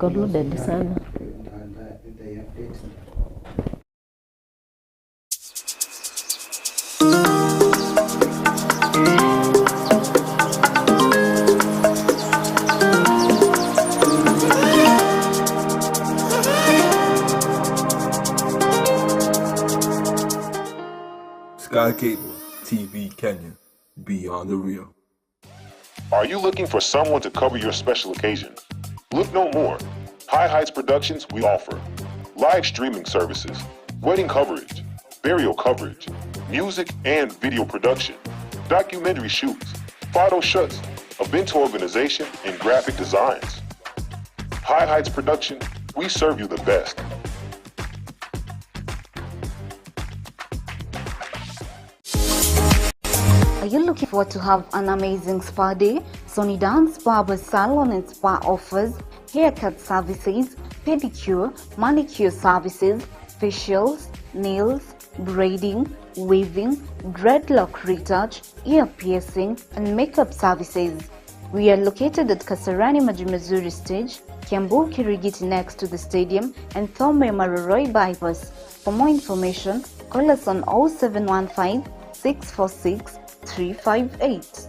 Iko loaded sana. Nitaiupdate. Sky Cable TV Kenya, beyond the real. Are you looking for someone to cover your special occasion? Look no more. High Heights Productions, we offer live streaming services, wedding coverage, burial coverage, music and video production, documentary shoots, photo shoots, event organization, and graphic designs. High Heights Production, we serve you the best. Are you looking forward to have an amazing spa day? Sony Dance Barber Salon and Spa offers haircut services, pedicure, manicure services, facials, nails, braiding, weaving, dreadlock retouch, ear piercing, and makeup services. We are located at Kasarani Majimazuri Stage, Kiambu Kirigiti next to the stadium, and Thome Maroroi Bypass. For more information, call us on 0715 646 358.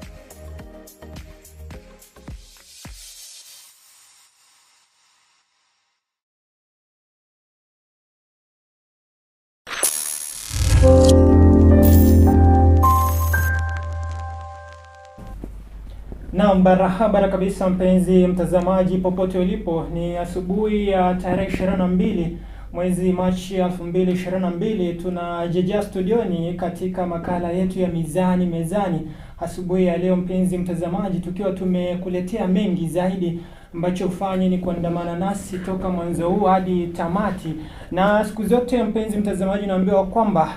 Naam, barabara kabisa mpenzi mtazamaji popote ulipo, ni asubuhi ya tarehe 22 mwezi Machi 2022. Tunarejea studioni katika makala yetu ya Mizani Mezani asubuhi ya leo, mpenzi mtazamaji, tukiwa tumekuletea mengi zaidi ambacho ufanye ni kuandamana nasi toka mwanzo huu hadi tamati. Na siku zote mpenzi mtazamaji, naambiwa kwamba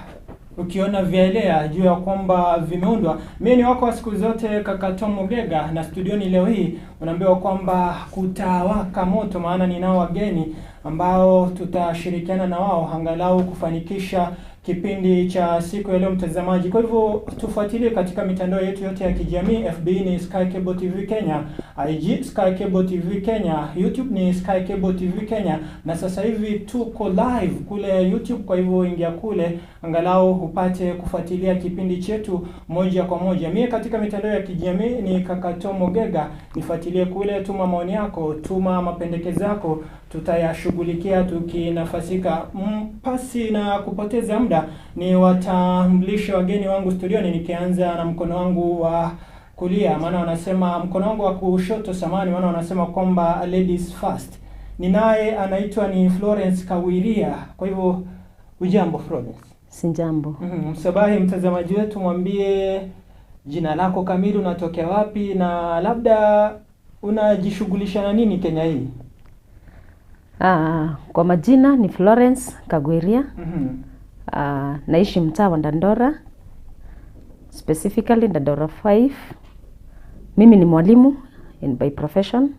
ukiona vielea juu ya kwamba vimeundwa. Mimi ni wako wa siku zote kaka Tom Mugega, na studioni leo hii unaambiwa kwamba kutawaka moto, maana ninao wageni ambao tutashirikiana na wao angalau kufanikisha kipindi cha siku ya leo mtazamaji. Kwa hivyo tufuatilie katika mitandao yetu yote ya kijamii. FB ni Sky Cable TV Kenya, IG Sky Cable TV Kenya, YouTube ni Sky Cable TV Kenya, na sasa hivi tuko live kule YouTube. Kwa hivyo ingia kule angalau upate kufuatilia kipindi chetu moja kwa moja. Mie katika mitandao ya kijamii ni kaka Tom Ogega, nifuatilie kule, tuma maoni yako, tuma mapendekezo yako, tutayashughulikia tukinafasika. Pasi na kupoteza muda, ni watambulishe wageni wangu studioni, nikianza na mkono wangu wa kulia, maana wanasema mkono wangu wa kushoto, samani, maana wanasema kwamba ladies first. Ninaye anaitwa ni Florence Kawiria. Kwa hivyo ujambo Florence? Sijambo. Msabahi mtazamaji wetu, mwambie jina lako kamili, unatokea wapi na labda unajishughulisha na nini Kenya hii? Kwa majina ni Florence Kagwiria. Naishi mtaa wa Dandora, specifically Dandora 5. Mimi ni mwalimu and by profession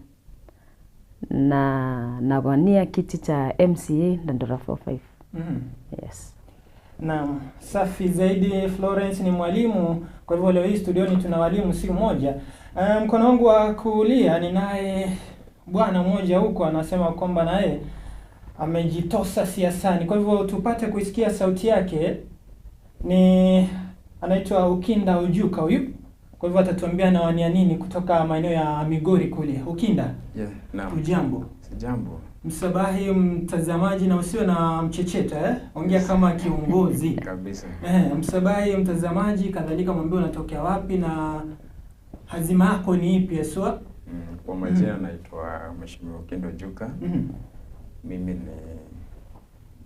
na nawania kiti cha MCA Dandora 45. Yes. Naam, safi zaidi. Florence ni mwalimu, kwa hivyo leo hii studioni tuna walimu si mmoja. Mkono wangu wa kulia ninaye bwana mmoja huko anasema kwamba naye amejitosa siasani. Kwa hivyo tupate kuisikia sauti yake. Ni anaitwa Ukinda Ujuka huyu. Kwa hivyo atatuambia anawania nini kutoka maeneo ya Migori kule. Ukinda, Yeah, naam. ujambo? Sijambo. Msabahi mtazamaji na usio na mchecheto eh? Ongea kama kiongozi. Kabisa. Msabahi mtazamaji, kadhalika mwambie unatokea wapi na hazima yako ni ipi haswa? Kwa majina naitwa Mheshimiwa Okindo Juka. Mimi ni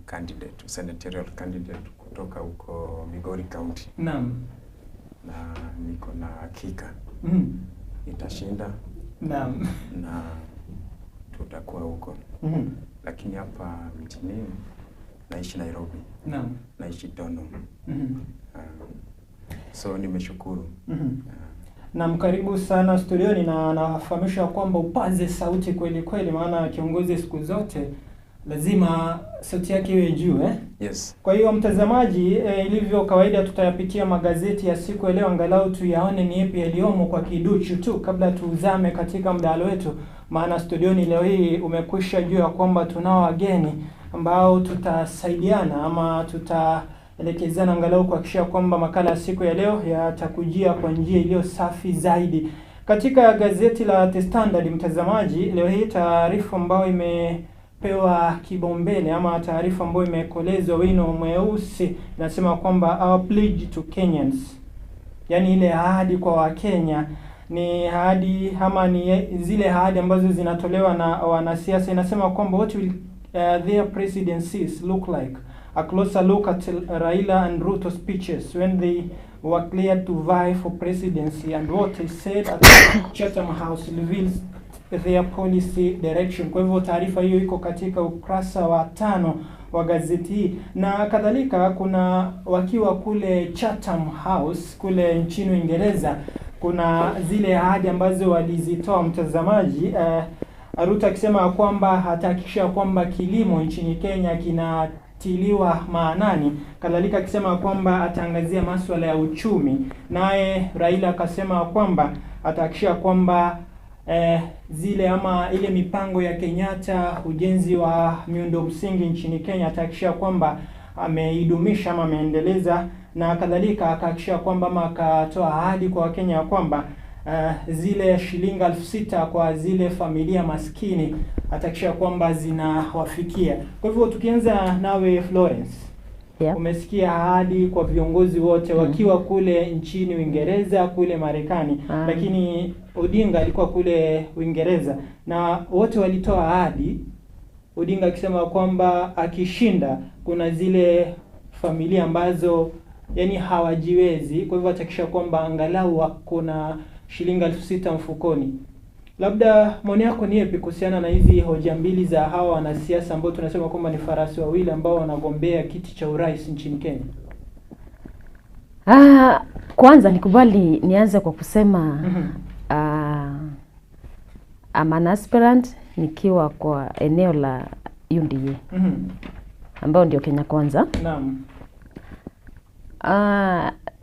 candidate, senatorial candidate kutoka huko Migori County. Naam. Na niko na hakika nitashinda. Naam. Na tutakuwa huko. Lakini hapa mjini naishi Nairobi. Naam. Naishi Tono. So nimeshukuru. Naam, karibu sana studioni, na nafahamisha kwamba upaze sauti kweli kweli, maana kiongozi siku zote Lazima sauti yake iwe juu eh? Yes. Kwa hiyo mtazamaji, ilivyo kawaida tutayapitia magazeti ya siku ya leo angalau tuyaone ni yapi yaliyomo kwa kiduchu tu kabla tuuzame katika mdahalo wetu, maana studioni leo hii umekwisha jua kwamba tunao wageni ambao tutasaidiana ama tutaelekezana angalau kuhakikisha kwamba makala ya siku ya leo yatakujia kwa njia iliyo safi zaidi. Katika gazeti la The Standard, mtazamaji, leo hii taarifa ambayo imepewa kipaumbele ama taarifa ambayo imekolezwa wino mweusi inasema kwamba our pledge to Kenyans, yaani ile ahadi kwa Wakenya ni ahadi ama ni zile ahadi ambazo zinatolewa na wanasiasa. Inasema kwamba what will their presidencies look like, a closer look at Raila and Ruto speeches when they were cleared to vie for presidency and what they said at Chatham House reveals their policy direction. Kwa hivyo taarifa hiyo iko katika ukurasa wa 5 wa gazeti hii, na kadhalika kuna wakiwa kule Chatham House kule nchini Uingereza, kuna zile ahadi ambazo walizitoa mtazamaji. Ruto akisema kwamba atahakikisha kwamba kilimo nchini Kenya kinatiliwa maanani, kadhalika akisema kwamba ataangazia masuala ya uchumi. Naye Raila akasema kwamba atahakikisha kwamba zile ama ile mipango ya Kenyatta, ujenzi wa miundo msingi nchini Kenya, atahakikisha kwamba ameidumisha ama ameendeleza, na kadhalika akahakikisha kwamba ama akatoa ahadi kwa Wakenya kwamba zile shilingi 6,000 kwa zile familia maskini atahakikisha kwamba zinawafikia. Kwa hivyo tukianza nawe Florence, Yeah. Umesikia ahadi kwa viongozi wote wakiwa kule nchini Uingereza, kule Marekani, lakini Odinga alikuwa kule Uingereza na wote walitoa ahadi, Odinga akisema kwamba akishinda kuna zile familia ambazo yani hawajiwezi, kwa hivyo atahakikisha kwamba angalau wako na shilingi 6,000 mfukoni. Labda maoni yako ni yapi kuhusiana na hizi hoja mbili za hawa wanasiasa ambao tunasema kwamba ni farasi wawili ambao wanagombea kiti cha urais nchini Kenya? Kwanza nikubali nianze kwa kusema I'm an aspirant nikiwa kwa eneo la UDA ambao ndio Kenya Kwanza. Naam.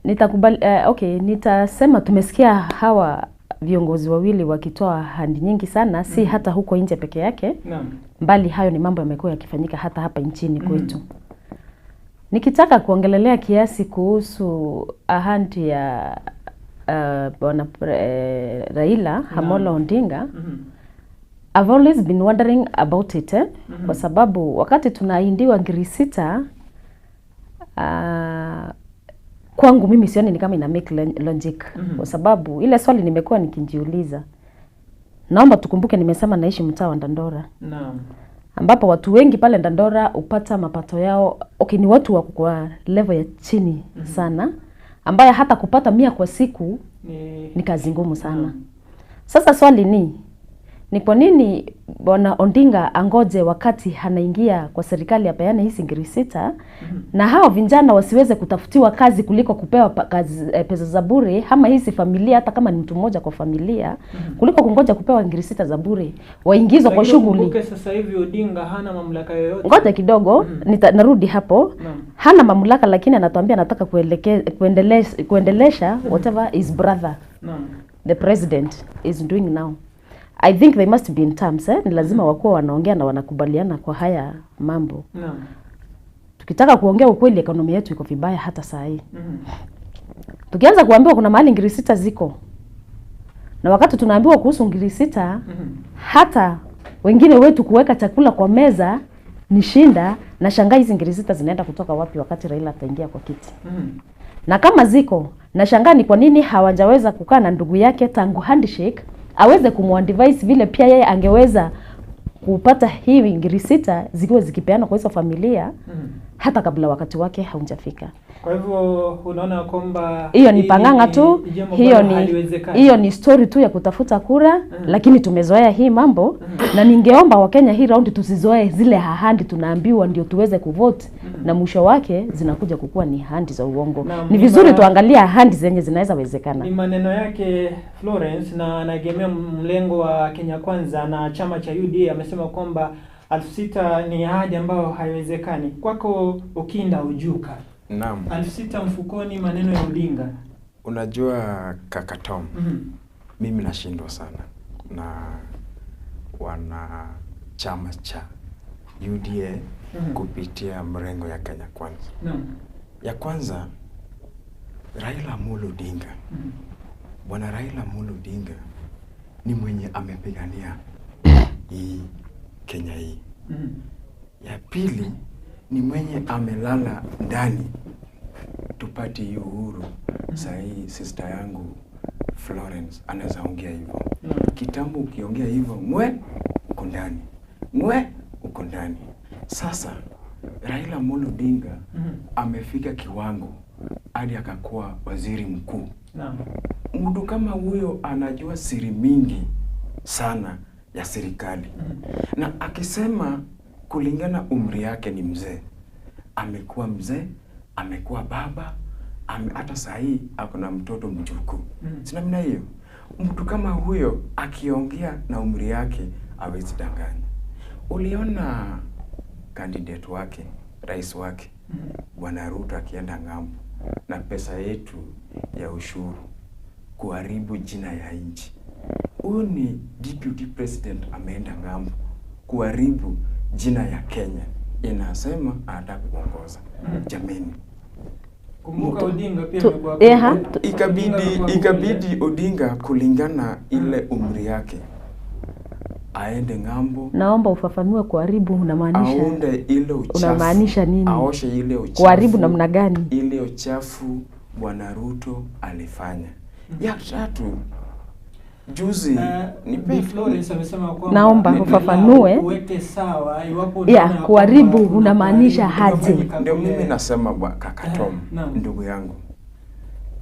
Nitakubali, okay, nitasema tumesikia hawa viongozi wawili wakitoa ahadi nyingi sana, si hata huko nje peke yake. Naam. Mbali hayo ni mambo yamekuwa yakifanyika hata hapa nchini kwetu. Nikitaka kuongelelea kiasi kuhusu ahadi ya Bwana Raila Amolo Odinga, I've always been wondering about it, kwa sababu wakati tunaahidiwa ngiri 6, kwangu mimi sioni ni kama ina make logic, kwa sababu ile swali nimekuwa nikijiuliza. Naomba tukumbuke nimesema naishi mtaa wa Dandora. Naam. Ambapo watu wengi pale Dandora upata mapato yao, okay, ni watu wako kwa level ya chini sana, ambaye hata kupata 100 kwa siku ni kazi ngumu sana. Sasa swali ni kwa nini Bwana Odinga angoje wakati anaingia kwa serikali apeane hizi ngiri 6 na hao vijana wasiweze kutafutiwa kazi kuliko kupewa kazi, pesa za bure, ama hizi familia hata kama ni mtu mmoja kwa familia, kuliko kungoja kupewa ngiri 6 za bure waingizwe kwa shughuli. Kumbuke sasa hivi Odinga hana mamlaka yoyote. Ngoja kidogo, narudi hapo. Hana mamlaka lakini anatuambia anataka kuendelesha whatever his brother the president is doing now. I think they must be in terms, Ni lazima wakuwa wanaongea na wanakubaliana kwa haya mambo. Naam. Tukitaka kuongea ukweli, ekonomi yetu iko vibaya hata saa hii. Tukianza kuambiwa kuna mahali ngiri 6 ziko, na wakati tunaambiwa kuhusu ngiri 6, hata wengine wetu kuweka chakula kwa meza ni shinda, na shangaa hizi ngiri 6 zinaenda kutoka wapi wakati Raila ataingia kwa kiti. Na kama ziko, na shangaa ni kwa nini hawajaweza kukaa na ndugu yake tangu handshake aweze kumuadvise vile pia yeye angeweza kupata hii ngiri 6 zikiwa zikipeana kwa hizo familia hata kabla wakati wake haujafika. Kwa hivyo unaona kwamba hiyo ni panganga tu, hiyo ni story tu ya kutafuta kura, lakini tumezoea hii mambo na ningeomba Wakenya hii round tusizoee zile ahadi tunaambiwa ndio tuweze kuvote, na mwisho wake zinakuja kukua ni ahadi za uongo. Ni vizuri tuangalie ahadi zenye zinaweza wezekana. Ni maneno yake Florence, na anaegemea mlengo wa Kenya Kwanza na chama cha UDA. Amesema kwamba 6,000 ni ahadi ambayo haiwezekani. Kwako Okinda Ojuka. Naam. 6,000 mfukoni, maneno ya Odinga. Unajua kaka Tom, mimi nashindwa sana na wana chama cha UDA kupitia mrengo ya Kenya Kwanza. Naam. Ya kwanza, Raila Amolo Odinga. Bwana Raila Amolo Odinga ni mwenye amepigania hii Kenya hii. Ya pili ni mwenye amelala ndani tupate hii uhuru. Saa hii sister yangu Florence anaweza ongea hivyo. Kitambo ukiongea hivyo, mwe uko ndani, mwe uko ndani. Sasa Raila Amolo Odinga amefika kiwango hadi akakuwa waziri mkuu. Naam. Mtu kama huyo anajua siri mingi sana ya serikali. Na akisema kulingana umri yake ni mzee. Amekuwa mzee, amekuwa baba, hata saa hii ako na mtoto mjukuu. Si namna hiyo? Mtu kama huyo akiongea na umri yake hawezi danganya. Uliona candidate wake, rais wake, Bwana Ruto akienda ng'ambo na pesa yetu ya ushuru kuharibu jina ya nchi. Huyu ni deputy president ameenda ng'ambo kuharibu jina ya Kenya. Inasema anataka kuongoza. Jameni. Kumbuka Odinga pia amekuwa Ikabidi Odinga kulingana ile umri yake aende ng'ambo. Naomba ufafanue kuharibu unamaanisha. Aunde ile uchafu. Unamaanisha nini? Aoshe ile uchafu. Kuharibu namna gani? Ile uchafu Bwana Ruto alifanya. Ya tatu, juzi ni Florence amesema kwamba naomba ufafanue uweke sawa iwapo ya kuharibu unamaanisha aje? Ndio mimi nasema kaka Tom, ndugu yangu.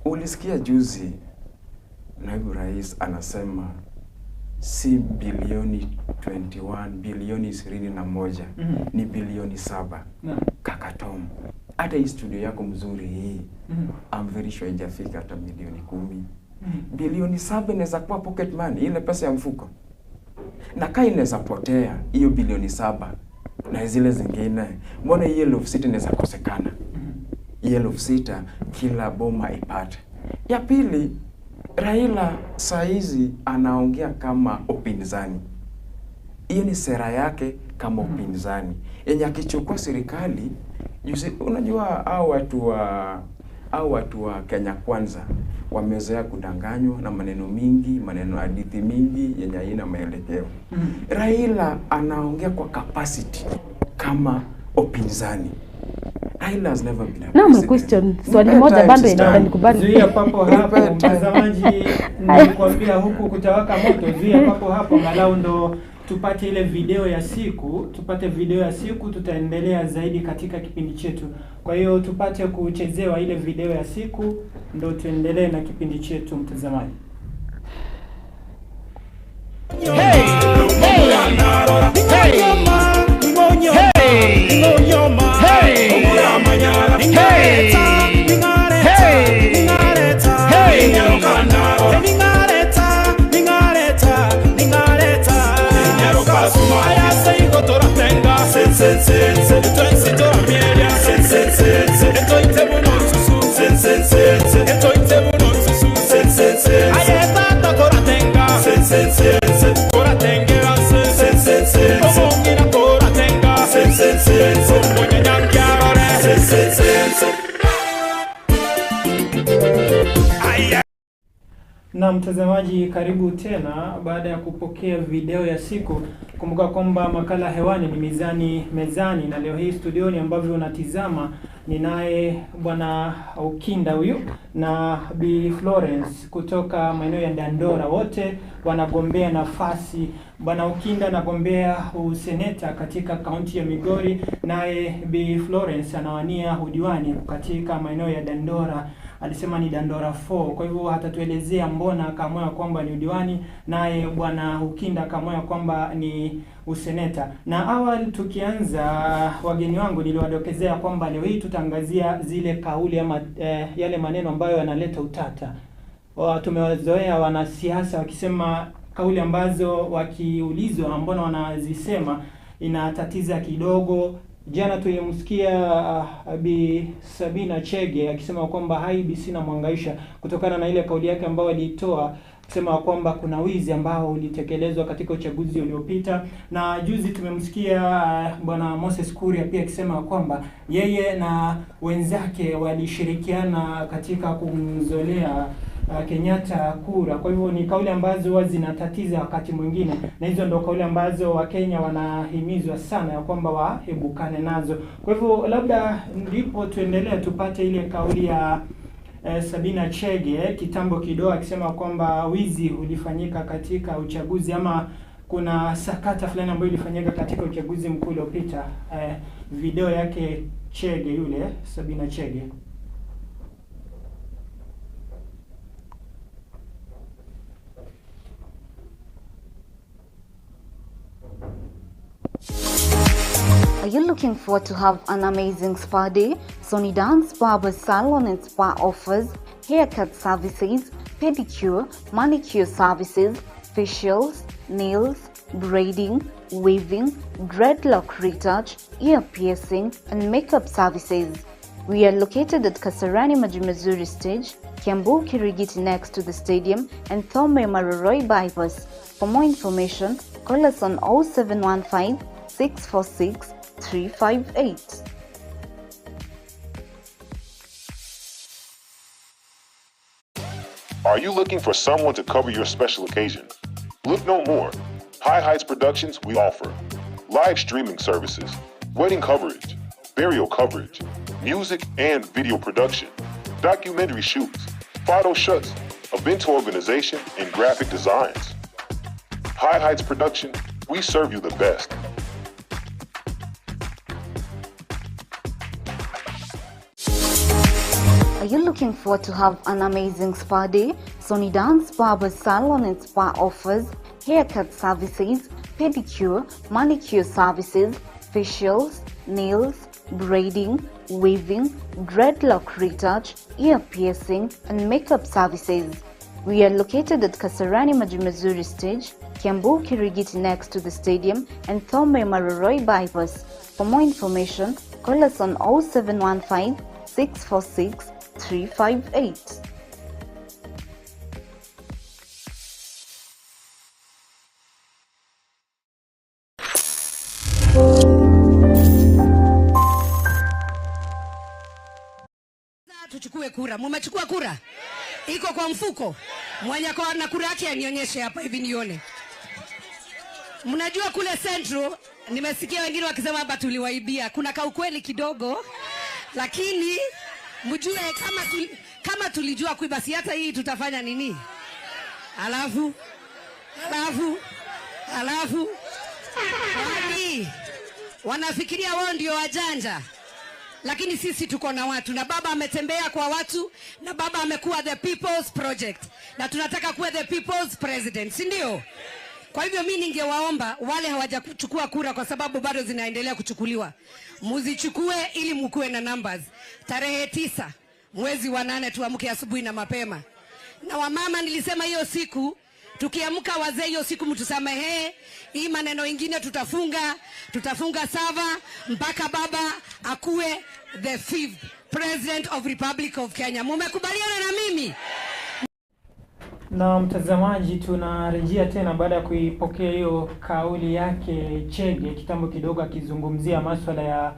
Ulisikia juzi naibu rais anasema si bilioni 21, bilioni 21, ni bilioni 7. Kaka Tom, hata hii studio yako mzuri hii, I'm very sure haijafika hata milioni 10. Bilioni 7 inaweza kuwa pocket money, ile pesa ya mfuko. Na kai inaweza potea hiyo bilioni 7 na zile zingine. Mbona hiyo 6,000 inaweza kosekana? Hiyo 6,000 kila boma ipate. Ya pili, Raila saizi anaongea kama upinzani. Hiyo ni sera yake kama upinzani. Yenye akichukua serikali, unajua hao watu wa Kenya Kwanza wamezoea kudanganywa na maneno mingi, maneno hadithi mingi yenye haina maelekeo. Raila anaongea kwa capacity kama upinzani. Raila has never been a president. No, question. Swali moja bado inanikubali. Zuia papo hapo mtazamaji, nilikwambia huku kutawaka moto. Zuia papo hapo angalau ndo tupate ile video ya siku, tupate video ya siku, tutaendelea zaidi katika kipindi chetu. Kwa hiyo tupate kuchezewa ile video ya siku ndo tuendelee na kipindi chetu mtazamaji. Hey! Hey! Hey! Hey! Hey! Hey! Na mtazamaji, karibu tena baada ya kupokea video ya siku. Kumbuka kwamba makala hewani ni Mizani Mezani, na leo hii studioni ambavyo unatizama ninaye Bwana Okinda huyu na Bi Florence kutoka maeneo ya Dandora. Wote wanagombea nafasi. Bwana Okinda anagombea useneta katika kaunti ya Migori, naye Bi Florence anawania udiwani katika maeneo ya Dandora. Alisema ni Dandora 4. Kwa hivyo hatatuelezea mbona akaamua kwamba ni udiwani, naye Bwana Okinda akaamua kwamba ni useneta. Na awali tukianza, wageni wangu niliwadokezea kwamba leo hii tutaangazia zile kauli ama yale maneno ambayo yanaleta utata. Tumewazoea wanasiasa wakisema kauli ambazo wakiulizwa mbona wanazisema inatatiza kidogo. Jana tulimsikia Bi Sabina Chege akisema kwamba IEBC inamhangaisha kutokana na ile kauli yake ambayo alitoa kusema kwamba kuna wizi ambao ulitekelezwa katika uchaguzi uliopita. Na juzi tumemsikia Bwana Moses Kuria pia akisema kwamba yeye na wenzake walishirikiana katika kumzolea Kenyatta kura. Kwa hivyo ni kauli ambazo huwa zinatatiza wakati mwingine, na hizo ndio kauli ambazo Wakenya wanahimizwa sana ya kwamba waebukane nazo. Kwa hivyo labda ndipo tuendelee tupate ile kauli ya Sabina Chege kitambo kidogo akisema kwamba wizi ulifanyika katika uchaguzi ama kuna sakata fulani ambayo ilifanyika katika uchaguzi mkuu uliopita. Video yake Chege yule Sabina Chege. Are you looking forward to have an amazing spa day? Sony Dance Barber Salon and Spa offers haircut services, pedicure, manicure services, facials, nails, braiding, weaving, dreadlock retouch, ear piercing, and makeup services. We are located at Kasarani Majimazuri Stage, Kiambu Kirigiti next to the stadium, and Thome Maroroi Bypass. For more information, call us on 0715 646 358. Are you looking for someone to cover your special occasion? Look no more. High Heights Productions, we offer live streaming services, wedding coverage, burial coverage, music and video production, documentary shoots, photo shoots, event organization, and graphic designs. High Heights Production, we serve you the best. Are you looking forward to have an amazing spa day? Sony Dance Barber Salon and Spa offers haircut services, pedicure, manicure services, facials, nails, braiding, weaving, dreadlock retouch, ear piercing, and makeup services. We are located at Kasarani Majimazuri Stage, Kiambu Kirigiti next to the stadium, and Thome Maroroi Bypass. For more information, call us on 0715 646 358. Tuchukue kura. Mumechukua kura? Iko kwa mfuko? Mwenye kwa na kura yake anionyeshe hapa hivi nione. Mnajua kule Central nimesikia wengine wakisema hapa tuliwaibia. Kuna kaukweli kidogo, lakini mjue kama tulijua kuiba, si hata hii tutafanya nini? Alafu wanafikiria wao ndio wajanja. Lakini sisi tuko na watu, na baba ametembea kwa watu, na baba amekuwa the people's project, na tunataka kuwa the people's president, si ndio? Kwa hivyo mimi ningewaomba wale hawajachukua kura, kwa sababu bado zinaendelea kuchukuliwa, muzichukue ili mkuwe na numbers. Tarehe 9 mwezi wa 8 tuamke asubuhi na mapema. Na wamama nilisema hiyo siku tukiamka, wazee hiyo siku mtusamehee, hii maneno ingine tutafunga sava mpaka baba akuwe the 5th president of Republic of Kenya. Mumekubaliana na mimi? Na mtazamaji, tunarejea tena baada ya kuipokea hiyo kauli yake Chege kitambo kidogo akizungumzia masuala ya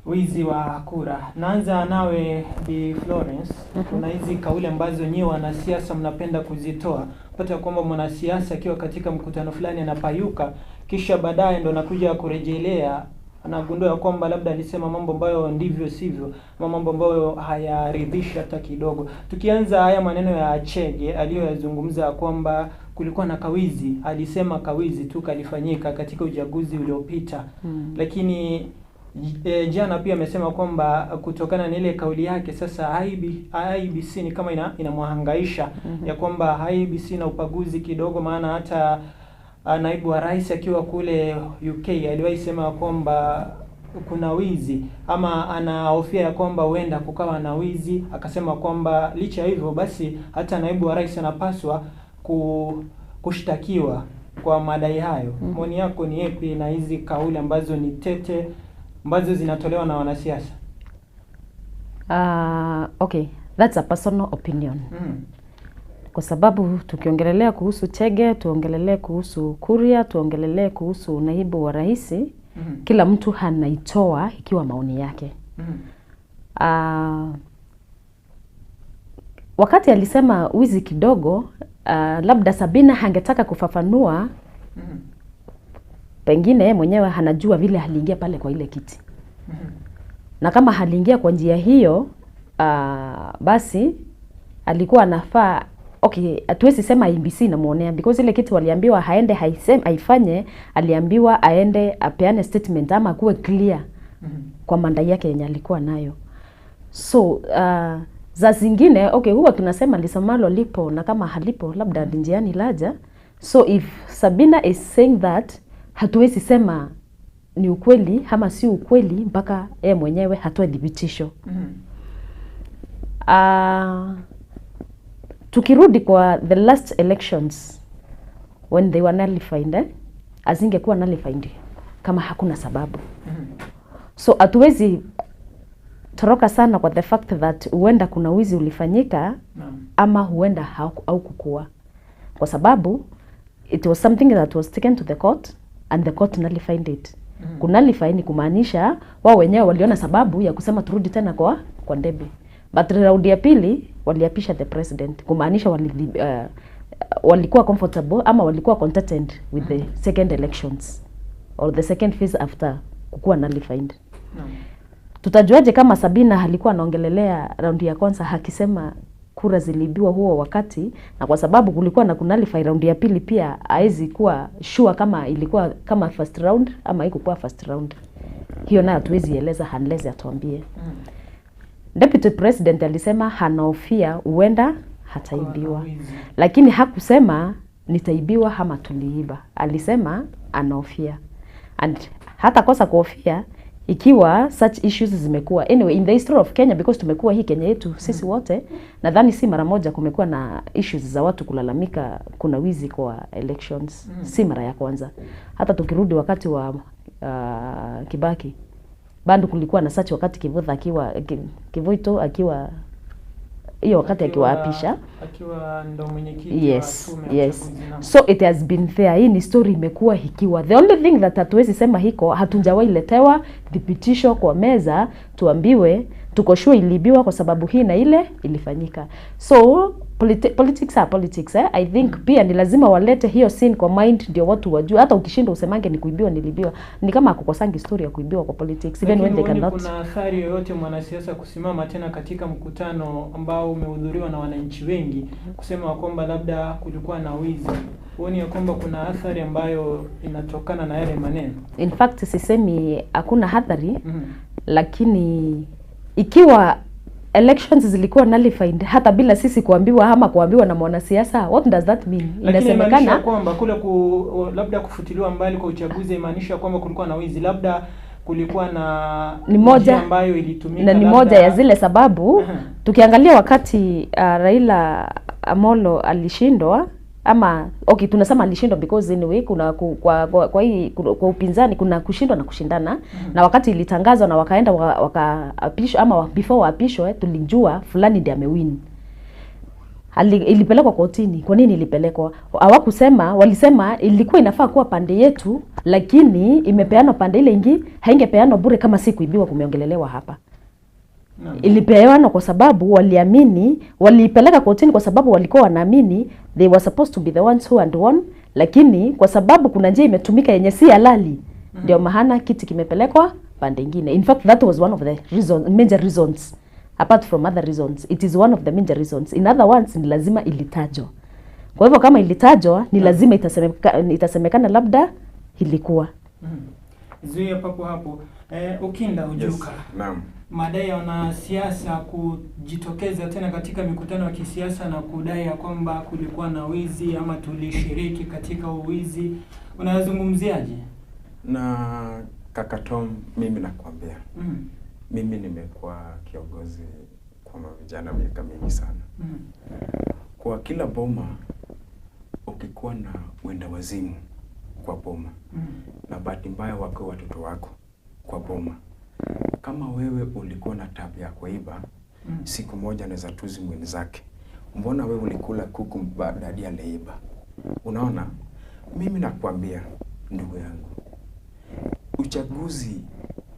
wizi wa kura. Naanza nawe Bi Florence. Kuna hizi kauli ambazo nyinyi wanasiasa mnapenda kuzitoa. Pata kwamba mwanasiasa akiwa katika mkutano fulani anapayuka, kisha baadaye ndo anakuja kurejelea, anagundua kwamba labda alisema mambo ambayo ndivyo sivyo, ama mambo ambayo hayaridhishi hata kidogo. Tukianza haya maneno ya Chege aliyoyazungumza kwamba kulikuwa na kawizi, alisema kawizi tu kalifanyika katika uchaguzi uliopita. Lakini jana pia amesema kwamba kutokana na ile kauli yake sasa IEBC ni kama inamhangaisha ya kwamba IEBC na upaguzi kidogo, maana hata naibu wa rais akiwa kule UK aliwahi sema kwamba kuna wizi ama anahofia ya kwamba huenda kukawa na wizi. Akasema kwamba licha hivyo basi hata naibu wa rais anapaswa kushtakiwa. kwa madai hayo. Maoni yako ni yapi na hizi kauli ambazo ni tete ambazo zinatolewa na wanasiasa? Okay, that's a personal opinion. Kwa sababu tukiongelelea kuhusu Chege, tuongelelee kuhusu Kuria, tuongelelee kuhusu naibu wa rais, kila mtu anaitoa ikiwa maoni yake. Wakati alisema wizi kidogo, labda Sabina hangetaka kufafanua, pengine yeye mwenyewe anajua vile aliingia pale kwa ile kiti. Na kama aliingia kwa njia hiyo, basi alikuwa anafaa. Okay, hatuwezi sema IEBC inamuonea because ile kitu waliambiwa haende haifanye, aliambiwa aende apeane statement ama kuwe clear kwa mandai yake yenye alikuwa nayo. So za zingine, okay, huwa tunasema lisemalo lipo na kama halipo labda njiani laja. So if Sabina is saying that, hatuwezi sema ni ukweli ama si ukweli mpaka yeye mwenyewe hatoe thibitisho. Tukirudi kwa the last elections when they were nullified, azingekuwa nullified kama hakuna sababu. So hatuwezi toroka sana kwa the fact that huenda kuna wizi ulifanyika ama huenda haukukua, kwa sababu it was something that was taken to the court and the court nullified it. Kunullify ni kumaanisha wao wenyewe waliona sababu ya kusema turudi tena kwa debe, but raundi ya pili waliapisha the president, kumaanisha walikuwa comfortable ama walikuwa contented with the second elections or the second phase after kukuwa nullified. Tutajuaje kama Sabina alikuwa anaongelelea raundi ya kwanza akisema kura ziliibiwa huo wakati, na kwa sababu kulikuwa na kunullify raundi ya pili pia haezi kuwa sure kama ilikuwa kama first round ama haikuwa first round. Hiyo nayo hatuwezi eleza unless atuambie. Deputy President alisema anahofia huenda hataibiwa, lakini hakusema nitaibiwa ama tuliiba. Alisema anahofia, and hata kosa kuhofia ikiwa such issues zimekuwa anyway in the history of Kenya, because tumekuwa hii Kenya yetu sisi wote, nadhani si mara moja kumekuwa na issues za watu kulalamika kuna wizi kwa elections. Si mara ya kwanza. Hata tukirudi wakati wa Kibaki bado kulikuwa na such, wakati Kivutha akiwa Kivuito akiwa hiyo wakati akiwaapisha, akiwa ndo mwenyekiti wa tume ya uchaguzi, naam. So it has been there. Hii ni story imekuwa ikiwa. The only thing that hatuwezi sema hiko, hatujawahi letewa thibitisho kwa meza tuambiwe tuko sure iliibiwa kwa sababu hii na ile ilifanyika. So politics are politics, eh? I think pia ni lazima walete hiyo scene kwa mind ndio watu wajue. Hata ukishinda usemange ni kuibiwa niliibiwa, ni kama akukosangi story ya kuibiwa kwa politics even when Lakini they huoni cannot. kuna athari yoyote mwanasiasa kusimama tena katika mkutano ambao umehudhuriwa na wananchi wengi kusema kwamba labda kulikuwa na wizi? Huoni ya kwamba kuna athari ambayo inatokana na yale maneno? In fact sisemi hakuna athari, lakini ikiwa elections zilikuwa nullified hata bila sisi kuambiwa ama kuambiwa na mwanasiasa, what does that mean? Lakini imaanisha Inasemekana kwamba kule labda kufutiliwa mbali kwa uchaguzi imaanisha kwamba kulikuwa na wizi, labda kulikuwa na Ni moja njia ambayo ilitumika na ni labda. moja ya zile sababu. Tukiangalia wakati Raila Amolo alishindwa ama okay, tunasema alishindwa because anyway kuna kwa hii kwa upinzani kuna kushindwa na kushindana. Na wakati ilitangazwa na wakaenda wakaapishwa ama before waapishwe, tulijua fulani ndiye amewin. Ilipelekwa kotini. Kwa nini ilipelekwa? Hawakusema, walisema ilikuwa inafaa kuwa pande yetu, lakini imepeanwa pande ile ingi, haingepeanwa bure kama si kuibiwa kumeongelelewa hapa. Ilipeanwa kwa sababu waliamini, waliipeleka kotini kwa sababu walikuwa wanaamini they were supposed to be the ones who had won, lakini kwa sababu kuna njia imetumika yenye si halali, ndio maana kiti kimepelekwa pande ingine. In fact that was one of the reason, major reasons apart from other reasons. It is one of the major reasons. In other words, ni lazima ilitajwa. Kwa hivyo kama ilitajwa ni lazima itasemekana labda ilikuwa. Zuia papo hapo. Ukinda Ojuka. Yes. Naam. Madai ya wanasiasa kujitokeza tena katika mikutano ya kisiasa na kudai ya kwamba kulikuwa na wizi ama tulishiriki katika uwizi, unazungumziaje? Na kaka Tom, mimi nakwambia, mimi nimekuwa kiongozi kwa mavijana miaka mingi sana. Kwa kila boma ukikuwa na wenda wazimu kwa boma na bahati mbaya wako watoto wako kwa boma, kama wewe ulikuwa na tabia ya kuiba, siku moja anaweza tuzi mwenzake, mbona wewe ulikula kuku dadi aliiba? Unaona, mimi nakwambia ndugu yangu, uchaguzi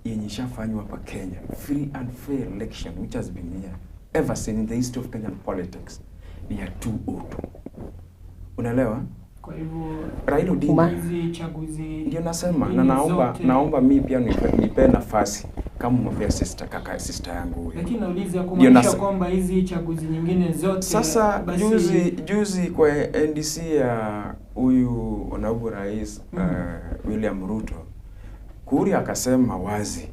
yenye ishafanywa hapa Kenya, free and fair election which has been here ever since in the history of Kenyan politics, ni ya 2002. Unaelewa? Kwa hivyo Raila Odinga hizi chaguzi ndio nasema, na naomba mimi pia nipe nafasi kama umepea sister kaka sister yangu huyo. Lakini nauliza kumaanisha kwamba hizi chaguzi nyingine zote sasa basi... juzi kwa NDC ya huyu naibu rais William Ruto, Kuria akasema wazi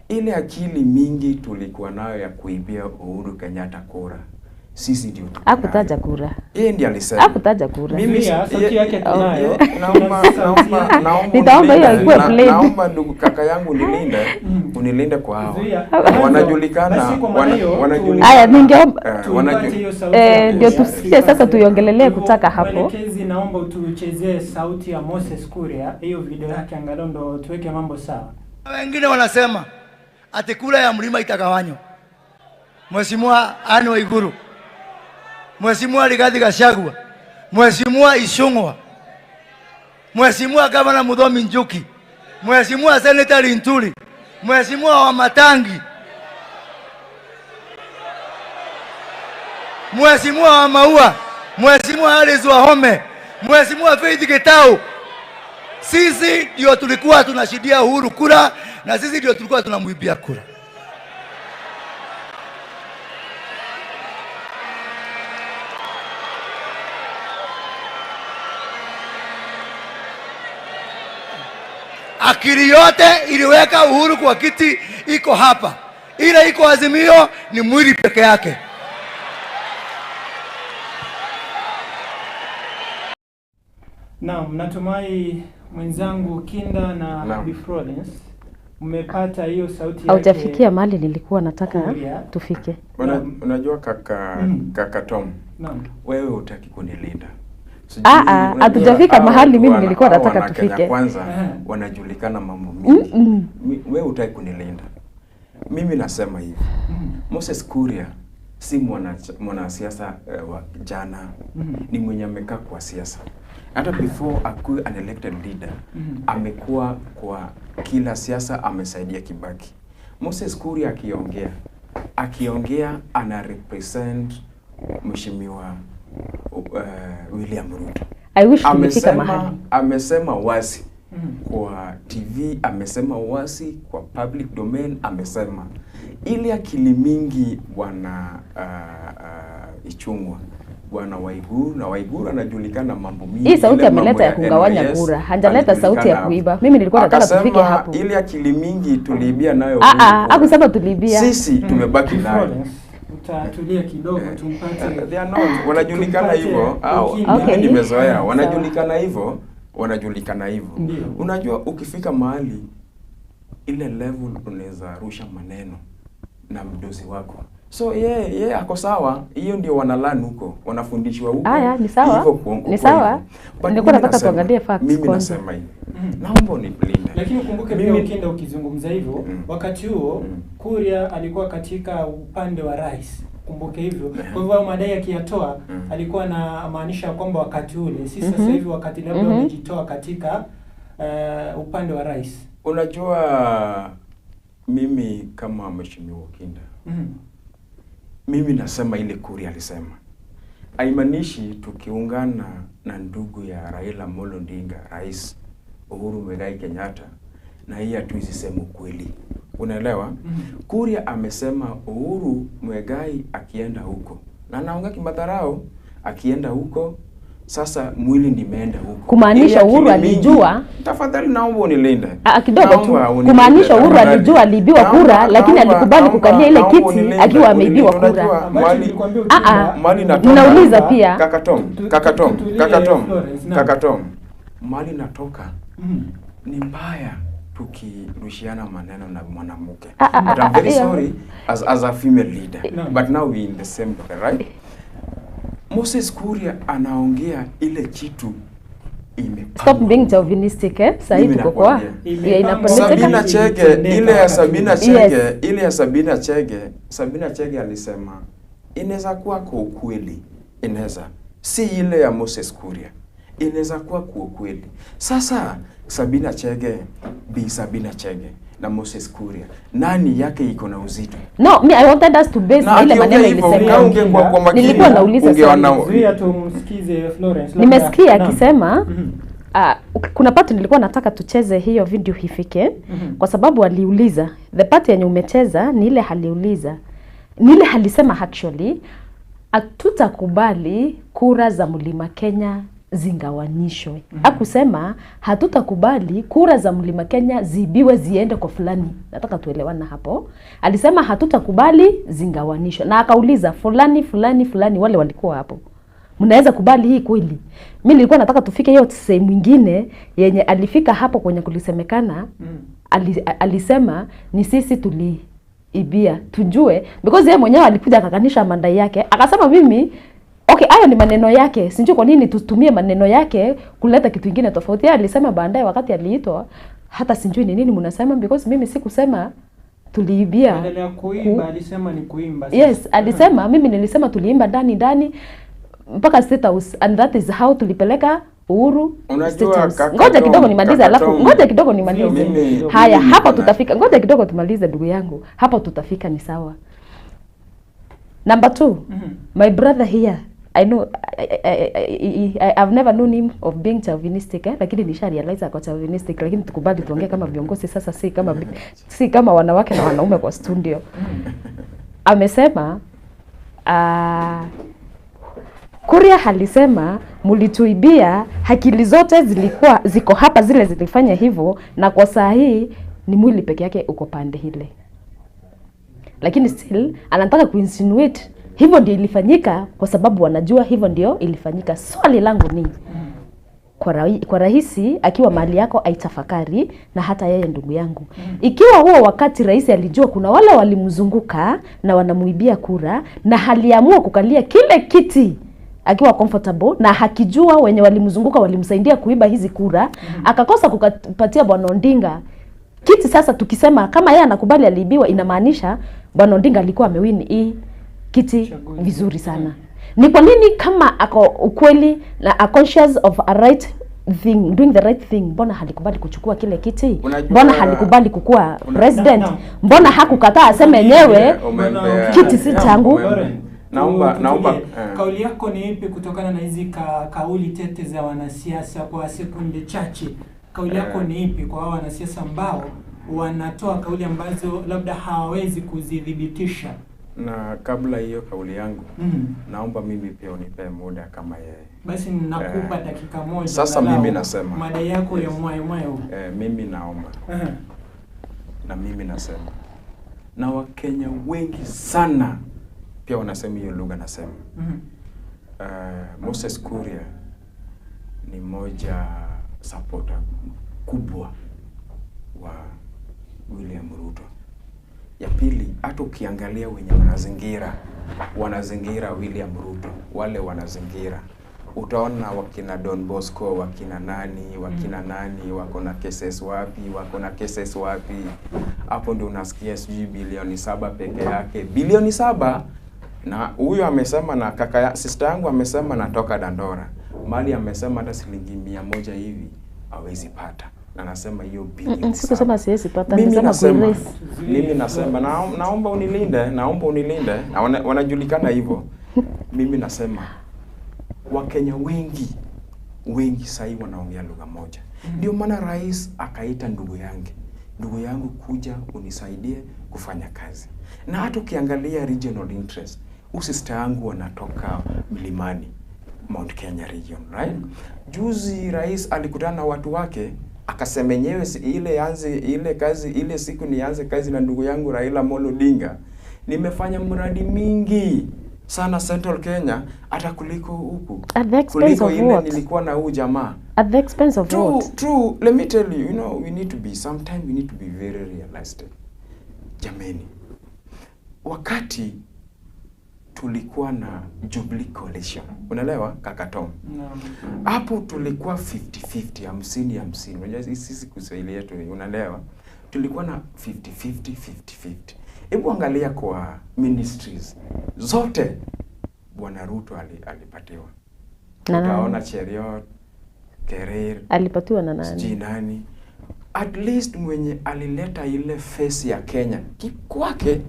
ile akili mingi tulikuwa nayo ya kuibia Uhuru Kenyatta kura, sisi ndio hakutaja kura. Yeye ndiye alisema. Hakutaja kura. Mimi sauti yake tunayo. Naomba hiyo ikuwe played. Naomba ndugu kaka yangu unilinde kwa hao. Wanajulikana, wanajulikana. Haya, ningeomba ndio tusikie sasa, tuiongelelee kutaka hapo. Mwelekezi, naomba utuchezee sauti ya Moses Kuria, hiyo video yake angalau ndo tuweke mambo sawa. Wengine wanasema ati kura ya mlima itagawanywa. Mheshimiwa Anne Waiguru, Mheshimiwa Rigathi Gachagua, Mheshimiwa Ichung'wa, Mheshimiwa Gavana Muthomi Njuki, Mheshimiwa Senator Linturi, Mheshimiwa Wamatangi, Mheshimiwa wa Maua, Mheshimiwa Alice Wahome, Mheshimiwa Faith Gitau. Sisi ndio tulikuwa tunashidia Uhuru kura na sisi ndio tulikuwa tunamwibia kura. Akili yote iliweka Uhuru kwa kiti iko hapa. Ile iko Azimio ni mwili peke yake. Naam, natumai mwenzangu Kinda na Bi Florence mmepata hiyo sauti yake. Haujafikia mahali nilikuwa nataka tufike. Unajua kaka Tom. Naam. Wewe hutaki kunilinda. Hatujafika mahali mimi nilikuwa nataka tufike. Kwanza wanajulikana mambo mingi. Wewe hutaki kunilinda. Mimi nasema hivi. Moses Kuria si mwanasiasa wa jana, ni mwenye amekaa kwa siasa. Hata before akuwe an elected leader, amekuwa kwa kila siasa, amesaidia Kibaki. Moses Kuria akiongea ana represent Mheshimiwa William Ruto. I wish tungefika mahali. Amesema wazi kwa TV, amesema wazi kwa public domain, amesema ile akili mingi bwana Ichung'wa, bwana Waiguru, na Waiguru anajulikana mambo mingi. Hii sauti ameleta ya kugawanya kura, hajaleta sauti ya kuiba. Mimi nilikuwa nataka tufike hapo. Ile akili mingi tuliibia nayo. Hakusema tuliibia. Sisi tumebaki nayo. Utatulia kidogo tumpate. They are not, wanajulikana hivyo au mimi nimezoea, wanajulikana hivyo, wanajulikana hivyo. Unajua ukifika mahali ile level unaweza rusha maneno na mdosi wako. So yeye ako sawa, hiyo ndio wanalan huko, wanafundishwa huko. Haya, ni sawa. Ni sawa. Nilikuwa nataka tuangalie facts. Mimi nasema hivi. Naomba unilinde. Lakini ukumbuke pia Ukinda ukizungumza hivyo, wakati huo Kuria alikuwa katika upande wa rais. Kumbuke hivyo. Kwa hivyo madai akiyatoa alikuwa anamaanisha kwamba wakati ule, si sasa hivi wakati labda umejitoa katika upande wa rais. Unajua mimi kama Mheshimiwa Ukinda, mimi nasema ile Kuria alisema haimaanishi tukiungana na ndugu ya Raila Amolo Odinga, Rais Uhuru Muigai Kenyatta, na hii hatuwezi sema ukweli. Unaelewa? Kuria amesema Uhuru Muigai akienda huko, na anaongea kimadharau, akienda huko sasa mwili ndimeenda huko. Kumaanisha Uhuru alijua. Tafadhali naomba unilinde. Kidogo tu. Kumaanisha Uhuru alijua aliibiwa kura, lakini alikubali kukalia ile kiti akiwa ameibiwa kura. Mali natoka. Nauliza pia. Kaka Tom. Mali natoka. Ni mbaya tukirushiana maneno na mwanamke. But I'm very sorry as a female leader. But now we in the same, right? Moses Kuria anaongea ile kitu Stop being chauvinistic, eh? Sasa hii tuko kwa Sabina Chege, ile ya Sabina Chege, ile ya Sabina Chege, Sabina Chege alisema inaweza kuwa kwa ukweli, inaweza si ile ya Moses Kuria, inaweza kuwa kwa ukweli. Sasa Sabina Chege, Bi Sabina Chege na Moses Kuria, nani yake iko na uzito? No, me I wanted us to base na ile maneno ilisemwa. Nilikuwa nauliza swali. Zuia tumsikize Florence. Nimesikia akisema kuna part nilikuwa nataka tucheze hiyo video ifike, kwa sababu aliuliza the part yenye umecheza ni ile aliuliza, ni ile alisema actually hatutakubali kura za Mlima Kenya zingawanyishwe. Hakusema hatutakubali kura za Mlima Kenya ziibiwe ziende kwa fulani. Nataka tuelewana hapo. Alisema hatutakubali zingawanishwe, na akauliza fulani fulani fulani wale walikuwa hapo, mnaweza kubali hii kweli? Mimi nilikuwa nataka tufike hiyo sehemu nyingine yenye alifika hapo kwenye kulisemekana. Alisema ni sisi tuliibia, tujue, because yeye mwenyewe alikuja akakanisha mandai yake, akasema mimi okay, hayo ni maneno yake, sijui kwa nini tutumie maneno yake kuleta kitu kingine tofauti. Yeye alisema baadaye wakati aliitwa, hata sijui ni nini mnasema, because mimi sikusema tuliibia. Badala kuimba alisema ni kuimba. Yes, alisema mimi nilisema tuliimba ndani ndani mpaka State House, and that is how tulipeleka Uhuru State House. Ngoja kidogo nimalize, alafu ngoja kidogo nimalize. Haya, hapa tutafika. Ngoja kidogo tumalize ndugu yangu. Hapo tutafika, ni sawa. Number 2, my brother here, I know I've never known him of being chauvinistic, lakini nisha realize ako chauvinistic, lakini tukubali tuongee kama viongozi sasa, si kama wanawake na wanaume kwa studio. Amesema Kuria alisema mulituibia, akili zote zilikuwa ziko hapa, zile zilifanya hivyo, na kwa saa hii ni mwili peke yake uko pande ile. Lakini still anataka kuinsinuate hivyo ndio ilifanyika, kwa sababu wanajua hivyo ndio ilifanyika. Swali langu ni kwa rahisi akiwa mali yako aitafakari, na hata yeye ndugu yangu, ikiwa huo wakati rais alijua kuna wale walimzunguka na wanamuibia kura, na aliamua kukalia kile kiti akiwa comfortable na hakijua wenye walimzunguka walimsaidia kuiba hizi kura, akakosa kupatia Bwana Odinga kiti. Sasa tukisema kama yeye anakubali aliibiwa, inamaanisha Bwana Odinga alikuwa amewin hii kiti vizuri sana. Ni kwa nini kama ako ukweli na a conscious of a right thing, doing the right thing, mbona halikubali kuchukua kile kiti? Mbona halikubali kukua president? Mbona hakukataa aseme yenyewe kiti si changu? Naomba kauli yako ni ipi kutokana na hizi kauli tete za wanasiasa kwa sekunde chache? Kauli yako ni ipi kwa hao wanasiasa ambao wanatoa kauli ambazo labda hawawezi kuzidhibitisha? Na kabla hiyo kauli yangu, naomba mimi pia unipe muda kama yeye. Basi nakupa dakika moja. Sasa mimi nasema mada yako ya mwayo mwayo. Mimi naomba. Na mimi nasema, na Wakenya wengi sana pia wanasema hiyo lugha nasema. Moses Kuria ni mmoja supporter kubwa wa William Ruto. Ya pili, hata ukiangalia wenye wanazingira William Ruto, wale wanazingira, utaona wakina Don Bosco, wakina nani, wakina nani, wako na cases wapi, wako na cases wapi. Hapo ndio unasikia sijui bilioni 7 peke yake, bilioni 7. Na huyo amesema, na kaka ya sister yangu amesema natoka Dandora, mali amesema hata shilingi 100 hivi hawezi pata. Na nasema hiyo bilioni. Sikusema siwezi pata, mimi nasema naomba unilinde, naomba unilinde. Na wanajulikana hivyo. Mimi nasema Wakenya wengi sasa wanaongea lugha moja. Ndio maana rais akaita ndugu yangu kuja unisaidie kufanya kazi. Na hata ukiangalia regional interest, sister yangu wanatoka milimani, Mount Kenya region, right? Juzi rais alikutana na watu wake, akasema yenyewe ile kazi ile siku nianze kazi na ndugu yangu Raila Amolo Odinga, nimefanya mradi mingi sana Central Kenya hata kuliko huku, kuliko ile nilikuwa na huu jamaa. At the expense of what? True, let me tell you, you know, we need to be, sometimes we need to be very realistic. Jameni, wakati tulikuwa na Jubilee Coalition. Unaelewa kaka Tom? Naam. Hapo tulikuwa 50-50, 50-50. Unajua sisi Kiswahili yetu, unaelewa? Tulikuwa na 50-50, 50-50. Hebu angalia kwa ministries zote Bwana Ruto alipatiwa. Na nani? Utaona Cheruiyot, Kerir, Alipatiwa na nani? sijui nani. At least mwenye alileta ile face ya Kenya kikwake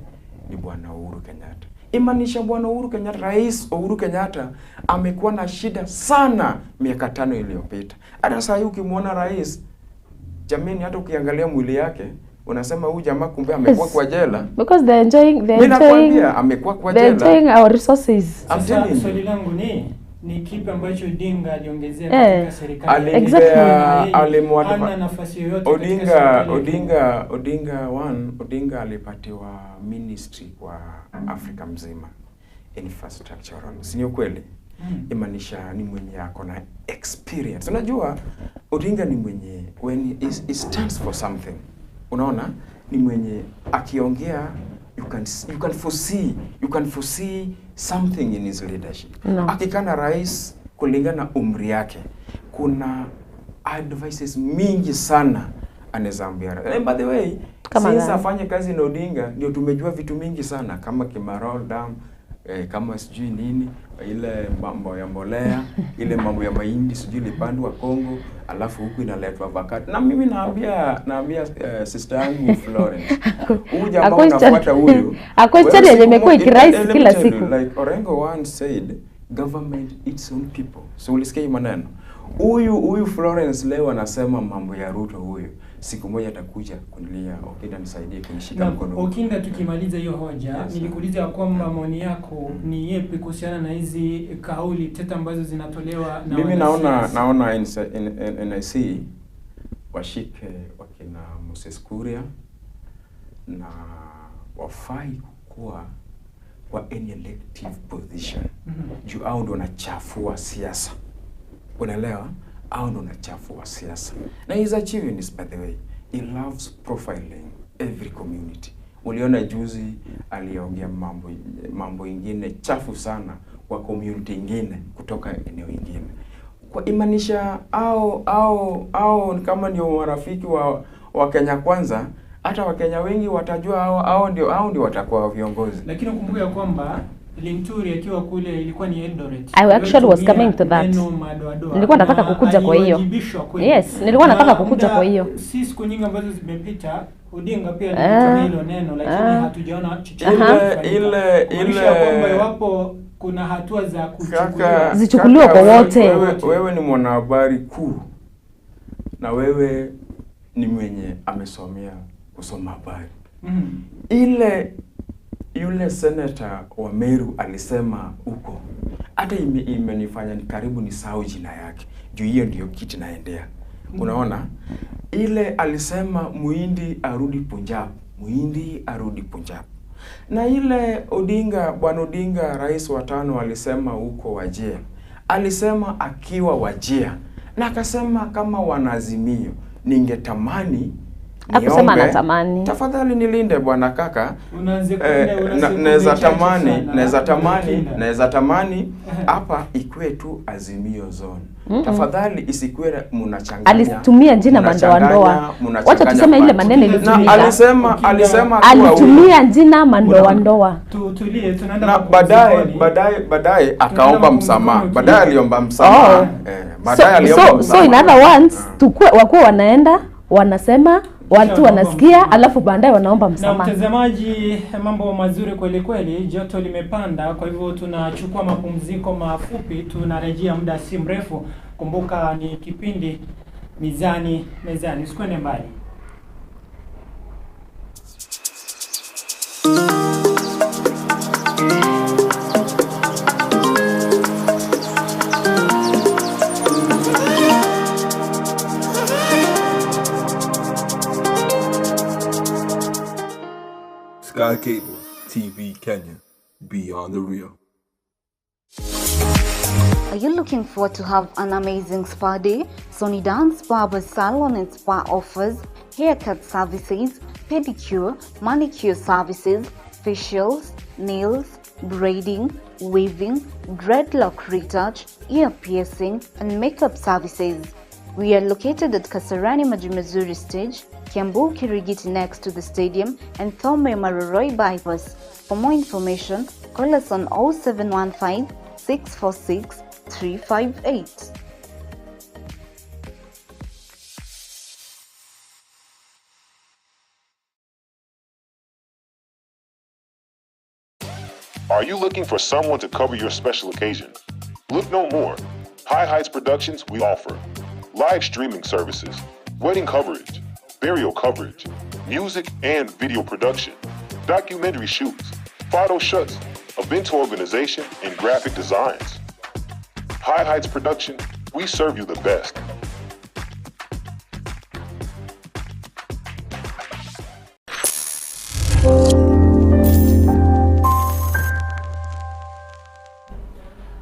ni Bwana Uhuru Kenyatta. Imaanisha Bwana Uhuru Kenyatta, Rais Uhuru Kenyatta amekuwa na shida sana miaka 5 iliyopita. Hata saa hii ukimwona rais, jamani, hata ukiangalia mwili yake unasema huyu jamaa kumbe amekuwa Yes. kwa jela. Because they're enjoying, they're Mimi enjoying, nakwambia amekuwa kwa they're jela. enjoying our resources. I'm Sasa telling you. swali langu ni kipi ambacho Odinga aliongezea katika serikali? Alimpea- Na yeye alimwadva- hana nafasi yoyote katika Odinga serikali ya Odinga Odinga one Odinga alipatiwa ministry kwa Afrika mzima infrastructural, si ni ukweli? Imaanisha ni mwenye ako na experience. Unajua Odinga ni mwenye when he stands for something, unaona ni mwenye akiongea you can foresee something in his leadership. No. Akikaa na rais kulingana na umri yake, kuna advices mingi sana anaweza ambia. And by the way, Kama since gani? afanye kazi na Odinga ndio tumejua vitu mingi sana kama Kimarol Dam, kama sijui nini ile mambo ya mbolea, ile mambo ya mahindi sijui ilipandwa Kongo, alafu huku inaletwa avocado. Na mimi naambia sister yangu Florence, huyu jamaa unafuata huyu A question wewe yenye siku imekuwa ikirise let me kila tell you, siku. like Orengo once said, government its own people. So ulisikia hii maneno? Huyu Florence leo anasema mambo ya Ruto huyu. Siku moja atakuja kunilia, Okinda nisaidie kunishika Na mkono. Okinda, tukimaliza hiyo hoja, Yes. nilikuuliza ya kwamba maoni yako ni yepi kuhusiana na hizi kauli teta ambazo zinatolewa na Mimi naona wanasiasa? naona NIC washike wakina Moses Kuria na wafai kukua kwa any elective position. Juu hao ndio wanachafua siasa. Unaelewa? Hao ndio wanachafua siasa. Na he's achieving this by the way. He loves profiling every community. Uliona juzi aliongea mambo ingine chafu sana kwa community ingine kutoka eneo ingine. Kwa imaanisha au kama ndio marafiki wa Kenya Kwanza, hata Wakenya wengi watajua hao ndio watakuwa viongozi. Lakini ukumbuke ya kwamba Linturi akiwa kule ilikuwa ni Eldoret. I actually was Alitumia coming to that. neno madoadoa. Nilikuwa nataka Na kukuja kwa hiyo. aliwajibishwa kweli. Yes, nilikuwa nataka Na kukuja muda kwa hiyo. Si siku nyingi ambazo zimepita Odinga pia alitumia hilo neno lakini hatujaona chochote kifanyika. Kumaanisha kwamba iwapo kuna hatua za kuchukuliwa Zichukuliwe Kaka, kwa wote. Wewe ni mwanahabari kuu na wewe ni mwenye amesomea kusoma habari. Ile yule senator wa Meru alisema huko, hata imenifanya ni karibu nisahau jina yake juu hiyo ndio kiti naendea. Unaona, ile alisema Muhindi arudi Punjab, Muhindi arudi Punjab. Na ile Odinga, Bwana Odinga rais wa tano alisema huko Wajir, alisema akiwa Wajir, na akasema kama wanaazimio, ningetamani Hakusema niombe, anatamani. Tafadhali nilinde bwana kaka. Unaanza kwenda, una Naweza sekunde chache tamani, sana. naweza tamani, Unakinda. naweza tamani hapa ikuwe tu Azimio zone. Tafadhali isikuwe mnachanganya. Alitumia jina mandoandoa. Wacha tuseme ile maneno Na ilitumika. alisema akiwa huko. Alitumia jina mandoandoa. Tutulie, tunaenda Na mapumzikoni. baadaye akaomba msamaha. Baadaye aliomba msamaha. Oh. Baadaye aliomba So msamaha. in other words, tukue wakuwa wanaenda wanasema watu wanasikia, alafu baadaye wanaomba Na msamaha. mtazamaji, mambo mazuri kweli kweli, joto limepanda, kwa hivyo tunachukua mapumziko mafupi, tunarejea muda si mrefu. Kumbuka ni kipindi Mizani Mezani, usikwende mbali. Sky Cable TV Kenya, beyond the real. Are you looking forward to have an amazing spa day? Sony Dance Barber Salon and Spa offers haircut services, pedicure, manicure services, facials, nails, braiding, weaving, dreadlock retouch, ear piercing, and makeup services. We are located at Kasarani Majimazuri Stage, Kiambu Kirigiti next to the stadium, and Thome Maroroi Bypass. For more information, call us on 0715 646 358. Are you looking for someone to cover your special occasion? Look no more. High Heights Productions, we offer live streaming services, wedding coverage, burial coverage, music and video production, documentary shoots, photo shoots, event organization, and graphic designs. High Heights Production, we serve you the best.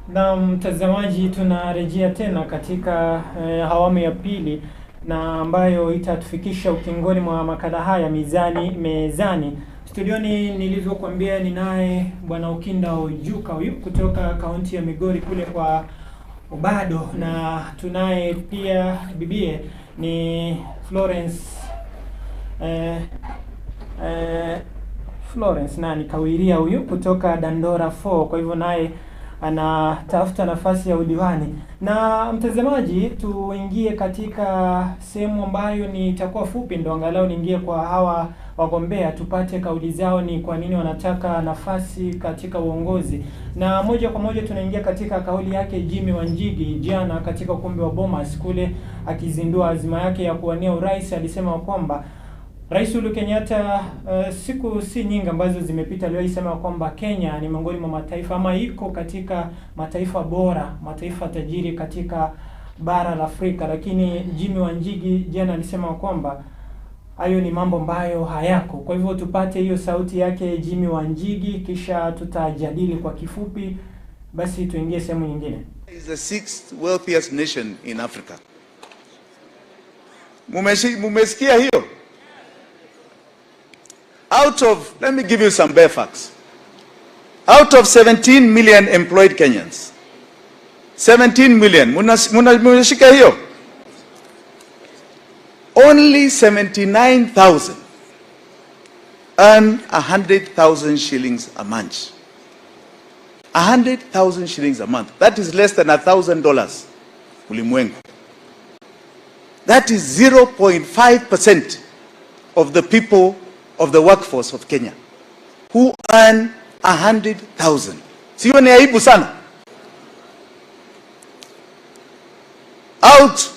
Na mtazamaji, tunarejea tena katika awamu ya pili na ambayo itatufikisha ukingoni mwa makala haya Mizani Mezani. Studioni nilivyokuambia ninaye Bwana Okinda Ojuka huyu kutoka kaunti ya Migori kule kwa Obado, na tunaye pia bibie ni Florence Florence nani Kawiria huyu kutoka Dandora 4, kwa hivyo naye anatafuta nafasi ya udiwani. Na mtazamaji, tuingie katika sehemu ambayo ni itakuwa fupi, ndo angalau niingie kwa hawa wagombea tupate kauli zao ni kwa nini wanataka nafasi katika uongozi. Na moja kwa moja tunaingia katika kauli yake Jimmy Wanjigi jana katika ukumbi wa Bomas kule akizindua azima yake ya kuwania urais. Alisema kwamba Rais Uhuru Kenyatta siku si nyingi ambazo zimepita aliwahi sema kwamba Kenya ni miongoni mwa mataifa ama iko katika mataifa bora, mataifa tajiri katika bara la Afrika, lakini Jimmy Wanjigi jana alisema kwamba hayo ni mambo ambayo hayako. Kwa hivyo tupate hiyo sauti yake Jimmy Wanjigi, kisha tutajadili kwa kifupi, basi tuingie sehemu nyingine. Is the sixth wealthiest nation in Africa. Mumesikia hiyo? Out of, let me give you some bare facts. Out of 17 million employed Kenyans, 17 million, munashika hiyo? Only 79,000 earn 100,000 shillings a month. 100,000 shillings a month. That is less than $1,000. Ulimwengu. That is 0.5% of the people of the workforce of Kenya who earn 100,000. Sio ni aibu sana? Out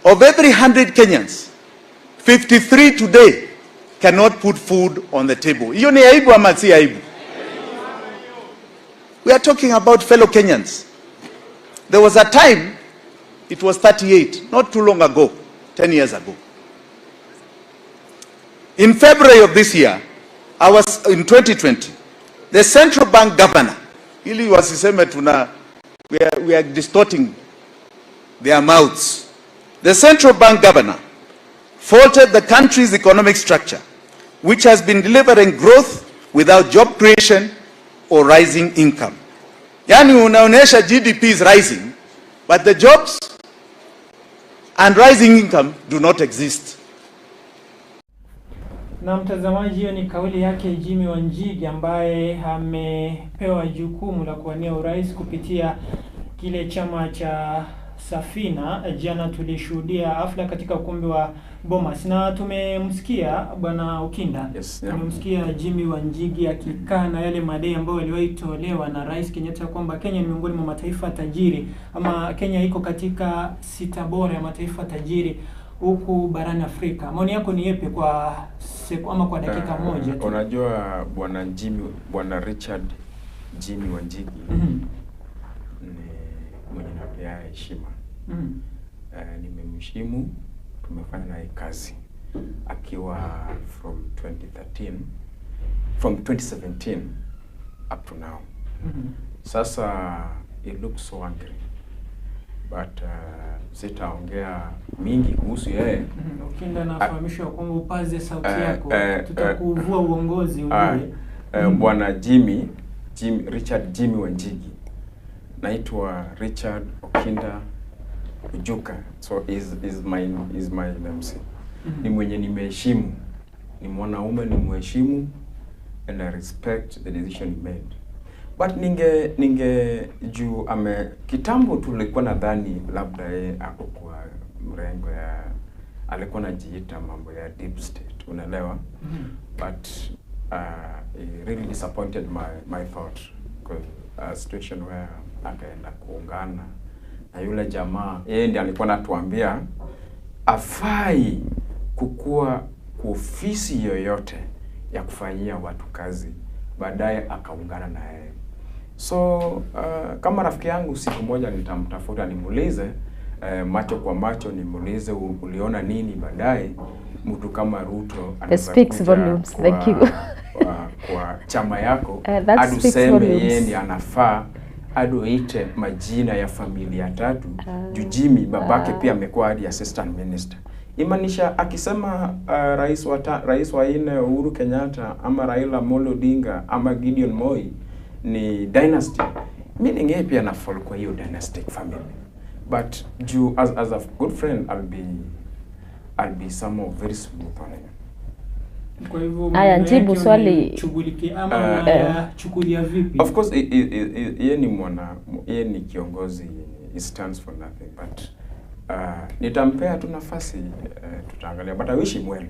of every 100 Kenyans, 53 today cannot put food on the table. Hiyo ni aibu ama si aibu? We are talking about fellow Kenyans. There was a time it was 38, not too long ago, 10 years ago. In February of this year, I was in 2020, the central bank governor, ili wasiseme tuna, we are distorting their mouths. The central bank governor faulted the country's economic structure, which has been delivering growth without job creation or rising income. Yani unaonesha GDP is rising, but the jobs and rising income do not exist. Na mtazamaji, hiyo ni kauli yake Jimmy Wanjigi ambaye amepewa jukumu la kuwania urais kupitia kile chama cha Safina. Jana tulishuhudia hafla katika ukumbi wa Bomas na tumemsikia Bwana Okinda. Yes, yeah. Tumemsikia Jimmy Wanjigi akikaa na yale madai ambayo yaliwahi tolewa na Rais Kenyatta kwamba Kenya ni miongoni mwa mataifa tajiri ama Kenya iko katika sita bora ya mataifa tajiri huku barani Afrika. Maoni yako ni yapi kwa siku ama kwa dakika moja tu? Unajua Bwana Richard Jimmy Wanjigi ni mwenye napea heshima. Nimemheshimu, tumefanya naye kazi akiwa from 2013, from 2017 up to now. Sasa it looks so angry, but sitaongea mingi kuhusu yeye. Okinda, nafahamishwa kwamba upaze sauti yako, tutakuvua uongozi ujue. Bwana Jimmy Richard Jimmy Wanjigi. Naitwa Richard Okinda Ojuka. So is my namesake. Ni mwenye nimeheshimu. Ni mwanaume ni mheshimu and I respect the decision he made. But ninge juu ame kitambo tulikuwa nadhani labda yeye ako kwa mrengo ya, alikuwa anajiita mambo ya deep state, unaelewa? But he really disappointed my thought, because a situation where akaenda kuungana na yule jamaa, yeye ndiye alikuwa anatuambia afai kukua kwa ofisi yoyote ya kufanyia watu kazi, baadaye akaungana na yeye. So kama rafiki yangu, siku moja nitamtafuta nimuulize, macho kwa macho, nimuulize uliona nini baadaye mtu kama Ruto anaweza Speaks kuja volumes. Thank you. kwa chama yako That hadi speaks useme volumes. yeye ndiye anafaa, hadi uite majina ya familia tatu, juu Jimmy babake pia amekuwa hadi assistant minister. Imaanisha akisema rais wa nne Uhuru Kenyatta ama Raila Amolo Odinga ama Gideon Moi ni dynasty, meaning yeye pia anafall kwa hiyo dynastic family. But juu as a good friend, I'll be somehow very smooth on him. Kwa hivyo Aya, maneno njibu yake swali. unaichugulikia ama unayachukulia vipi? Of course, yeye ni kiongozi yenye he stands for nothing, but nitampea tu nafasi, tutaangalia, but I wish him well.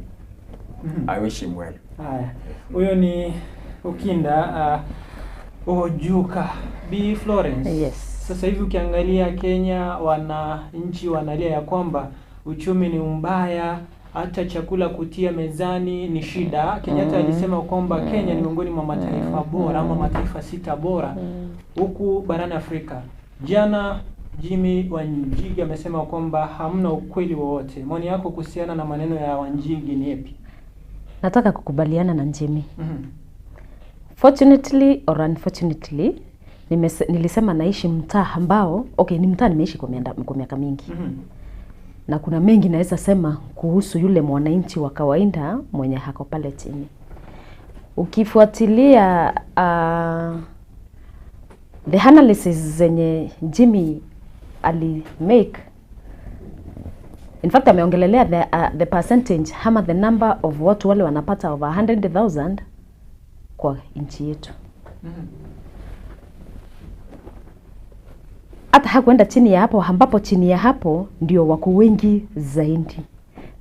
I wish him well. Haya, huyo ni Okinda Ojuka. Bi Florence. Yes. Sasa hivi ukiangalia Kenya, wananchi wanalia ya kwamba uchumi ni mbaya, hata chakula kutia mezani ni shida. Kenyatta alisema kwamba Kenya ni miongoni mwa mataifa bora ama mataifa sita bora huku barani Afrika. Jana Jimmy Wanjigi amesema kwamba hamna ukweli wowote. Maoni yako kuhusiana na maneno ya Wanjigi ni yapi? Nataka kukubaliana na Jimmy. Fortunately or unfortunately, nilisema naishi mtaa ambao, okay, ni mtaa nimeishi kwa miaka mingi na kuna mengi naweza sema kuhusu yule mwananchi wa kawaida mwenye hako pale chini. Ukifuatilia the analysis zenye Jimmy ali make, in fact ameongelelea the percentage ama the number of watu wale wanapata over 100,000 kwa nchi yetu. Hata hakuenda chini ya hapo, ambapo chini ya hapo ndio wako wengi zaidi,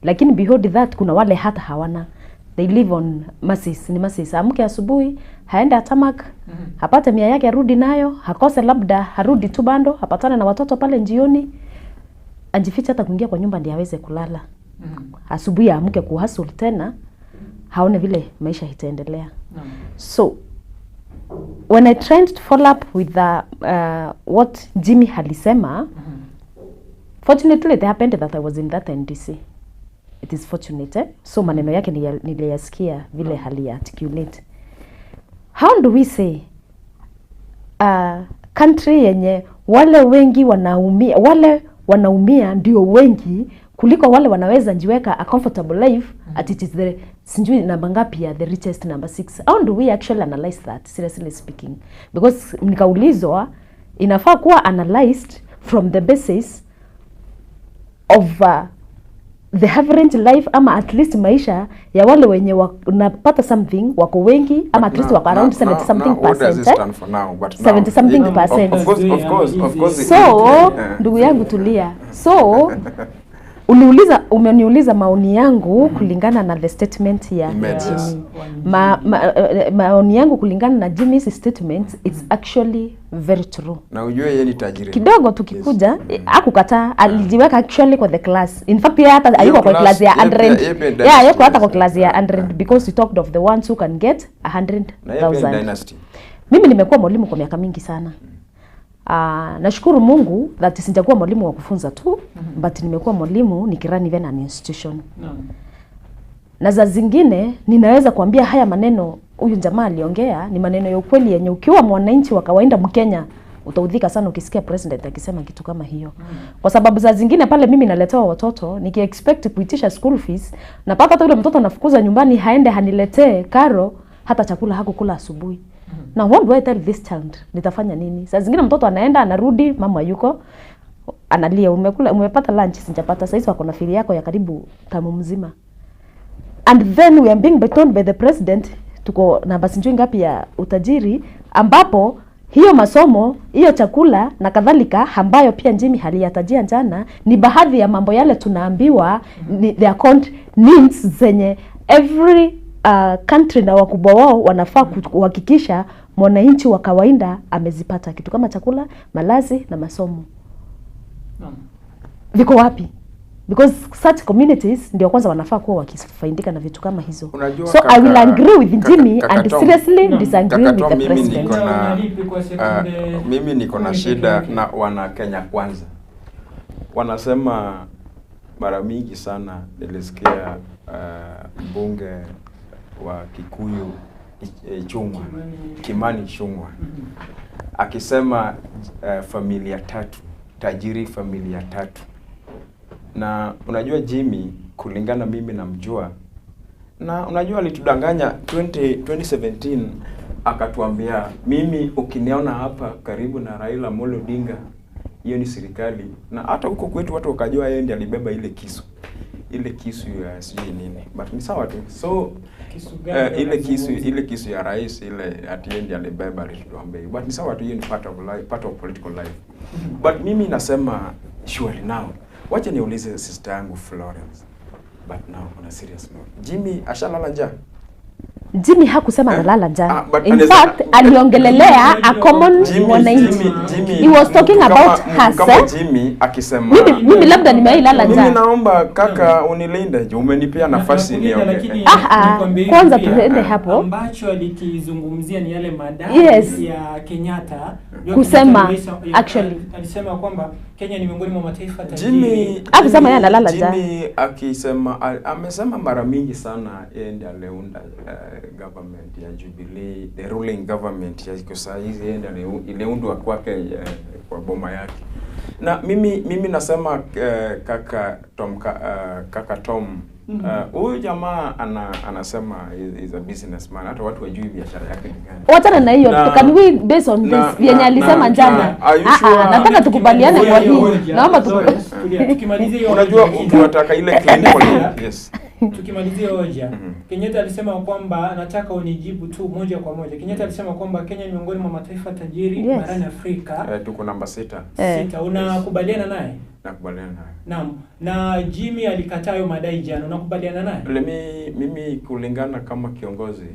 lakini behold that kuna wale hata hawana, they live on mercies, ni mercies. Amke asubuhi haende atamak hapate mia yake arudi nayo, hakose labda harudi tu bando hapatane na watoto pale njioni, ajifiche hata kuingia kwa nyumba ndiye aweze kulala. Asubuhi amke kuhustle tena, haone vile maisha itaendelea. So when I tried to follow up with what Jimmy alisema, fortunately it happened that I was in that NDC. It is fortunate, eh? So maneno yake niliyasikia vile hali articulate. How do we say country yenye wale wengi wanaumia, wale wanaumia ndio wengi kuliko wale wanaweza njiweka a comfortable life, at it is the sijui namba ngapi ya the richest number six? How do we actually analyze that, seriously speaking? Because nikaulizwa inafaa kuwa analyzed from the basis of the average life ama at least maisha ya wale wenye wanapata something wako wengi ama at least wako around 70 something Now, what does percent, it eh? stand for now? But now, 70 something percent. Of course, So ndugu yangu, tulia. So uliuliza, umeniuliza maoni yangu kulingana na the statement ya Imagine. Jimmy. Maoni yangu kulingana na Jimmy's statement, it's actually very true. Na ujue yeye ni tajiri. Kidogo tukikuja, akukataa, alijiweka actually kwa the class. In fact, yeye hata hayuko kwa class ya 100. Yeye pia Yeah, yuko hata kwa dynasty. class ya 100, because we talked of the ones who can get Na yeye pia ni 100,000. dynasty. Mimi nimekuwa mwalimu kwa miaka mingi sana. Nashukuru Mungu that sijakuwa mwalimu wa kufunza tu, but nimekuwa mwalimu nikirun even an institution. Na za zingine ninaweza kuambia haya maneno huyu jamaa aliongea ni maneno ya ukweli yenye ukiwa mwananchi wa kawaida Mkenya utaudhika sana ukisikia president akisema kitu kama hiyo. Kwa sababu za zingine pale mimi naletewa watoto nikiexpect kuitisha school fees, napata hata yule mtoto nafukuza nyumbani haende haniletee karo, hata chakula hakukula asubuhi. Now what do I tell this child? Nitafanya nini? Saa zingine mtoto anaenda anarudi, mama yuko analia, umekula, umepata lunch? Sijapata. Sasa wako na fili yako ya karibu tamu mzima. And then we are being told by the president tuko namba sijui ngapi ya utajiri, ambapo hiyo masomo, hiyo chakula na kadhalika, ambayo pia Jimmy aliyatajia jana, ni baadhi ya mambo yale tunaambiwa ni their needs zenye every country na wakubwa wao wanafaa kuhakikisha mwananchi wa kawaida amezipata, kitu kama chakula, malazi na masomo. Viko wapi? Because such communities ndio kwanza wanafaa kuwa wakifaidika na vitu kama hizo. Unajua, So I will agree with Jimmy kaka and Tom, seriously disagree Kaka with Tom, the mimi president. niko na Unalipi kwa sekunde mimi niko na 10 peke shida yake. na wana Kenya Kwanza. Wanasema mara mingi sana, nilisikia mbunge wa Kikuyu Ichung'wa, Kimani Ichung'wa akisema familia tatu tajiri, familia tatu. Na unajua Jimmy, kulingana mimi namjua, na unajua alitudanganya 2017 akatuambia, mimi ukiniona hapa karibu na Raila Amolo Odinga, hiyo ni serikali. Na hata huko kwetu watu wakajua yeye ndiye alibeba ile kisu ya sijui nini, but ni sawa tu. So Kisu gani ile kisu, unazungumza? ile kisu ya rais ile, ati yeye ndiye alibeba, alituambia hivyo. But ni sawa tu, hiyo ni part of life, part of political life. But mimi nasema surely now, wacha niulize sister yangu Florence, but now on a serious note, Jimmy ashalala njaa? Jimmy hakusema analala njaa. Ah, but In fact, aliongelelea a common mwananchi. Jimmy, He was talking about mtu kama herself. Jimmy akisema Mimi labda nimewahi mimi njaa. Naomba kaka unilinde juu umenipea nafasi Nakulinda, niongee. lakini Ah, ah, nikwambie hivi kwanza pia, tuende hapo. ambacho alikizungumzia ni yale madai ya Kenyatta. Ndio Kusema, Kenyatta actually. Alisema kwamba Kenya ni miongoni mwa mataifa tajiri. Jimmy, Hakusema yeye analala njaa. Jimmy akisema amesema mara mingi sana yeye ndiye aliunda government ya Jubilee, the ruling government ya iko saa hizi, yeye ndiye iliundwa kwake kwa boma yake. Na mimi nasema kaka Tom kaka Tom, huyu jamaa anasema is a businessman, hata watu wajui biashara yake ni gani. Wachana na hiyo. Can we base on this yenye alisema jana? Are you Ah, sure? ah, nataka tukubaliane kwa Hiyo hii. hoja, Naomba sorry, tulia, tukimalizia hiyo Unajua hoja, tunataka ile clinical, yes. Tukimalizia hoja, Kenyatta alisema kwamba, nataka unijibu tu moja kwa moja. Kenyatta alisema kwamba Kenya ni miongoni mwa mataifa tajiri barani Afrika. Tuko namba 6. 6. Unakubaliana naye? Nakubaliana naye. Naam. Na Jimmy alikataa hayo madai jana. Unakubaliana naye? Mimi kulingana kama kiongozi,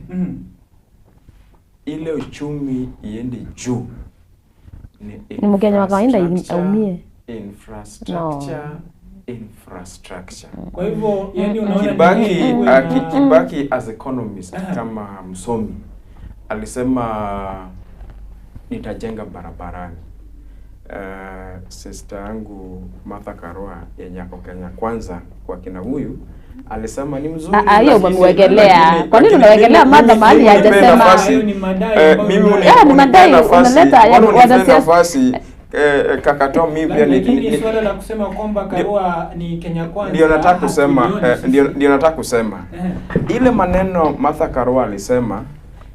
ile uchumi iende juu ni Ni Mkenya wa kawaida infrastructure, aumie. Infrastructure, infrastructure. Kwa hivyo yani unaona ni Kibaki, heri kuwe na- Kibaki as economist, kama msomi, alisema nitajenga barabarani. Sister yangu Martha Karua yenye ako Kenya Kwanza kwa kina huyu alisema ni mzuri. Ah, ah, hiyo umemwekelea. Lakini Kwa nini unawekelea mimi- Martha mahali mimi unipe hajasema? nafasi, Hayo ni madai ambayo mimi Yeah, ni unipe madai nafasi, unaleta ya mbona unipe wanasiasa. nafasi, kaka Tom, mimi pia Lakini suala la kusema kwamba Karua ni Kenya Kwanza ndio nataka kusema hatulioni sisi. ndio nataka kusema ile maneno Martha Karua alisema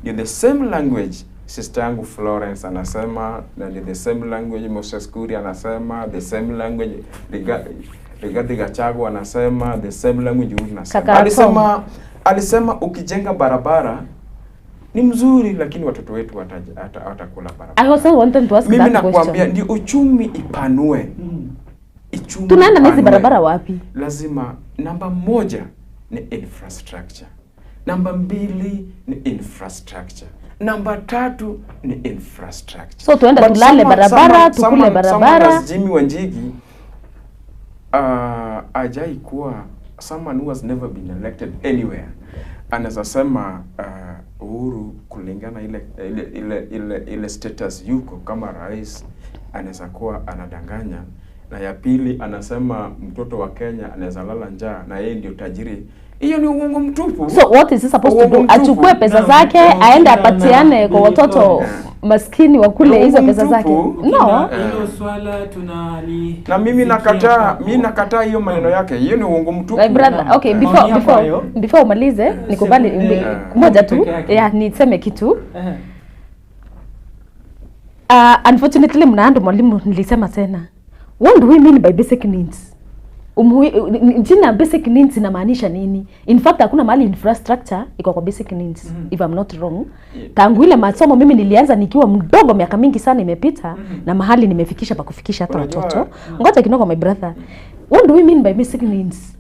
ni the same language sister yangu Florence anasema, na ni the same language Moses Kuria anasema, the same language Rigathi Gachagua anasema, the same language Uhuru anasema. Kaka Tom. Alisema ukijenga barabara ni mzuri, lakini watoto wetu watakula barabara. I also wanted to ask Mimi that nakwambia question. ndio uchumi ipanue. Uchumi Tunaenda na hizi ipanue. barabara wapi? Lazima namba moja ni infrastructure, namba mbili ni infrastructure, namba tatu ni infrastructure. So tuende But tulale barabara, tukule barabara. someone as Jimmy Wanjigi ajai kuwa someone who has never been elected anywhere anaweza sema Uhuru kulingana ile status yuko kama rais anaweza kuwa anadanganya, na ya pili anasema mtoto wa Kenya anaweza lala njaa na yeye ndio tajiri. Hiyo ni uongo mtupu. So what is he supposed to Uongo do? mtupu. Achukue pesa zake aende apatiane kwa watoto maskini wakule hizo pesa zake? No. Hilo swala tunali Na mimi nakataa, mimi nakataa hiyo maneno yake. Hiyo ni uongo mtupu. My brother, okay, before umalize, nikubali moja tu, peke yake. yeah, niseme kitu. Unfortunately mnaando mwalimu nilisema tena. What do we mean by basic needs? Jina basic needs inamaanisha nini? In fact hakuna mahali infrastructure iko kwa basic needs, if I'm not wrong. Tangu ile masomo mimi nilianza nikiwa mdogo, miaka mingi sana imepita, na mahali nimefikisha pa kufikisha hata watoto. Ngoja kidogo, my brother. What do we mean by basic needs?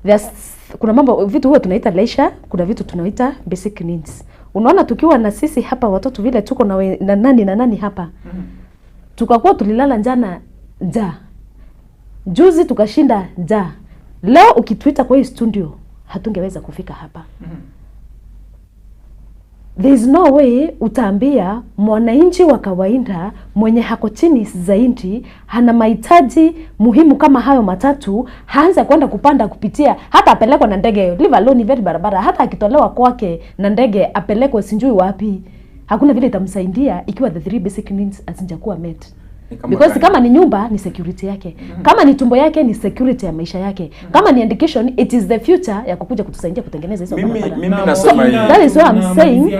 There's, kuna mambo, vitu huwa tunaita leisure, kuna vitu tunaita basic needs. Unaona tukiwa na sisi hapa watoto vile tuko na, na nani na nani hapa, tukakuwa tulilala njana njaa, juzi tukashinda njaa, leo ukituita kwa hii studio hatungeweza kufika hapa. There is no way utaambia mwananchi wa kawaida mwenye hako chini zaidi, hana mahitaji muhimu kama hayo matatu, haanze kwenda kupanda kupitia, hata apelekwe na ndege, leave alone very barabara, hata akitolewa kwake na ndege apelekwe sijui wapi, hakuna vile itamsaidia ikiwa the three basic needs hazijakuwa met. Because kama ni nyumba ni security yake, kama ni tumbo yake ni security ya maisha yake, kama ni education it is the future ya kukuja kutusaidia kutengeneza hizo barabara. Mimi nasema hii. That is what I'm saying.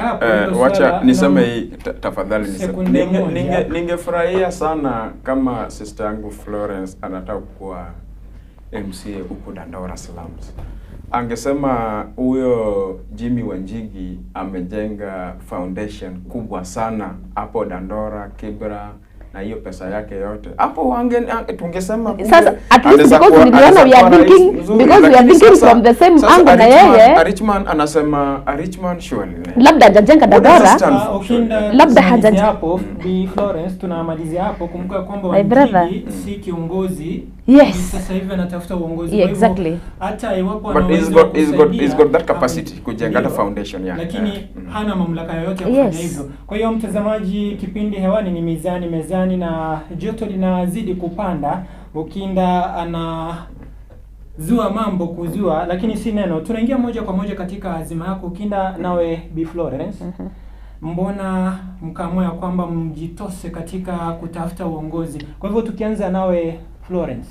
Wacha niseme hii, tafadhali niseme. Ningefurahia sana kama sister yangu Florence anataka kuwa MCA huko Dandora Slums. Angesema huyo Jimmy Wanjigi amejenga foundation kubwa sana hapo Dandora, Kibra, na hiyo pesa yake yote hapo tungesema sasa at least because niliona we are thinking, because we are thinking from the same angle na yeye. A rich man anasema, a rich man surely labda hajajenga Dandora, labda hajajenga hapo. Bi Florence, tunamalizia hapo. Kumbuka kwamba Wanjigi si kiongozi. Yes. Sasa hivi anatafuta uongozi. Yeah, exactly. Hata iwapo anaweza, but he's got that capacity kujenga that foundation yake, lakini hana mamlaka yoyote ya kufanya hivyo. Kwa hiyo mtazamaji, kipindi hewani ni Mizani Mezani na joto linazidi kupanda. Ukinda anazua mambo kuzua, lakini si neno. Tunaingia moja kwa moja katika azima yako Ukinda, nawe Bi Florence. Mbona mkaamua ya kwamba mjitose katika kutafuta uongozi? Kwa hivyo tukianza nawe Florence,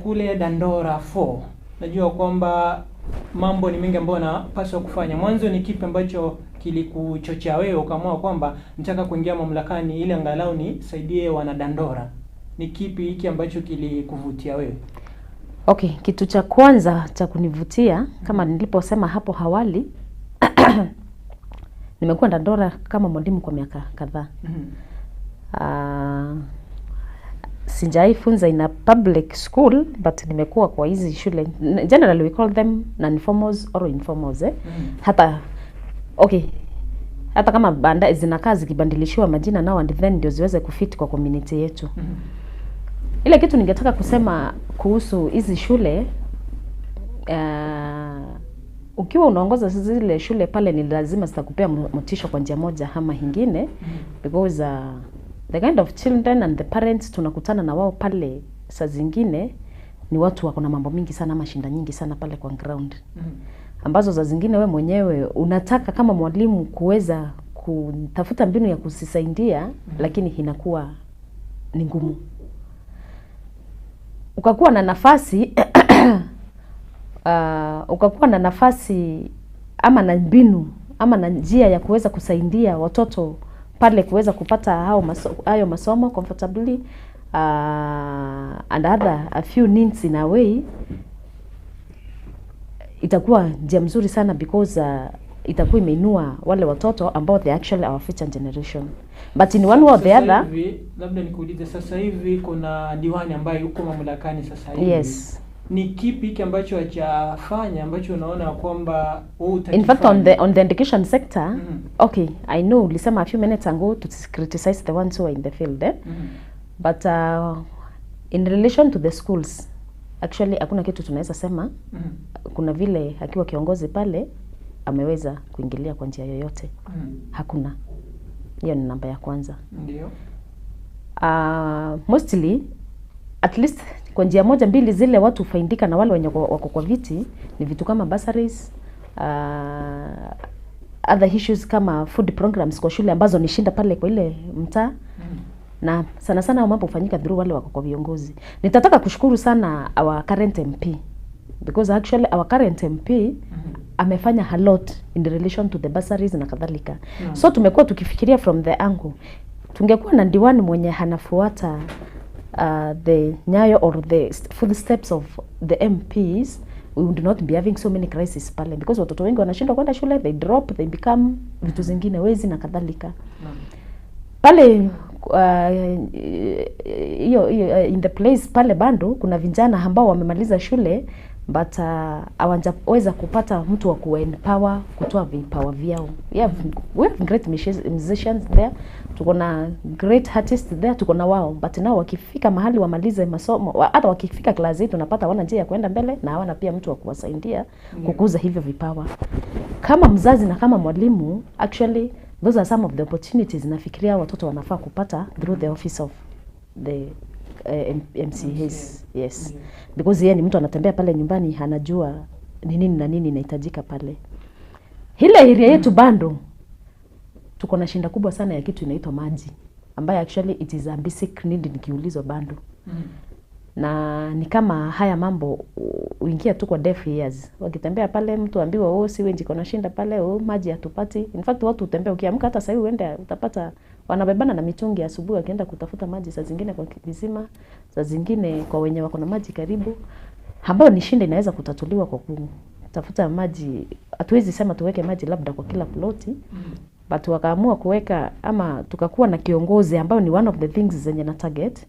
kule Dandora 4, najua kwamba mambo ni mengi ambayo unapaswa kufanya. Mwanzo ni kipi ambacho kilikuchochea wewe ukaamua kwamba nataka kuingia mamlakani ili angalau nisaidie wana Dandora? Ni kipi hiki ambacho kilikuvutia wewe? Okay, kitu cha kwanza cha kunivutia kama niliposema hapo awali, nimekuwa Dandora kama mwalimu kwa miaka kadhaa. Sijaifunza in a public school, but nimekuwa kwa hizi shule, generally we call them non-formals or informals, Hata okay, hata kama banda zinakaa zikibadilishiwa majina now and then ndio ziweze kufit kwa community yetu. Ile kitu ningetaka kusema kuhusu hizi shule, ukiwa unaongoza zile shule pale ni lazima zitakupea motisha kwa njia moja ama nyingine, because the kind of children and the parents tunakutana na wao pale saa zingine ni watu wako na mambo mingi sana ama shinda nyingi sana pale kwa ground, ambazo za zingine we mwenyewe unataka kama mwalimu kuweza kutafuta mbinu ya kusisaidia, lakini inakuwa ni ngumu. Ukakuwa na nafasi ukakuwa na nafasi ama na mbinu ama na njia ya kuweza kusaidia watoto pale kuweza kupata hayo masomo comfortably, and other a few needs in a way, itakuwa njia mzuri sana because itakuwa imeinua wale watoto ambao they actually our future generation. But in one way or the other, labda nikuulize, sasa hivi kuna diwani ambaye yuko mamlakani sasa hivi. Yes. Ni kipi hiki ambacho hajafanya ambacho unaona kwamba wewe utakifanya? In fact on the education sector, okay, I know ulisema a few minutes ago to criticize the ones who are in the field, But in relation to the schools, actually hakuna kitu tunaweza sema. Kuna vile akiwa kiongozi pale ameweza kuingilia kwa njia yoyote. Hakuna. Hiyo ni namba ya kwanza. Ndio. Mostly at least kwa njia moja mbili zile watu hufaidika na wale wenye wako kwa viti ni vitu kama bursaries, other issues kama food programs kwa shule ambazo ni shinda pale kwa ile mtaa. Na sana sana mambo hufanyika through wale wako kwa viongozi. Nitataka kushukuru sana our current MP. because actually our current MP amefanya a lot in relation to the bursaries na kadhalika. So tumekuwa tukifikiria from the angle tungekuwa na diwani mwenye hanafuata the nyayo or the footsteps of the MPs, we would not be having so many crises pale, because watoto wengi wanashindwa kwenda shule, they drop, they become vitu zingine, wezi na kadhalika. Pale hiyo in the place pale bado kuna vijana ambao wamemaliza shule but hawajaweza kupata mtu wa kuempower kutoa vipawa vyao. We have great musicians there, tuko na great artists there, tuko na wao, but nao wakifika mahali wamalize masomo, hata wakifika class 8 tunapata hawana njia ya kwenda mbele na hawana pia mtu wa kuwasaidia kukuza hivyo vipawa. Kama mzazi na kama mwalimu, actually those are some of the opportunities nafikiria watoto wanafaa kupata through the office of the MCAs. Yes. Because yeye ni mtu anatembea pale nyumbani, anajua ni nini na nini inahitajika pale. Ile area yetu bado tuko na shinda kubwa sana ya kitu inaitwa maji, ambayo actually it is a basic need nikiulizwa bado. Na ni kama haya mambo uingia tu kwa deaf ears. Wakitembea pale mtu ambiwa oh siwe iko na shinda pale, oh maji hatupati. In fact watu utembea, ukiamka hata sasa uende utapata wanabebana na mitungi asubuhi wakienda kutafuta maji, saa zingine kwa visima, saa zingine kwa wenye wako na maji karibu, ambayo ni shinda inaweza kutatuliwa kwa kutafuta maji. Hatuwezi sema tuweke maji labda kwa kila ploti, but wakaamua kuweka ama tukakuwa na kiongozi ambao ni one of the things zenye na target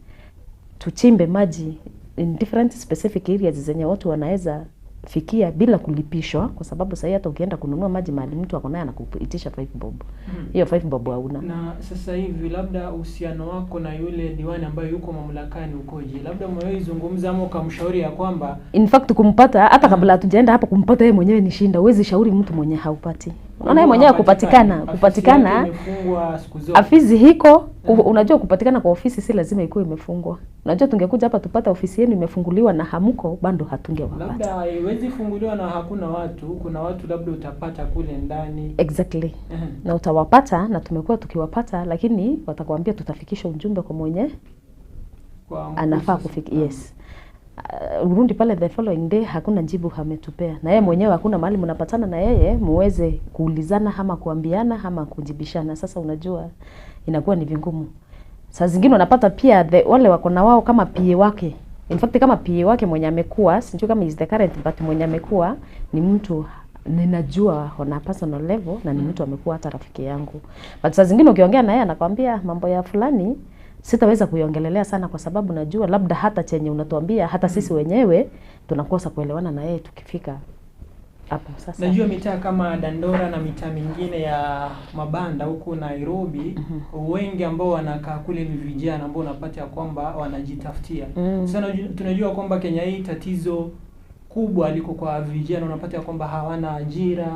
tuchimbe maji in different specific areas zenye watu wanaweza fikia bila kulipishwa, kwa sababu sasa hata ukienda kununua maji mahali mtu ako naye anakuitisha 5 bob. Hiyo 5 bob hauna. Na sasa hivi labda uhusiano wako na yule diwani ambaye yuko mamlakani ukoje? Labda umewahi zungumza ama ukamshauri ya kwamba in fact kumpata hata kabla hatujaenda hapo, kumpata yeye mwenyewe ni shinda. Huwezi shauri mtu mwenye haupati. Unaona yeye mwenyewe kupatikana afisi hiko. Unajua kupatikana kwa ofisi si lazima ikuwe imefungwa. Unajua tungekuja hapa tupata ofisi yenu imefunguliwa na hamuko, bado hatungewapata. Labda haiwezi funguliwa na hakuna watu, kuna watu labda utapata kule ndani. Exactly. Na utawapata, na tumekuwa tukiwapata, lakini watakwambia tutafikisha ujumbe kwa mwenye kwa anafaa kufika. Yes. Urundi pale the following day hakuna jibu ametupea. Na yeye mwenyewe hakuna mahali mnapatana na yeye muweze kuulizana ama kuambiana ama kujibishana. Sasa unajua inakuwa ni vingumu. Saa zingine unapata pia wale wako na wao kama PA wake. In fact kama PA wake mwenye amekuwa, sijui kama is the current, but mwenye amekuwa ni mtu ninajua on a personal level na ni mtu amekuwa hata rafiki yangu. But saa zingine ukiongea na yeye anakuambia mambo ya fulani sitaweza kuiongelelea sana kwa sababu najua labda hata chenye unatuambia hata sisi wenyewe tunakosa kuelewana na yeye tukifika hapo. Sasa najua mitaa kama Dandora na mitaa mingine ya mabanda huku Nairobi, wengi ambao wanakaa kule ni vijana ambao unapata kwamba wanajitafutia. Sasa tunajua kwamba Kenya hii tatizo kubwa liko kwa vijana, unapata kwamba hawana ajira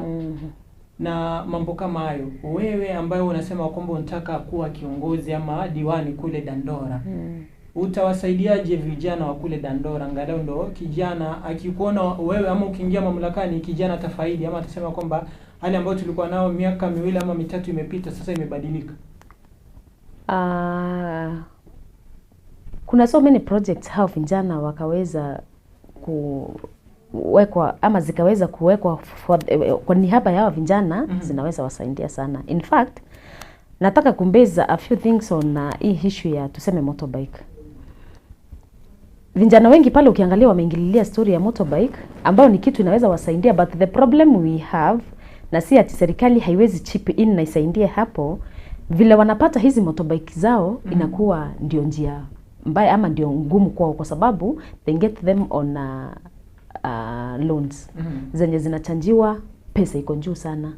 na mambo kama hayo. Wewe ambaye unasema kwamba unataka kuwa kiongozi ama diwani kule Dandora, utawasaidiaje vijana wa kule Dandora? Angalau ndo kijana akikuona wewe ama ukiingia mamlakani, kijana atafaidi ama atasema kwamba hali ambayo tulikuwa nao miaka miwili ama mitatu imepita, sasa imebadilika. Kuna so many projects hao vijana wakaweza kuwekwa ama zikaweza kuwekwa kwa niaba ya vijana, zinaweza wasaidia sana. In fact nataka kumbeza a few things on hii issue ya tuseme motorbike. Vijana wengi pale ukiangalia wameingililia story ya motorbike ambayo ni kitu inaweza wasaidia, but the problem we have, na si ati serikali haiwezi chip in na isaidie hapo, vile wanapata hizi motorbike zao inakuwa ndio njia mbaya ama ndio ngumu kwao, kwa sababu they get them on loans zenye zinachanjiwa pesa iko juu sana.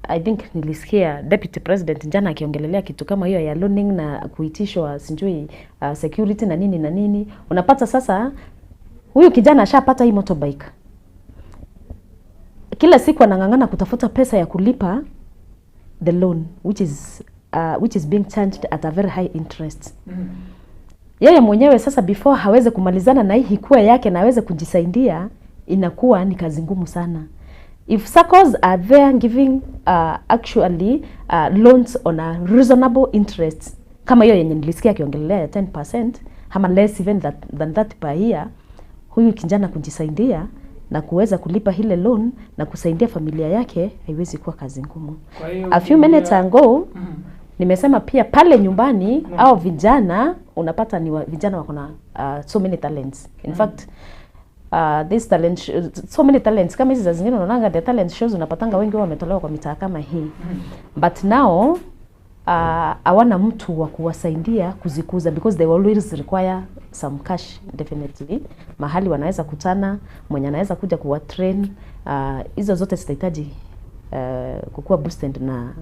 I think nilisikia Deputy President jana akiongelelea kitu kama hiyo ya loaning na kuitishwa sijui security na nini na nini. Unapata sasa huyu kijana ashapata hii motorbike, kila siku anang'ang'ana kutafuta pesa ya kulipa the loan which is being charged at a very high interest. Yeye mwenyewe sasa before haweze kumalizana na hii hikua yake na aweze kujisaidia, inakuwa ni kazi ngumu sana. If SACCOs are there giving actually loans on a reasonable interest, kama hiyo yenye nilisikia akiongelelea ya 10% ama less even than that per year, Huyu kijana kujisaidia na kuweza kulipa ile loan na kusaidia familia yake haiwezi kuwa kazi ngumu. A few minutes ago nimesema pia pale nyumbani au vijana unapata ni vijana wako na so many talents. In fact this talent so many talents kama hizi za zingine unaonanga the talent shows unapatanga wengi wao wametolewa kwa mitaa kama hii. But now hawana mtu wa kuwasaidia kuzikuza because they always require some cash definitely. Mahali wanaweza kutana, mwenye anaweza kuja kuwa train, hizo zote zitahitaji kukuwa boosted na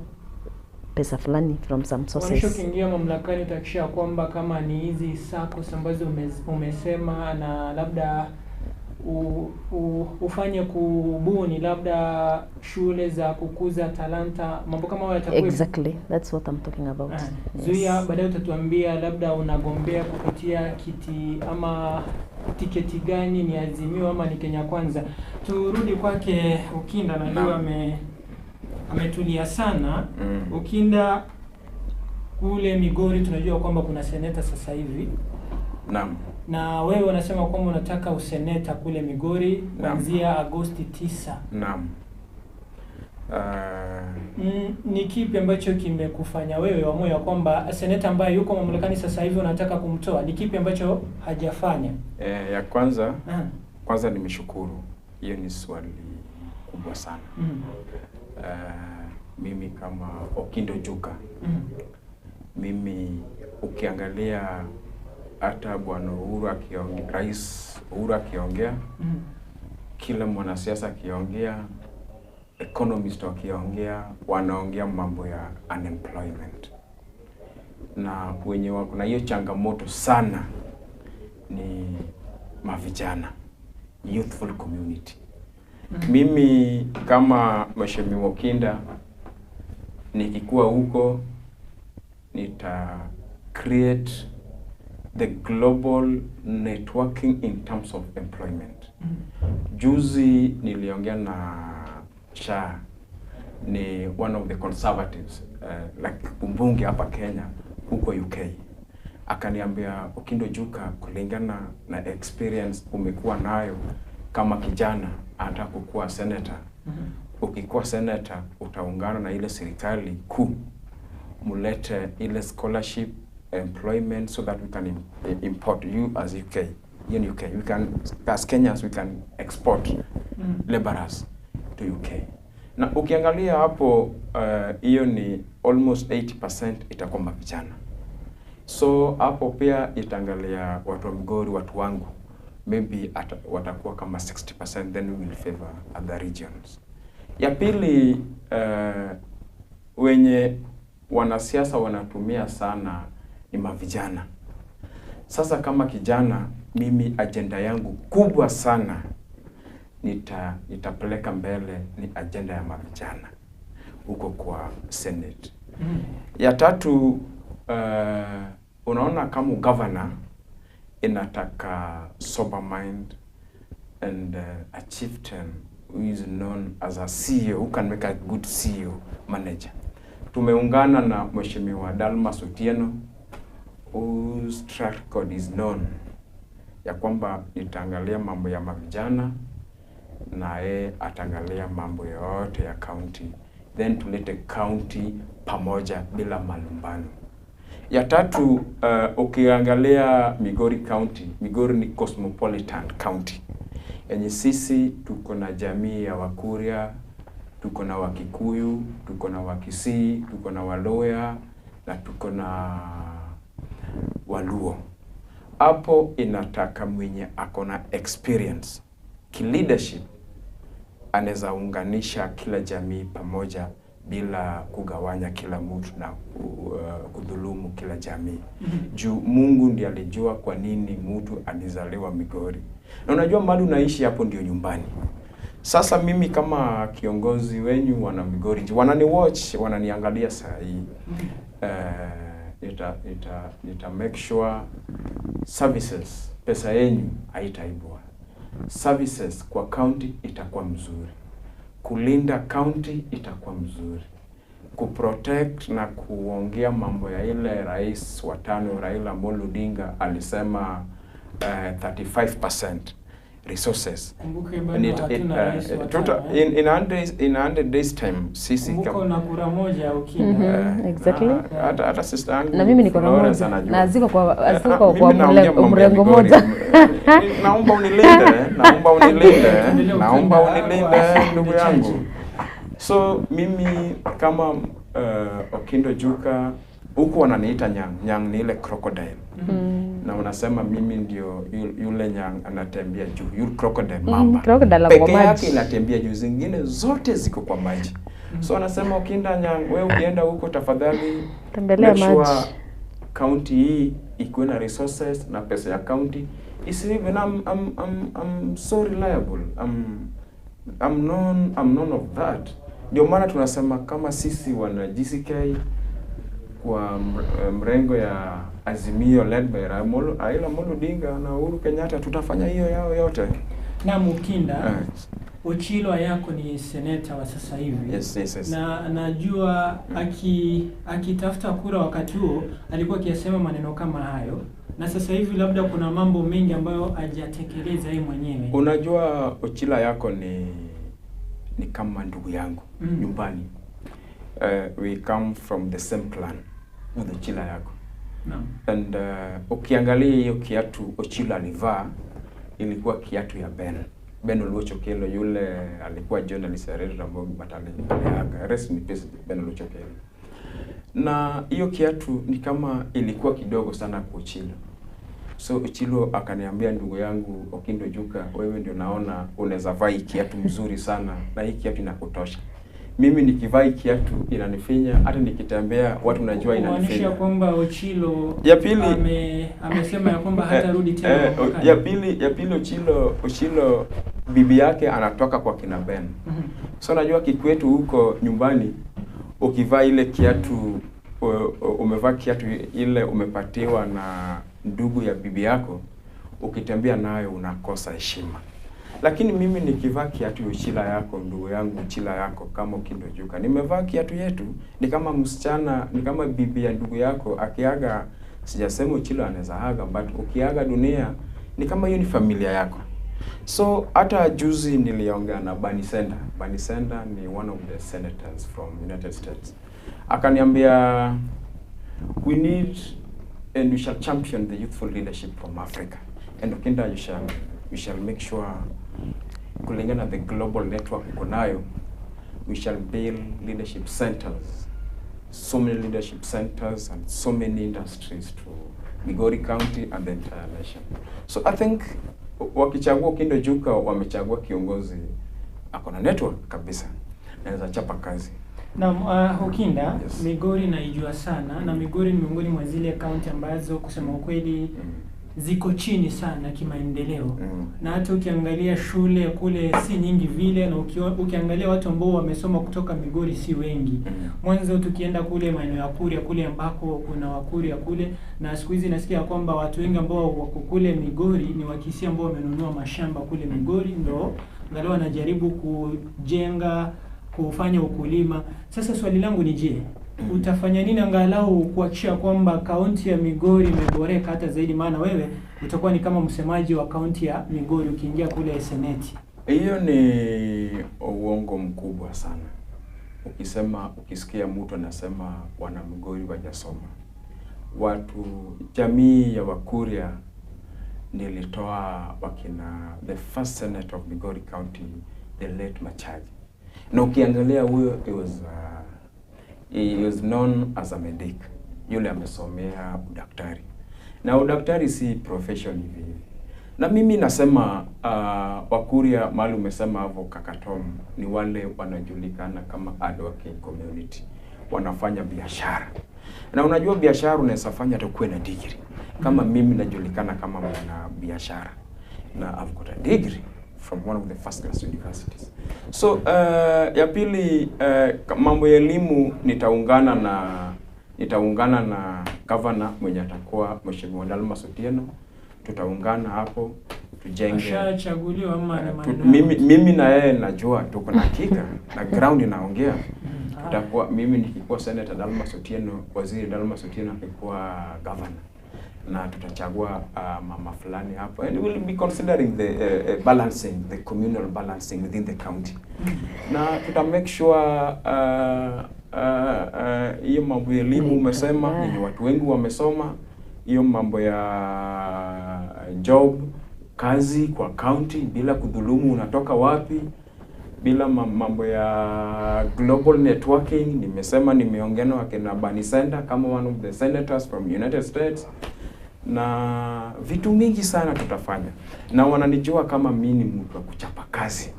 pesa fulani from some sources. Ukiingia mamlakani utahakikisha kwamba kama ni hizi SACCOS ambazo umesema na labda ufanye kubuni labda shule za kukuza talanta, mambo kama hayo yatakuwa. Exactly, that's what I'm talking about. Yes. Zuia, baadaye utatuambia labda unagombea kupitia kiti ama tiketi gani, ni Azimio ama ni Kenya Kwanza. Turudi kwake Okinda, najua ametulia sana. Okinda, kule Migori tunajua kwamba kuna seneta sasa hivi. Naam. Na wewe unasema kwamba unataka useneta kule Migori kuanzia Agosti 9. Naam. Ni kipi ambacho kimekufanya wewe uamue kwamba seneta ambaye yuko mamlakani sasa hivi unataka kumtoa? Ni kipi ambacho hajafanya? Ya kwanza, kwanza nimeshukuru. Hiyo ni swali kubwa sana. Mimi kama Okindo Juka, mimi ukiangalia hata Bwana Uhuru akiongea, Rais Uhuru akiongea, kila mwanasiasa akiongea, economist wakiongea, wanaongea mambo ya unemployment. Na wenye wako na hiyo changamoto sana ni mavijana, youthful community. Mimi kama Mheshimiwa Okinda nikikuwa huko nita create the global networking in terms of employment. Juzi niliongea na Shah, ni one of the conservatives like mbunge hapa Kenya huko UK. Akaniambia, Okindo Juka, kulingana na experience umekuwa nayo kama kijana hata kukuwa senator. Ukikuwa senator utaungana na ile serikali kuu, mulete ile scholarship employment so that we can import you as UK. In UK, we can, as Kenyans, we can export laborers to UK. Na ukiangalia hapo hiyo ni almost 80% itakuwa mavijana. So hapo pia itaangalia watu wa Migori, watu wangu maybe watakuwa kama 60%, then we will favor other regions. Ya pili, wenye wanasiasa wanatumia sana ni mavijana. Sasa kama kijana, mimi agenda yangu kubwa sana nitapeleka mbele ni agenda ya mavijana huko kwa Senate. Ya tatu, unaona kama governor inataka sober mind and a chieftain who is known as a CEO, who can make a good CEO manager. Tumeungana na Mheshimiwa Dalmas Otieno, whose track record is known ya kwamba nitaangalia mambo ya mavijana na yeye ataangalia mambo yote ya county, then tulete county pamoja bila malumbano. Ya tatu, ukiangalia Migori County, Migori ni cosmopolitan county yenye sisi tuko na jamii ya Wakuria, tuko na Wakikuyu, tuko na Wakisii, tuko na Waloya na tuko na Waluo. Hapo inataka mwenye ako na experience ki leadership, anaweza unganisha kila jamii pamoja bila kugawanya kila mtu na kudhulumu kila jamii. Juu Mungu ndiye alijua kwa nini mtu alizaliwa Migori. Na unajua mahali unaishi hapo ndio nyumbani. Sasa mimi kama kiongozi wenyu wana Migori, wanani watch, wananiangalia saa hii. Nita make sure services, pesa yenyu haitaibwa. Services kwa county itakuwa mzuri. Kulinda county itakuwa mzuri. Kuprotect na kuongea mambo ya ile rais wa tano Raila Amolo Odinga alisema 35%. resources. Kumbuke bado hatuna rais wa tano, in 100 days time sisi Kumbuka una kura moja Okinda. Exactly. Hata sister yangu Na mimi niko na Florence moja. anajua. Na ziko kwa Mimi naongea mambo ya mrengo Migori. moja. Naomba unilinde, naomba unilinde, naomba unilinde ndugu yangu. So mimi kama Okindo Juka huku wananiita Nyang. Nyang ni ile crocodile. Na wanasema mimi ndio yule Nyang anatembea juu, yule crocodile mamba. Crocodile kwa Peke maji. yake inatembea juu, zingine zote ziko kwa maji. So wanasema Okinda Nyang, wewe ukienda huko tafadhali Tembelea make sure maji. county hii ikuwe na resources na pesa ya county isiive. Na I'm so reliable. I'm known of that. Ndio maana tunasema kama sisi wana GCK kwa mrengo ya Azimio led by Raila Amolo Odinga na Uhuru Kenyatta tutafanya hiyo yao yote. Na Okinda, Ochilo Ayako ni seneta wa sasa hivi. Yes. Na najua akitafuta kura wakati huo alikuwa akiyasema maneno kama hayo, na sasa hivi labda kuna mambo mengi ambayo hajatekeleza yeye mwenyewe. Unajua Ochilo Ayako ni kama ndugu yangu nyumbani. We come from the same clan with Ochilo Ayako. Naam. And ukiangalia hiyo kiatu Ochilo alivaa ilikuwa kiatu ya Ben. Ben Oluoch Okello yule alikuwa journalist ya Radio Ramogi but aliaga. Rest in peace Ben Oluoch Okello. Na hiyo kiatu ni kama ilikuwa kidogo sana kwa Ochilo. So Ochilo akaniambia, ndugu yangu Okindo Juka, wewe ndio naona unaweza vaa hii kiatu mzuri sana na hii kiatu inakutosha. Mimi nikivaa hii kiatu inanifinya, hata nikitembea watu najua inanifinya. Kumaanisha kwamba Ochilo Ya pili, amesema ya kwamba hatarudi tena. Ya pili Ochilo bibi yake anatoka kwa kina Ben. So najua kikwetu huko nyumbani ukivaa ile kiatu, umevaa kiatu ile umepatiwa na ndugu ya bibi yako, ukitembea nayo unakosa heshima. Lakini mimi nikivaa kiatu Ochilo Ayako, ndugu yangu Ochilo Ayako, kama Okindo Juka, nimevaa kiatu yetu, ni kama msichana, ni kama bibi ya ndugu yako akiaga, sijasema Ochilo anaweza aga, but ukiaga dunia ni kama hiyo ni familia yako. So hata juzi niliongea na Bernie Sanders. Bernie Sanders ni one of the senators from United States. Akaniambia we need and we shall champion the youthful leadership from Africa. And Okinda, we shall make sure kulingana the global network uko nayo, we shall build leadership centers, so many leadership centers and so many industries to Migori County and the entire nation. So I think wakichagua Okindo Juka wamechagua kiongozi ako na network kabisa, naweza chapa kazi. Na Okinda, yes. Migori naijua sana na Migori ni miongoni mwa zile county ambazo kusema ukweli ziko chini sana kimaendeleo. Na hata ukiangalia shule kule si nyingi vile, na ukiangalia watu ambao wamesoma kutoka Migori si wengi. Mwanzo tukienda kule maeneo ya Kuria kule ambako kuna Wakuria kule, na siku hizi nasikia kwamba watu wengi ambao wako kule Migori ni Wakisii ambao wamenunua mashamba kule Migori, ndo angalau wanajaribu kujenga, kufanya ukulima. Sasa swali langu ni je, utafanya nini angalau kuhakikisha kwamba kaunti ya Migori imeboreka hata zaidi, maana wewe utakuwa ni kama msemaji wa kaunti ya Migori ukiingia kule Seneti? Hiyo ni uongo mkubwa sana. Ukisema, ukisikia mtu anasema wana Migori wajasoma. Watu jamii ya Wakuria nilitoa wakina the first senator of Migori County, the late Machaji. Na ukiangalia huyo he was known as a medic. Yule amesomea udaktari. Na udaktari si profession hivi hivi. Na mimi nasema Wakuria mahali umesema hapo kaka Tom, ni wale wanajulikana kama hardworking community. Wanafanya biashara. Na unajua biashara unaweza fanya hata uwe na degree. Kama mimi najulikana kama mwana biashara. Na I've got a degree from one of the first class universities. So ya pili, mambo ya elimu nitaungana na governor mwenye atakuwa Mheshimiwa Dalmas Otieno. Tutaungana hapo tujenge. Ashachaguliwa ama ni maneno? Mimi na yeye najua tuko na hakika na ground inaongea. Tutakuwa, mimi nikikuwa Senator Dalmas Otieno, Waziri Dalmas Otieno akikuwa governor. Na tutachagua mama fulani hapo, and we'll be considering the balancing, the communal balancing within the county, na tuta make sure hiyo mambo ya elimu umesema yenye watu wengi wamesoma, hiyo mambo ya job, kazi kwa county bila kudhulumu unatoka wapi, bila mambo ya global networking. Nimesema nimeongea na wakina Bernie Sanders kama one of the senators from United States, na vitu mingi sana tutafanya, na wananijua kama mi ni mtu wa kuchapa kazi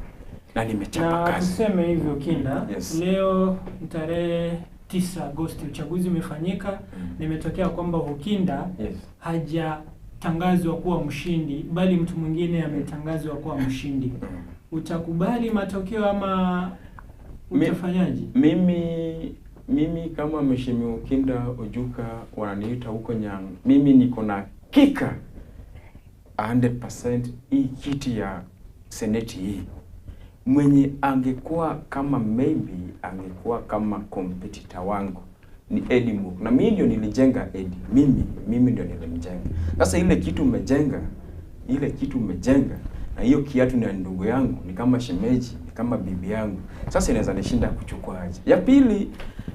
na nimechapa Na kazi. tuseme hivyo, Kinda, Yes. leo ni tarehe 9 Agosti, uchaguzi umefanyika na imetokea kwamba Okinda hajatangazwa kuwa mshindi, bali mtu mwingine ametangazwa kuwa mshindi. Utakubali matokeo ama utafanyaje? Mimi kama Mheshimiwa Kinda Ojuka wananiita huko Nyang', mimi niko na hakika 100% hii kiti ya seneti hii, mwenye angekuwa kama, maybe angekuwa kama competitor wangu ni Eddie Muk, na mimi ndio nilijenga Eddie, mimi ndio nilimjenga. Sasa ile kitu umejenga, ile kitu umejenga na hiyo kiatu ni ya ndugu yangu, ni kama shemeji, ni kama bibi yangu. Sasa inaweza nishinda kuchukua aje? Ya pili,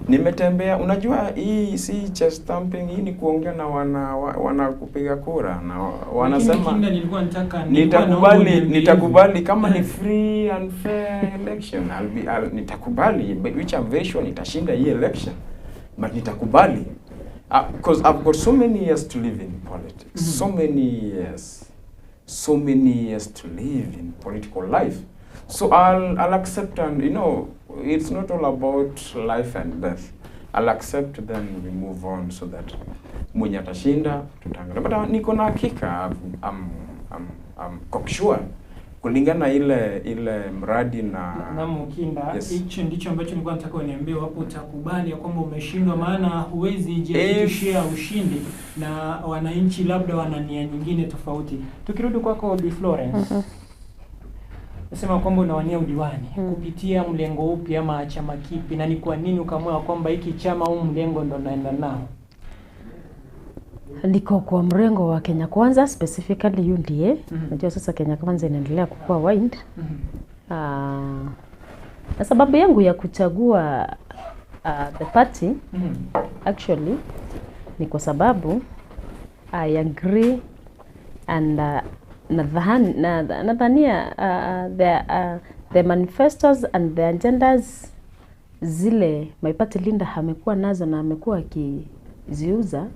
nimetembea, unajua hii si chest thumping, hii ni kuongea na wana kupiga kura na wanasema Lakini Kinda, nilikuwa naomba nitakubali uniambie nitakubali hivi. Kama ni free and fair election, nitakubali, but which I'm very sure nitashinda hii election, but nitakubali because I've got so many years to live in politics, so many years, so many years to live in political life. So I'll accept, and it's not all about life and death. I'll accept, then we move on, so that mwenye atashinda tutaangalia. But niko na hakika, I'm cocksure kulingana na ile mradi na Na Mukinda, Yes. hicho ndicho ambacho nilikuwa nataka uniambie, wapo utakubali ya kwamba umeshindwa, maana huwezi jihakikishia ushindi na wananchi labda wana nia nyingine tofauti. Tukirudi kwako Bi Florence, nasema kwamba unawania udiwani kupitia mlengo upi ama chama kipi, na ni kwa nini ukaamua kwamba hiki chama au mlengo ndo naenda nao? Niko kwa mrengo wa Kenya Kwanza, specifically UDA. Najua sasa Kenya Kwanza inaendelea kukua wide. Na sababu yangu ya kuchagua the party actually ni kwa sababu I agree and nadhania the manifestos and the agendas zile my party leader amekuwa nazo na amekuwa akiziuza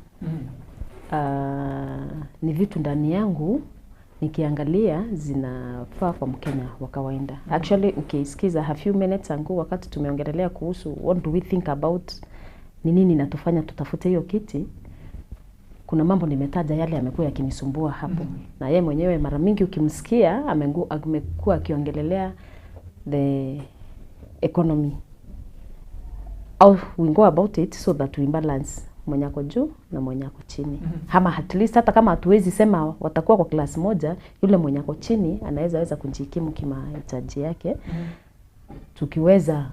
ni vitu ndani yangu nikiangalia zinafaa kwa Mkenya wa kawaida. Actually, ukisikiza a few minutes ago wakati tumeongelelea kuhusu what do we think about, ni nini inatufanya tutafute hiyo kiti, kuna mambo nimetaja yale yamekuwa yakinisumbua hapo. Na yeye mwenyewe mara mingi ukimsikia amekuwa akiongelelea the economy, how we go about it so that we balance mwenye ako juu na mwenye ako chini, ama at least hata kama hatuwezi sema watakuwa kwa class moja, yule mwenye ako chini anaweza weza kujikimu kimahitaji yake, tukiweza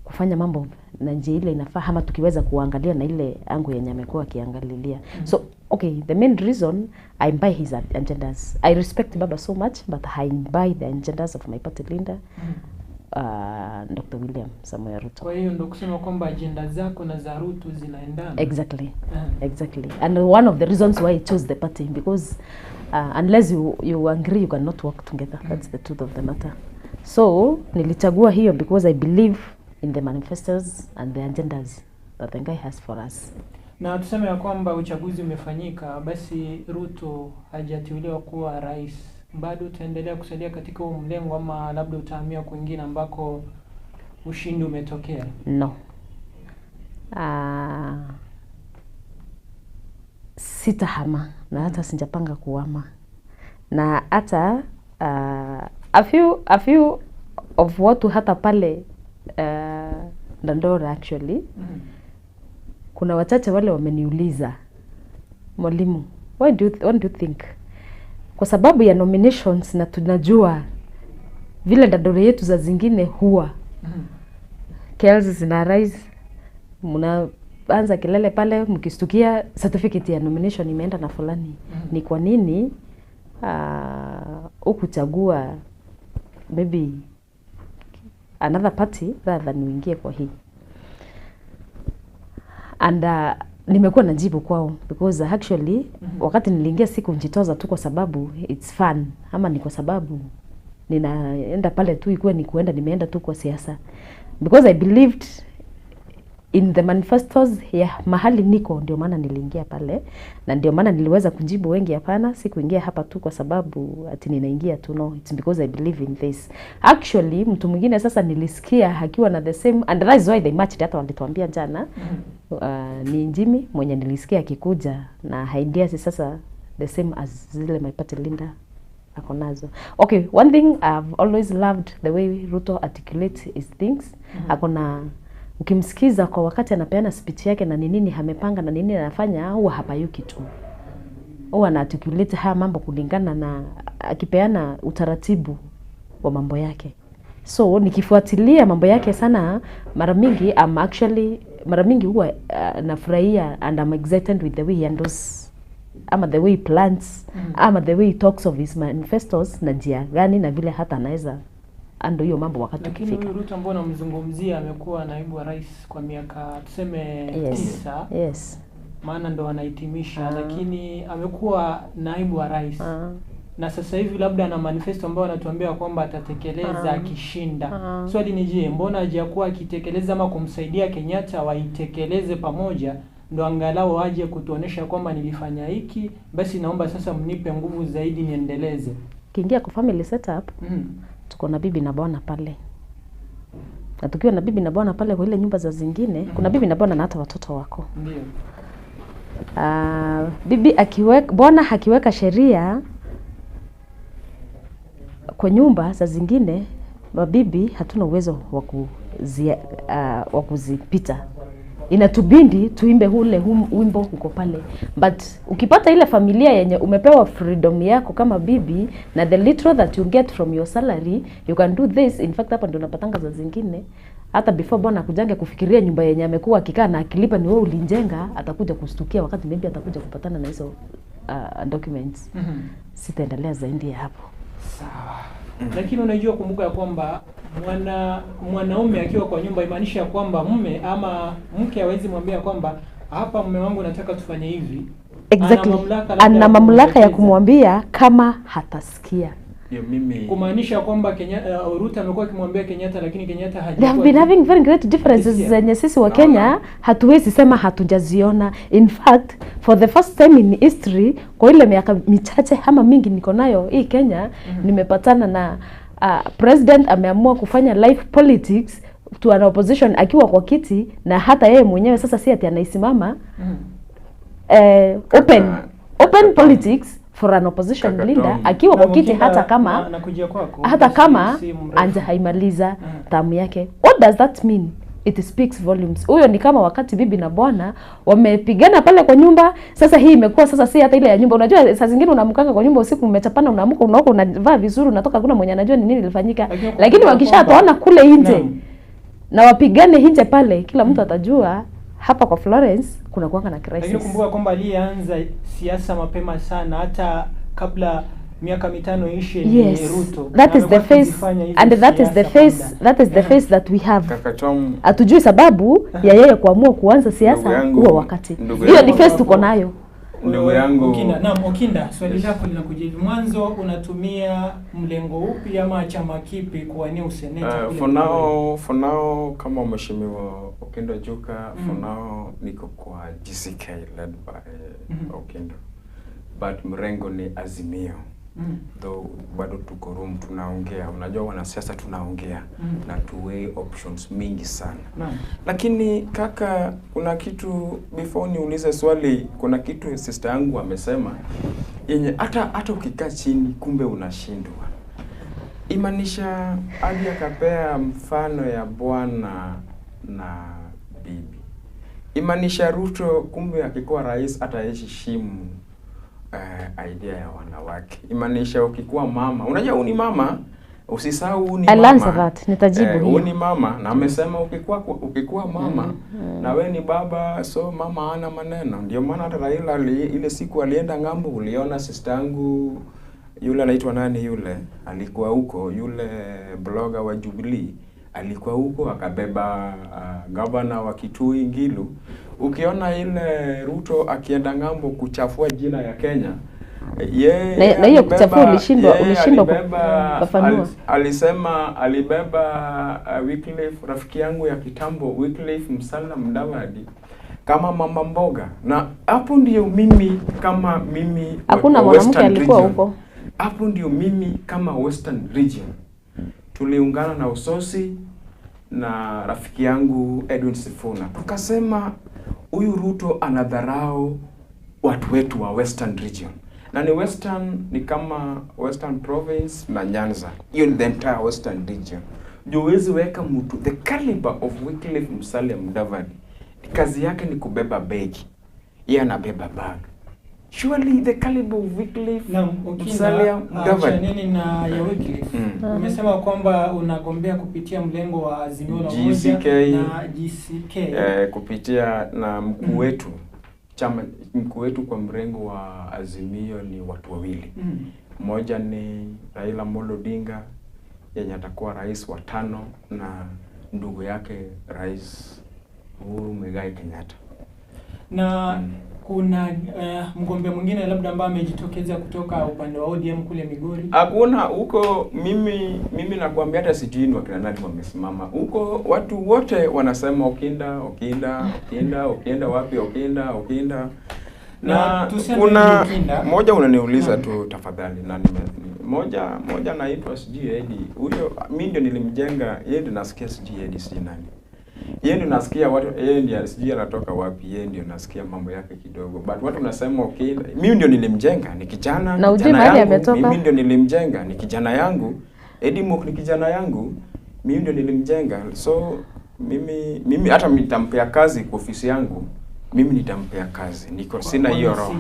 kufanya mambo na njia ile inafaa, ama tukiweza kuangalia na ile angle yenye amekuwa akiangalilia. So okay, the main reason, I buy his agendas. I respect Baba so much, but I buy the agendas of my party leader, Dr. William Samoei Ruto. Kwa hiyo ndo kusema kwamba ajenda zako na za Ruto zinaendana. Exactly. Exactly. And one of the reasons why I chose the party, because unless you agree, you cannot work together. That's the truth of the matter. So nilichagua hiyo because I believe in the manifestos and the agendas that the guy has for us. Na tuseme ya kwamba uchaguzi umefanyika, basi Ruto hajateuliwa kuwa rais, bado utaendelea kusalia katika huo mlengo ama labda utahamia kwingine ambako ushindi umetokea? No. Sitahama na hata sijapanga kuhama, na hata a few of watu hata pale Dandora actually, kuna wachache wale wameniuliza, "Mwalimu, what do you think?" Kwa sababu ya nominations, na tunajua vile Dandora yetu za zingine huwa chaos zina rise, mna Mkianza kelele pale, mkistukia certificate ya nomination imeenda na fulani. Ni kwa nini ukuchagua maybe another party rather than uingie kwa hii? And nimekuwa najibu kwao because actually wakati niliingia sikujitoza tu kwa sababu it's fun ama ni kwa sababu ninaenda pale tu ikuwe ni kuenda, nimeenda tu kwa siasa, because I believed in the manifestos ya mahali niko, ndio maana niliingia pale na ndio maana niliweza kujibu wengi, hapana, sikuingia hapa tu kwa sababu ati ninaingia tu, no, it's because I believe in this. Actually mtu mwingine sasa nilisikia akiwa na the same, and that is why they matched, hata walituambia jana ni Jimmy mwenye nilisikia akikuja na ideas sasa the same as zile my party leader ako nazo. Okay, one thing I've always loved the way Ruto articulates his things. Ako na, ukimsikiza kwa wakati anapeana speech yake na ni nini amepanga na nini anafanya, huwa hapayuki tu. Huwa ana articulate haya mambo kulingana na akipeana utaratibu wa mambo yake. So nikifuatilia mambo yake sana, mara mingi I'm actually, mara mingi huwa nafurahia and I'm excited with the way he handles ama the way he plans ama the way he talks of his manifestos na njia gani na vile hata anaweza ando hiyo mambo wakati Lakini ukifika. huyu Ruto ambao unamzungumzia amekuwa naibu wa rais kwa miaka tuseme 9. Yes. Maana ndo anahitimisha, lakini amekuwa naibu wa rais. Na sasa hivi labda ana manifesto ambayo anatuambia kwamba atatekeleza akishinda. Swali ni je, mbona hajakuwa akitekeleza ama kumsaidia Kenyatta waitekeleze pamoja, ndo angalau aje kutuonesha kwamba nilifanya hiki, basi naomba sasa mnipe nguvu zaidi niendeleze. Kiingia kwa family setup, tuko na bibi na bwana pale. Na tukiwa na bibi na bwana pale kwa ile nyumba za zingine, kuna bibi na bwana na hata watoto wako. Ndio. Bibi akiweka, bwana akiweka sheria kwa nyumba za zingine, mabibi hatuna uwezo wa kuzipita. Inatubidi tuimbe ule wimbo uko pale. But ukipata ile familia yenye umepewa freedom yako kama bibi na the little that you get from your salary, you can do this. In fact hapa ndio unapatanga za zingine. Hata before bwana akujange kufikiria nyumba yenye amekuwa akikaa na akilipa ni wewe ulijenga, atakuja kustukia wakati maybe atakuja kupatana na hizo documents. Sitaendelea zaidi ya hapo. Sawa. Lakini unajua, kumbuka ya kwamba mwanaume akiwa kwa nyumba imaanisha kwamba mume ama mke hawezi mwambia kwamba hapa mume wangu nataka tufanye hivi. Exactly. Ana mamlaka ya kumwambia kama hatasikia. Kumaanisha kwamba Ruto amekuwa akimwambia Kenyatta, lakini Kenyatta hajakuwa. They have been having very great differences zenye sisi wa Kenya hatuwezi sema hatujaziona. In fact, for the first time in history, kwa ile miaka michache ama mingi niko nayo hii Kenya, nimepatana na president ameamua kufanya life politics to an opposition akiwa kwa kiti, na hata yeye mwenyewe sasa si ati anaisimama. Open politics for an opposition leader akiwa kwa kiti, hata kama hata kama haimaliza tamu yake. What does that mean? It speaks volumes. Huyo ni kama wakati bibi na bwana wamepigana pale kwa nyumba. Sasa hii imekuwa sasa si hata ile ya nyumba. Unajua saa zingine unamkanga kwa nyumba usiku, mmechapana, unaamka unaoka, unavaa vizuri, unatoka, hakuna mwenye anajua ni nini ilifanyika. Lakini wakishatoana kule nje na wapigane nje pale, kila mtu atajua hapa kwa Florence kuna kuanga na crisis. Lakini kumbuka kwamba alianza siasa mapema sana, hata kabla miaka 5 ishe ni Ruto. That is the face, and that is the face, that is the face that we have. Hatujui sababu ya yeye kuamua kuanza siasa huo wakati. Hiyo ni face tuko nayo. Ndugu yangu Okinda, naam Okinda, swali lako linakuja hivi. Mwanzo unatumia mlengo upi ama chama kipi kuwania useneta? For now kama Mheshimiwa Okindo Ajuka, for now niko kwa GCK led by Okindo. But mrengo ni Azimio. Though bado tuko room tunaongea, unajua wanasiasa tunaongea na tuwe options mingi sana. Lakini kaka, kuna kitu before niulize swali, kuna kitu sister yangu amesema yenye hata ukikaa chini kumbe unashindwa. Imaanisha hadi akapea mfano ya bwana na bibi. Imaanisha Ruto kumbe akikuwa rais ataheshimu idea ya wanawake. Imaanisha ukikuwa mama, unajua ni mama Usisahau ni I'll mama. answer that. Nitajibu hiyo. Huyu ni mama na amesema ukikuwa mama na we ni baba, so mama hana maneno. Ndio maana hata Raila ile siku alienda ng'ambo, uliona sister yangu yule anaitwa nani yule alikuwa huko, yule blogger wa Jubilee alikuwa huko akabeba governor wa Kitui Ngilu. Ukiona ile Ruto akienda ng'ambo kuchafua jina ya Kenya, yeye Na hiyo kuchafua ulishindwa kufafanua. Alisema alibeba Wycliffe, rafiki yangu ya kitambo Wycliffe Musalia Mudavadi kama mama mboga. Na hapo ndio mimi kama mimi hakuna mwanamke alikuwa huko. Hapo ndio mimi kama Western Region tuliungana na Usosi na rafiki yangu Edwin Sifuna, tukasema huyu Ruto anadharau watu wetu wa Western Region. Na ni Western ni kama Western Province na Nyanza. Hiyo ni the entire Western Region. Huwezi weka mtu the caliber of Wycliffe Musalia Mudavadi, kazi yake ni kubeba begi. Yeye anabeba bag. Surely the caliber of Wycliffe Musalia Mudavadi. Nini na ya Wycliffe? Umesema kwamba unagombea kupitia mlengo wa Azimio la Umoja na GCK. Kupitia na mkuu wetu. Chama mkuu wetu kwa mrengo wa Azimio ni watu wawili. Mmoja ni Raila Amolo Odinga yenye atakuwa rais wa 5 na ndugu yake Rais Uhuru Muigai Kenyatta. Na kuna mgombea mwingine labda ambaye amejitokeza kutoka upande wa ODM kule Migori? Hakuna huko. Mimi nakwambia hata sijui ni wakina nani wamesimama huko. Watu wote wanasema Okinda, Okinda, Okinda, Okinda wapi, Okinda, Okinda. Na kuna mmoja unaniuliza tu tafadhali, na mmoja anaitwa sijui Eddie. Huyo mimi ndio nilimjenga, yeye ndio nasikia sijui Eddie sijui nani. Yeye ndio nasikia watu, yeye ndio sijui anatoka wapi, yeye ndio nasikia mambo yake kidogo. But watu nasema okay, mimi ndio nilimjenga, ni kijana, na ujui mahali ametoka. Mimi ndio nilimjenga, ni kijana yangu. Eddie Mok ni kijana yangu, mimi ndio nilimjenga. So mimi hata nitampea kazi kwa ofisi yangu. Mimi nitampea kazi. Niko sina hiyo roho.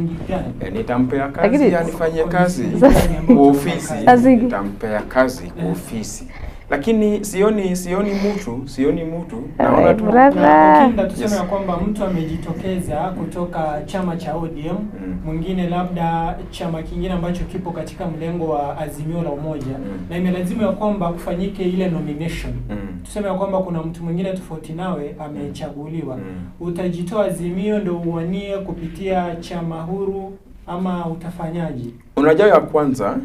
Nitampea kazi, anifanyie kazi kwa ofisi. Nitampea kazi kwa ofisi. Lakini sioni mtu. Naona tu Okinda, tuseme kwamba mtu amejitokeza kutoka chama cha ODM, mwingine labda chama kingine ambacho kipo katika mlengo wa Azimio la Umoja, na imelazimu ya kwamba kufanyike ile nomination. Tuseme kwamba kuna mtu mwingine tofauti nawe amechaguliwa. Utajitoa Azimio ndio uwanie kupitia chama huru ama utafanyaje? Unajua ya kwanza,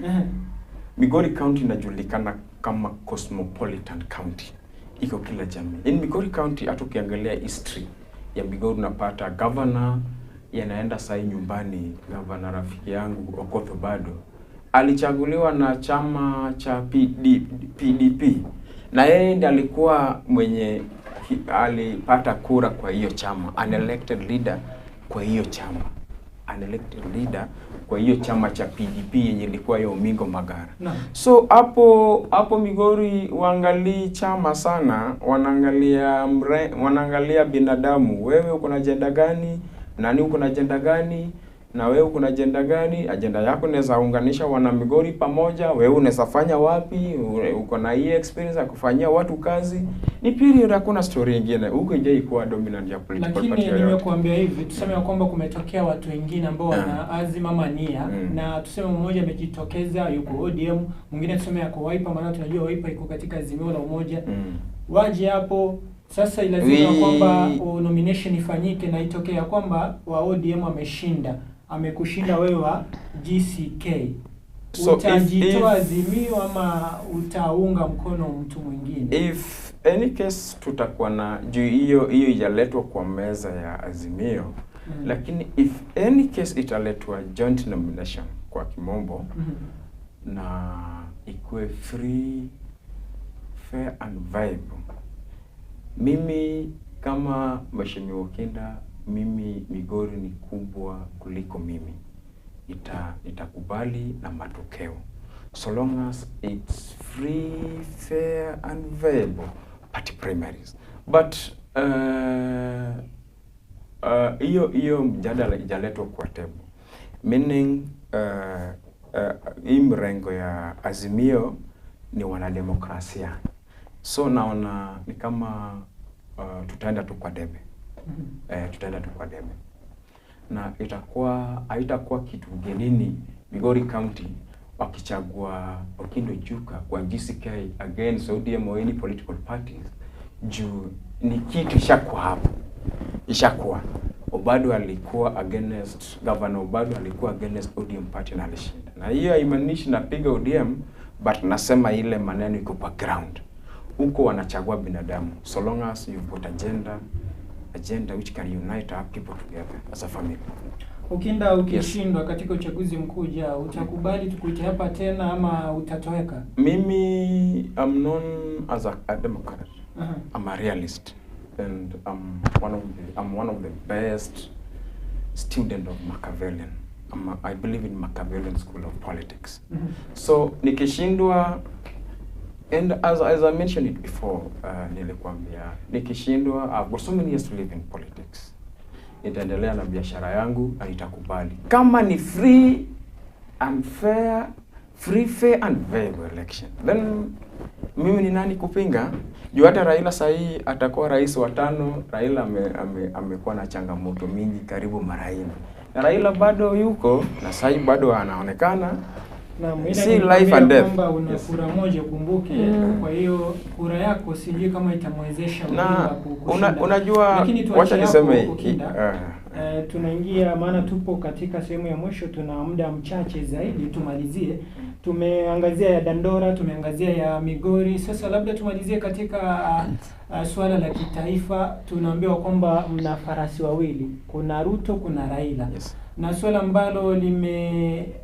Migori County inajulikana kama cosmopolitan county. Iko kila jamii. In Migori County hata ukiangalia history ya Migori unapata governor yanaenda sahi nyumbani, governor rafiki yangu Okoth Obado alichaguliwa na chama cha PDP, na yeye ndiye alikuwa mwenye alipata kura kwa hiyo chama, an elected leader kwa hiyo chama. An elected leader kwa hiyo chama cha PDP yenye ilikuwa ya Omingo Magara. No. So hapo Migori waangalii chama sana, wanaangalia binadamu. Wewe uko na agenda gani? Nani uko na agenda gani? Na wewe uko na agenda gani? Agenda yako inaweza unganisha wana Migori pamoja, wewe unaweza fanya wapi? Uko na hii experience ya kufanyia watu kazi. Ni period, hakuna story nyingine. Huko ikuwa dominant ya political party. Lakini nimekuambia hivi, tuseme kwamba kumetokea watu wengine ambao wana azima ama nia, na tuseme mmoja amejitokeza yuko ODM, mwingine tuseme yuko Wiper, maana tunajua Wiper iko katika Azimio la Umoja. Waje hapo sasa ilazima kwamba nomination ifanyike na itokee kwamba wa ODM ameshinda, amekushinda wewe wa GCK. So utajitoa Azimio ama utaunga mkono mtu mwingine? If any case tutakuwa na juu hiyo ijaletwa kwa meza ya Azimio, lakini if any case italetwa joint nomination kwa kimombo, na ikuwe free, fair and viable. Mimi kama Mheshimiwa Okinda, mimi Migori ni kubwa kuliko mimi. Nitakubali na matokeo. So long as it's free, fair and viable party primaries. But hiyo mjadala ijaletwa kwa table. Meaning hii mrengo ya Azimio ni wanademokrasia. So naona ni kama tutaenda tu kwa debe. Tutaenda tu kwa debe. Na itakuwa haitakuwa kitu ugenini Migori County wakichagua Okindo Juka kwa GCK against ODM or any political parties, juu ni kitu ishakuwa hapo, ishakuwa. Obado alikuwa against Governor Obado alikuwa against ODM party na alishinda. Na hiyo haimaanishi napiga ODM, but nasema ile maneno iko kwa ground. Huko wanachagua binadamu, so long as you've got agenda which can unite our people together as a family. Ukinda, ukishindwa katika uchaguzi mkuu ujao, utakubali tukuite hapa tena ama utatoweka? Mimi I'm known as a Democrat. I'm a realist and I'm one of the best student of Machiavellian. I believe in Machiavellian school of politics. So nikishindwa, and as I mentioned it before, nilikwambia nikishindwa, I've got so many years to live in politics. Nitaendelea na biashara yangu na nitakubali kama ni free and fair, free, fair and viable election, then mimi ni nani kupinga? Juu hata Raila sahii atakuwa rais wa 5. Raila amekuwa na changamoto mingi karibu mara 4, na Raila bado yuko na sahii bado anaonekana. Naam, Si life and death. Kwamba una kura moja, kumbuke. Kwa hiyo kura yako sijui kama itamwezesha na unajua, lakini wacha niseme tunaingia, maana tupo katika sehemu ya mwisho, tuna muda mchache zaidi tumalizie. Tumeangazia ya Dandora, tumeangazia ya Migori, sasa labda tumalizie katika swala la kitaifa. Tunaambiwa kwamba mna farasi wawili, kuna Ruto, kuna Raila. Yes. Na swala ambalo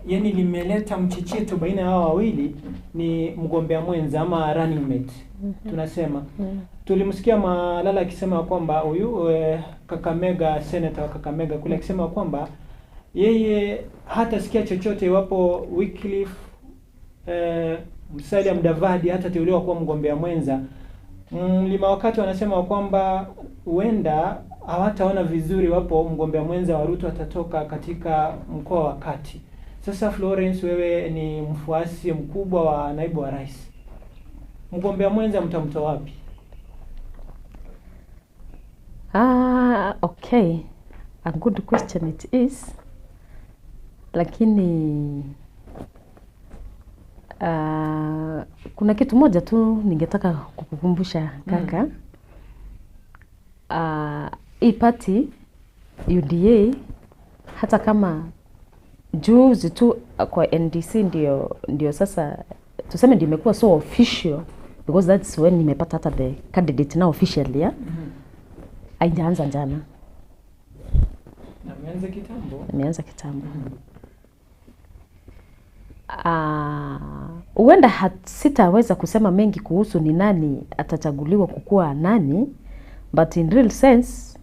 limeleta mchichito baina ya hao wawili ni mgombea mwenza ama running mate. Tunasema tulimsikia Malala akisema kwamba huyu Kakamega, senator wa Kakamega kule, akisema kwamba yeye hatasikia chochote iwapo Wycliffe Musalia Mudavadi hatateuliwa kuwa mgombea mwenza. Mlima Wakati wanasema kwamba huenda hawataona vizuri wapo mgombea mwenza wa Ruto atatoka katika mkoa wa Kati. Sasa Florence, wewe ni mfuasi mkubwa wa naibu wa rais, mgombea mwenza mtamtoa wapi? Okay, a good question it is. Lakini kuna kitu moja tu ningetaka kukukumbusha kaka. Hii party UDA, hata kama juzi tu kwa NDC ndio sasa tuseme ndio imekuwa so official, because that's when nimepata hata the candidate now officially, yeah? Haijaanza jana. Imeanza kitambo. Imeanza kitambo. Huenda sitaweza kusema mengi kuhusu ni nani atachaguliwa kukua nani, but in real sense,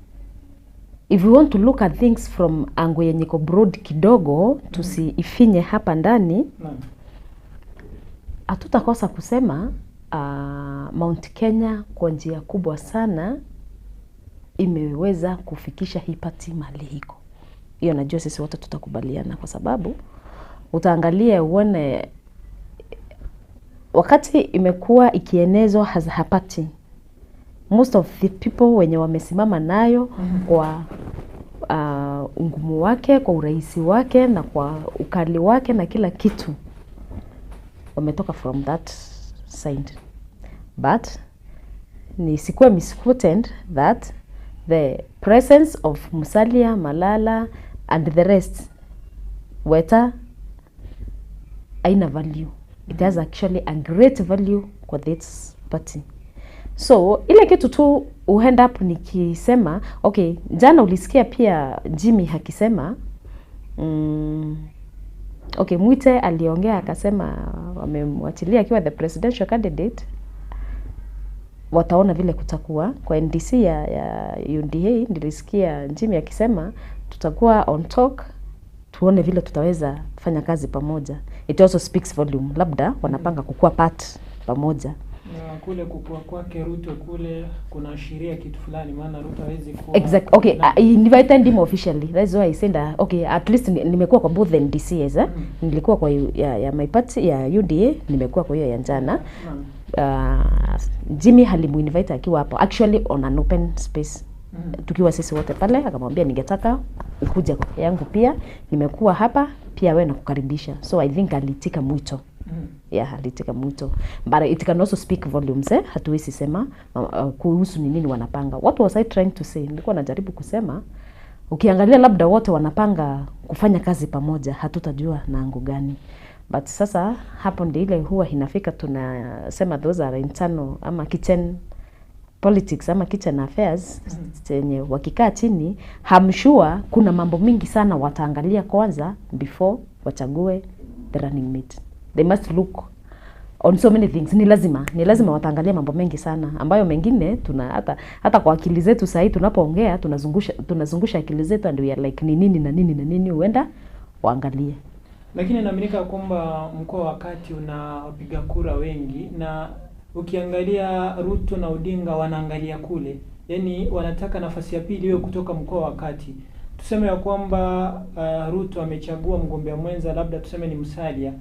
if you want to look at things from angle yenye iko broad kidogo, tusiifinye hapa ndani, hatutakosa kusema Mount Kenya kwa njia kubwa sana imeweza kufikisha hii party mahali iko. Hiyo najua sisi wote tutakubaliana, kwa sababu utaangalia uone wakati imekuwa ikienezwa hapati, most of the people wenye wamesimama nayo kwa ungumu wake, kwa urahisi wake na kwa ukali wake na kila kitu, wametoka from that side. But nisikuwe misquoted that the presence of Musalia, Malala and the rest Weta haina value. It has actually a great value kwa this party. So ile kitu tu end up nikisema, okay, jana ulisikia pia Jimmy akisema okay, Mwite aliongea akasema wamemwachilia akiwa the presidential candidate, wataona vile kutakuwa. Kwa NDC ya UDA nilisikia Jimmy akisema tutakuwa on talk, tuone vile tutaweza fanya kazi pamoja. It also speaks volume, labda wanapanga kukua part pamoja. Na kule kukua kwake Ruto kule kunaashiria kitu fulani, maana Ruto hawezi kuwa Exact. Okay, I invited him officially. That's why I said okay, at least nimekuwa kwa both NDCs eh. Nilikuwa kwa ya my party ya UDA, nimekuwa kwa hiyo ya njana. Jimmy alimuinvite akiwa hapo actually on an open space. Tukiwa sisi wote pale, akamwambia ningetaka ukuje yangu pia, nimekuwa hapa pia wewe nakukaribisha. So I think aliitika mwito. Yeah, aliitika mwito. But it can also speak volumes eh. Hatuwezi sema kuhusu ni nini wanapanga. What was I trying to say? Nilikuwa najaribu kusema ukiangalia labda wote wanapanga kufanya kazi pamoja, hatutajua na angu gani. But sasa hapo ndio ile huwa inafika tunasema those are internal ama kitchen politics ama kitchen affairs zenye wakikaa chini, hamshua kuna mambo mingi sana wataangalia kwanza before wachague the running mate. They must look on so many things. Ni lazima wataangalia mambo mengi sana ambayo mengine tuna hata kwa akili zetu sahi tunapoongea tunazungusha akili zetu and we are like ni nini na nini na nini, huenda waangalie. Lakini inaaminika kwamba mkoa wa Kati una wapiga kura wengi, na ukiangalia Ruto na Odinga wanaangalia kule, yani wanataka nafasi ya pili iwe kutoka mkoa wa Kati. Tuseme ya kwamba Ruto amechagua mgombea mwenza, labda tuseme ni Musalia.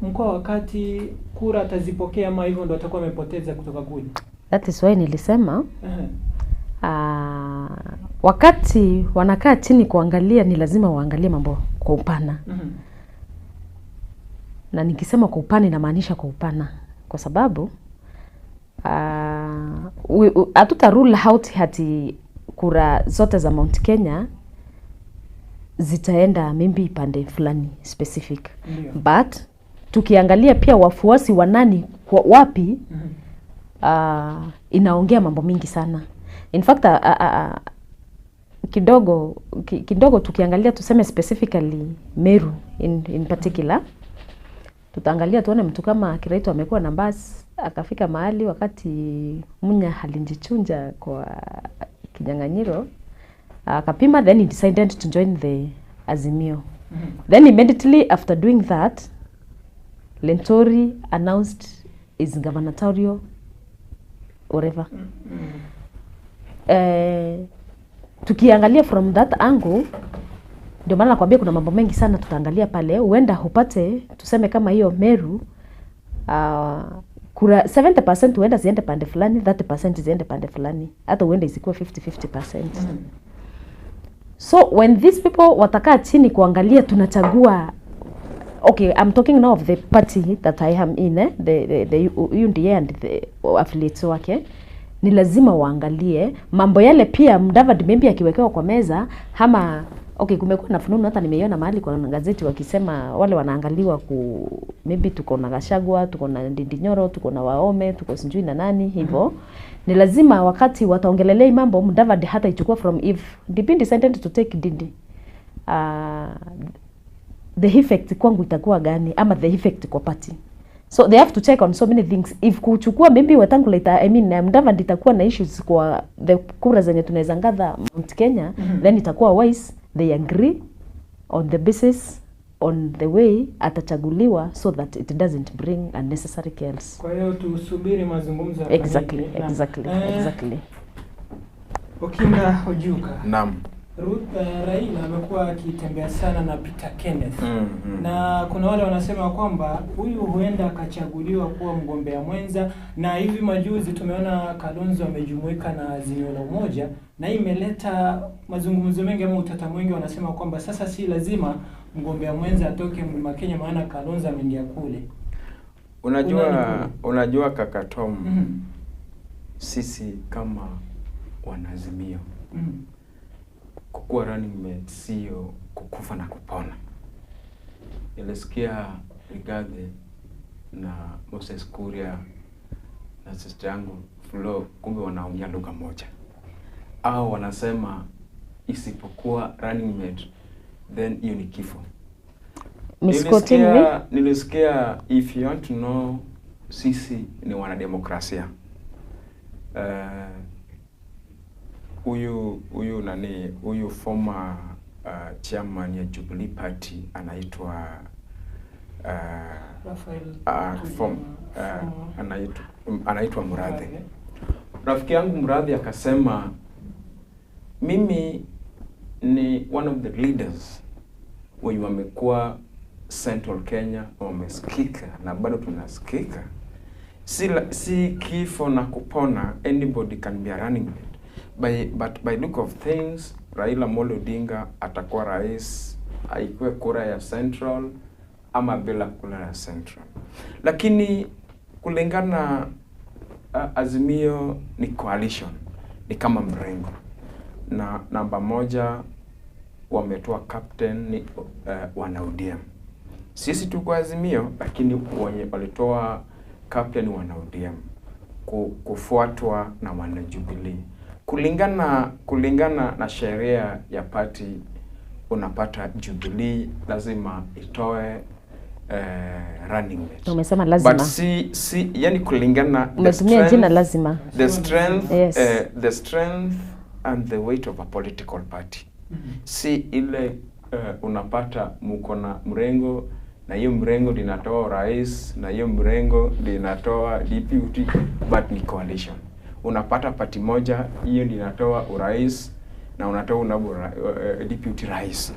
Mkoa wa Kati kura atazipokea ama hivyo ndo atakuwa amepoteza kutoka kule? That is why nilisema wakati wanakaa chini kuangalia ni lazima waangalie mambo kwa upana. Na nikisema kwa upana inamaanisha kwa upana, kwa sababu hatuta rule out hati kura zote za Mount Kenya zitaenda maybe pande fulani specific. But tukiangalia pia wafuasi wa nani kwa wapi, inaongea mambo mingi sana. In fact kidogo tukiangalia tuseme specifically Meru in particular, tutaangalia tuone mtu kama Kiraitu amekuwa na basi akafika mahali wakati Munya alinjichunja kwa kinyang'anyiro akapima, then he decided to join the Azimio. Then immediately after doing that, Lentori announced his gubernatorial whatever. Tukiangalia from that angle, ndio maana nakwambia kuna mambo mengi sana tutaangalia pale. Huenda upate tuseme kama hiyo Meru kura 70% huenda ziende pande fulani, 30% ziende pande fulani, hata huenda isikuwe 50-50%. So when these people watakaa chini kuangalia tunachagua, okay, I'm talking now of the party that I am in, the UDA and the affiliates wake, ni lazima waangalie mambo yale pia. Mudavadi maybe akiwekewa kwa meza ama okay, kumekuwa na fununu hata nimeiona mahali kwa gazeti wakisema wale wanaangaliwa ku maybe tuko na Gachagua, tuko na Ndindi Nyoro, tuko na Waome, tuko sijui na nani hivyo. Ni lazima wakati wataongelelea mambo Mudavadi hata ichukua from if DP decided to take Ndindi, the effect kwangu itakuwa gani ama the effect kwa party. So they have to check on so many things. If kuchukua maybe Wetangula ita, I mean Mudavadi itakuwa na issues kwa the kura zenye tunaweza ngather Mount Kenya, then itakuwa wise they agree on the basis on the way atachaguliwa so that it doesn't bring unnecessary chaos. Kwa hiyo tusubiri mazungumzo. Exactly, exactly, exactly. Okinga Ojuka. Naam. Raila amekuwa akitembea sana na Peter Kenneth. Na kuna wale wanasema kwamba huyu huenda akachaguliwa kuwa mgombea mwenza, na hivi majuzi tumeona Kalonzo amejumuika na Azimio la Umoja, na hii imeleta mazungumzo mengi ama utata mwingi. Wanasema kwamba sasa si lazima mgombea mwenza atoke Mlima Kenya, maana Kalonzo ameingia kule. Unajua kaka Tom, sisi kama wanaazimio kukuwa running mate sio kukufa na kupona. Nilisikia Rigathi na Moses Kuria na sister yangu Flo, kumbe wanaongea lugha moja. Au wanasema isipokuwa running mate then hiyo ni kifo. Nilisikia if you want to know, sisi ni wanademokrasia. Huyu nani, huyu former chairman ya Jubilee Party anaitwa anaitwa Murathe. Rafiki yangu Murathe akasema mimi ni one of the leaders wenye wamekuwa Central Kenya, wamesikika na bado tunasikika. Si kifo na kupona, anybody can be a running mate. But by look of things, Raila Amolo Odinga atakuwa rais, aikuwe kura ya Central ama bila kura ya Central. Lakini kulingana Azimio ni coalition, ni kama mrengo. Na namba moja wametoa captain ni wana ODM. Sisi tuko Azimio, lakini wenye walitoa captain wana ODM, kufuatwa na wana Jubilee. Kulingana na sheria ya party, unapata Jubilee lazima itoe running mate. Umesema lazima. But si yani kulingana umetumia jina lazima. The strength, yes. The strength and the weight of a political party. Si ile unapata mko na mrengo na hiyo mrengo linatoa rais na hiyo mrengo linatoa deputy, but ni coalition. Unapata party moja hiyo linatoa urais na unatoa deputy rais.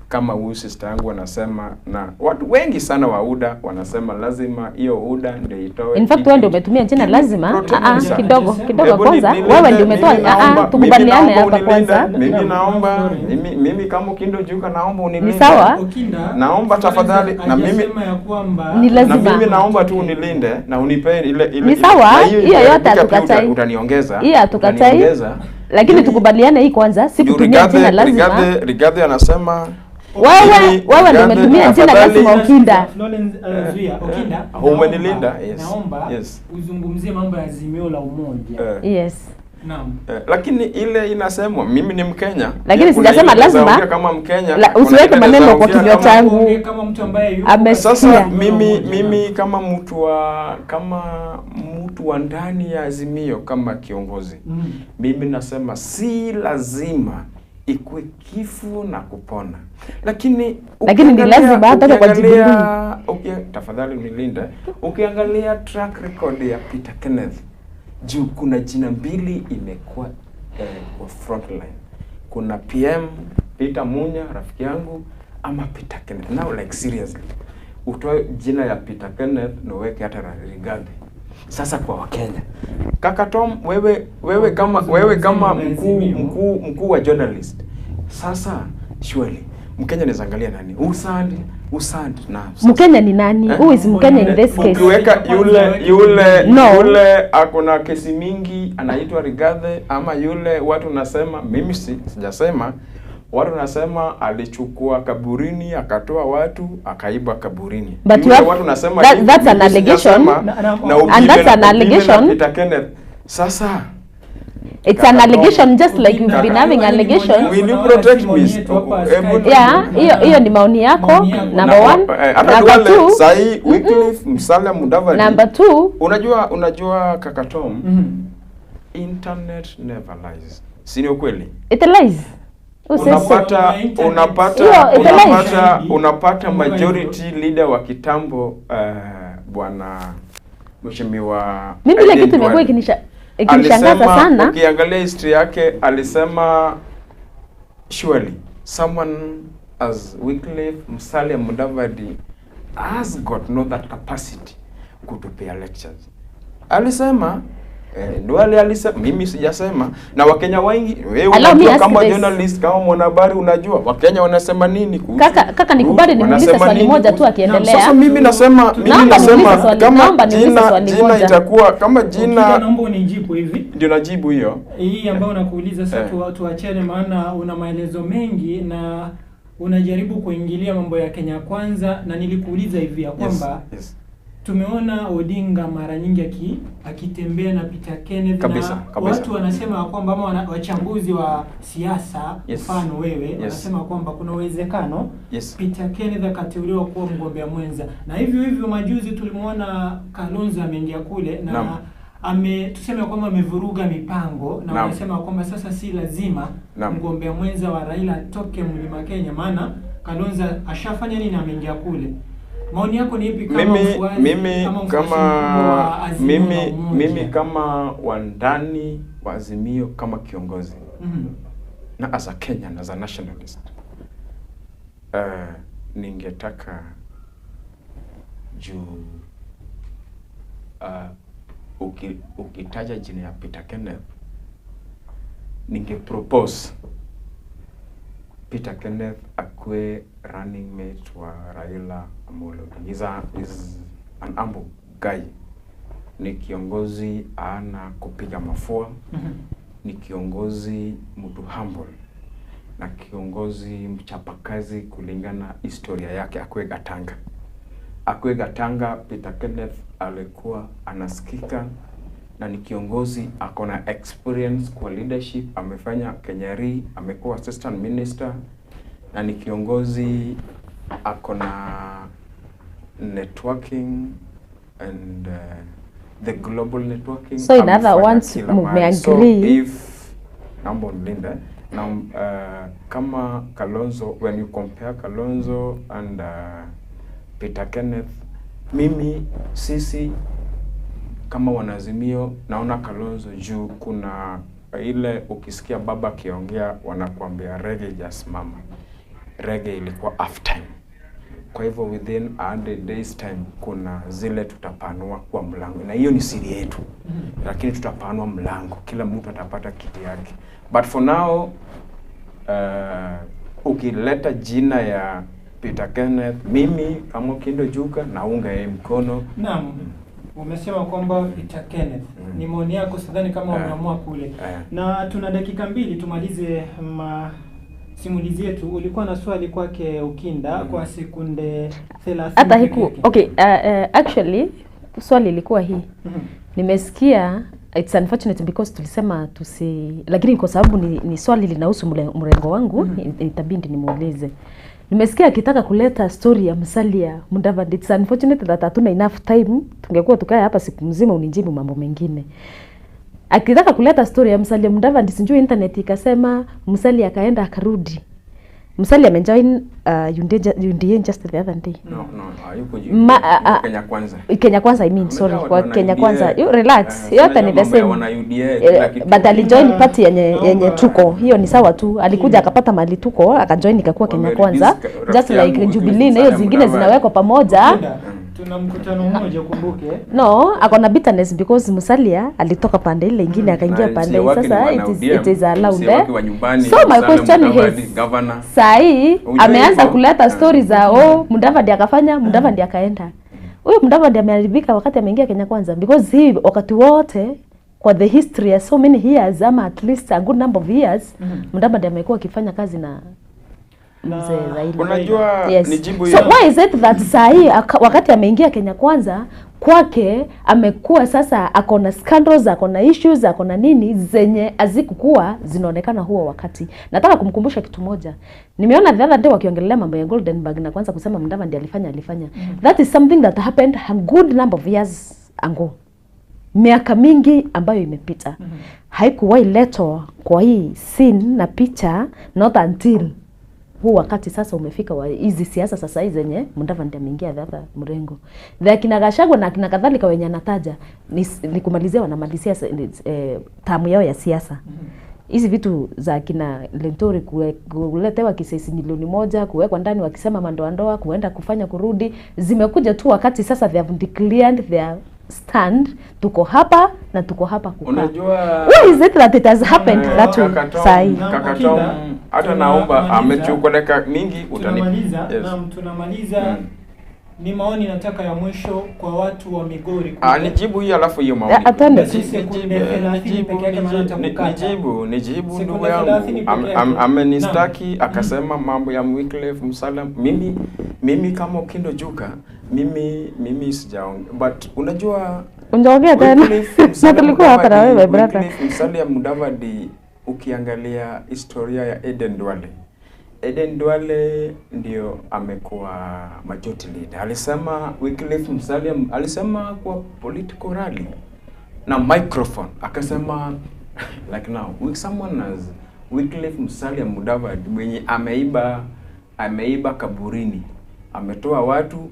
Kama huyu sister yangu wanasema, na watu wengi sana wa UDA wanasema lazima hiyo UDA ndio itoe. In fact wewe ndio umetumia jina lazima. Kidogo kwanza. Wewe ndio umetoa. Tukubaliane hapa kwanza. Mimi naomba, mimi kama Okindo Ojuka naomba unilinde. Ni sawa? Naomba tafadhali, na mimi ni lazima. Na mimi naomba tu unilinde na unipe ile Ni sawa? Hiyo yote hatukatai. Utaniongeza. Hiyo hatukatai. Lakini tukubaliane hii kwanza, si kutumia jina lazima. Rigathi anasema wewe ndio umetumia jina lazima Okinda. Florence Zuia, Okinda. Umenilinda. Yes. Naomba uzungumzie mambo ya Azimio la Umoja. Yes. Naam. Lakini ile inasemwa mimi ni Mkenya. Lakini sijasema lazima. Kama Mkenya. Usiweke maneno kwa kinywa changu. Kama mtu ambaye yuko. Sasa mimi kama mtu wa ndani ya Azimio kama kiongozi. Mimi nasema si lazima ikuwe kifo na kupona. Lakini ni lazima hata kwa Jubilee. Tafadhali unilinde. Ukiangalia track record ya Peter Kenneth, juu kuna jina mbili imekuwa kwa frontline. Kuna PM Peter Munya rafiki yangu ama Peter Kenneth. Now like seriously, utoe jina ya Peter Kenneth na uweke hata Rigathi. Sasa kwa Wakenya, Kaka Tom, wewe kama mkuu wa journalist, sasa surely Mkenya anaweza angalia nani? Usandi na Mkenya ni nani? Who is Mkenya in this case? Ukiweka yule akona kesi mingi anaitwa Rigathi, ama yule watu nasema, mimi sijasema, watu nasema alichukua kaburini akatoa watu akaiba kaburini. But you have, watu nasema that's an allegation. And that's an allegation. Peter Kenneth. Sasa it's an allegation just like you've been having allegations. Will you protect me? Yeah, hiyo ni maoni yako. Number one. Number two. Sahi Wycliffe Musalia Mudavadi. Number two. Unajua Kaka Tom, internet never lies. Si ni ukweli? It lies. Unapata majority leader wa kitambo, bwana mheshimiwa. Mimi ile kitu imekuwa ikinishangaza sana. Ukiangalia history yake alisema surely someone as Wycliffe Musalia Mudavadi has got no that capacity kutupea lectures. Alisema Duale alisema, mimi sijasema, na Wakenya wengi, wewe unajua kama journalist, kama mwanahabari unajua Wakenya wanasema nini kuhusu. Kaka nikubali nimuulize swali moja tu akiendelea. Sasa mimi nasema kama jina itakuwa kama jina, naomba unijibu hivi. Ndio najibu hiyo. Hii ambayo nakuuliza sasa, tuachane maana una maelezo mengi na unajaribu kuingilia mambo ya Kenya Kwanza, na nilikuuliza hivi ya kwamba yes. Tumeona Odinga mara nyingi akitembea na Peter Kenneth kabisa, na kabisa. Watu wanasema kwamba ama wachambuzi wa siasa mfano wewe wanasema kwamba kuna uwezekano Peter Kenneth akateuliwa kuwa mgombea mwenza, na hivyo hivyo majuzi tulimuona Kalonzo ameingia kule na tuseme kwamba amevuruga mipango na wanasema kwamba sasa si lazima mgombea mwenza wa Raila atoke Mlima Kenya, maana Kalonzo ashafanya nini, ameingia kule. Maoni yako ni ipi kama mfuasi? Mimi kama wandani wa Azimio, kama kiongozi na as a Kenyan, as a nationalist, ningetaka juu ukitaja jina ya Peter Kenneth, ninge propose Peter Kenneth akue running mate wa Raila Amolo Odinga. He's an humble guy. Ni kiongozi ana kupiga mafua. Ni kiongozi mtu humble na kiongozi mchapakazi kulingana historia yake. Akue Gatanga, Peter Kenneth alikuwa anasikika na ni kiongozi akona experience kwa leadership, amefanya Kenyari, amekuwa assistant minister, na ni kiongozi akona networking and the global networking. So in other words, mmeagree. So if nambo Linda now kama Kalonzo, when you compare Kalonzo and Peter Kenneth, mimi sisi kama wanaazimio naona Kalonzo juu kuna ile ukisikia baba akiongea wanakuambia reggae jasimama. Reggae ilikuwa half time. Kwa hivyo within 100 days time kuna zile tutapanua kwa mlango, na hiyo ni siri yetu. Lakini tutapanua mlango, kila mtu atapata kiti yake. But for now ukileta jina ya Peter Kenneth, mimi kama Kindo Juka naunga yeye mkono. Naam. Umesema kwamba Peter Kenneth. Ni maoni yako, sidhani kama wameamua kule. Na tuna dakika 2 tumalize simulizi yetu. Ulikuwa na swali kwake Ukinda kwa sekunde 30. Hata hiku, okay, actually swali ilikuwa hii. Nimesikia, it's unfortunate because tulisema tusi, lakini kwa sababu ni swali linahusu mrengo wangu, itabidi nimuulize. Nimesikia akitaka kuleta story ya Musalia Mudavadi. It's unfortunate that hatuna enough time, tungekuwa tukae hapa siku mzima unijibu mambo mengine. Akitaka kuleta story ya Musalia Mudavadi, sijui internet ikasema Musalia akaenda akarudi. Musalia amejoin UDA just the other day. No, hayuko Kenya Kwanza. Kenya Kwanza, I mean, sorry, kwa Kenya Kwanza. You relax. Yote ni the same. But alijoin party yenye tuko. Hiyo ni sawa tu. Alikuja akapata mali tuko, akajoin ikakuwa Kenya Kwanza. Just like Jubilee na hiyo zingine zinawekwa pamoja. Tuna mkutano mmoja kumbuke. No, akona bitterness because Musalia alitoka pande ile ingine akaingia pande. Sasa it is allowed. So my question is, sahi ameanza kuleta stories za Mudavadi akafanya, Mudavadi akaenda. Huyo Mudavadi ameharibika wakati ameingia Kenya Kwanza, because hii wakati wote kwa the history ya so many years, ama at least a good number of years, Mudavadi amekuwa akifanya kazi na mzee Raila. Unajua, nijibu hiyo. So why is it that sahi wakati ameingia Kenya Kwanza kwake amekuwa sasa akona scandals, akona issues, akona nini zenye hazikukuwa zinaonekana huo wakati. Nataka kumkumbusha kitu moja. Nimeona the other day wakiongelea mambo ya Goldenberg na kwanza kusema Mudavadi alifanya. That is something that happened a good number of years ago. Miaka mingi ambayo imepita. Haikuwahi letwa kwa hii scene na picha not until huu wakati sasa umefika wa hizi siasa sasa hizi zenye Mudavadi ameingia the mrengo. The kina Gachagua na kina kadhalika wenye anataja ni kumalizia, wanamalizia tamu yao ya siasa. Hizi vitu za kina Lentori kuletewa kisesi milioni 1, kuwekwa ndani wakisema mandoa ndoa, kuenda kufanya kurudi, zimekuja tu wakati sasa they have declared their stand, tuko hapa na tuko hapa kukaa. Unajua, why is it that it has happened that way? Sai Kaka Tom, hata naomba amechukua dakika mingi utanimaliza. Yes. Na tunamaliza. Ni maoni nataka ya mwisho kwa watu wa Migori. Nijibu hii alafu hiyo maoni. Nijibu ndugu yangu. Amenistaki akasema mambo ya Wycliffe Musalia. Mimi kama Okindo Juka, mimi sijaongea. But unajua unjaongea tena. Na tulikuwa hapa na wewe brother. Wycliffe Musalia Mudavadi, ukiangalia historia ya Eden Duale. Eden Duale ndio amekuwa majority leader. Alisema Wycliffe Musalia alisema kwa political rally na microphone akasema like now someone as Wycliffe Musalia Mudavadi mwenye ameiba kaburini Ametoa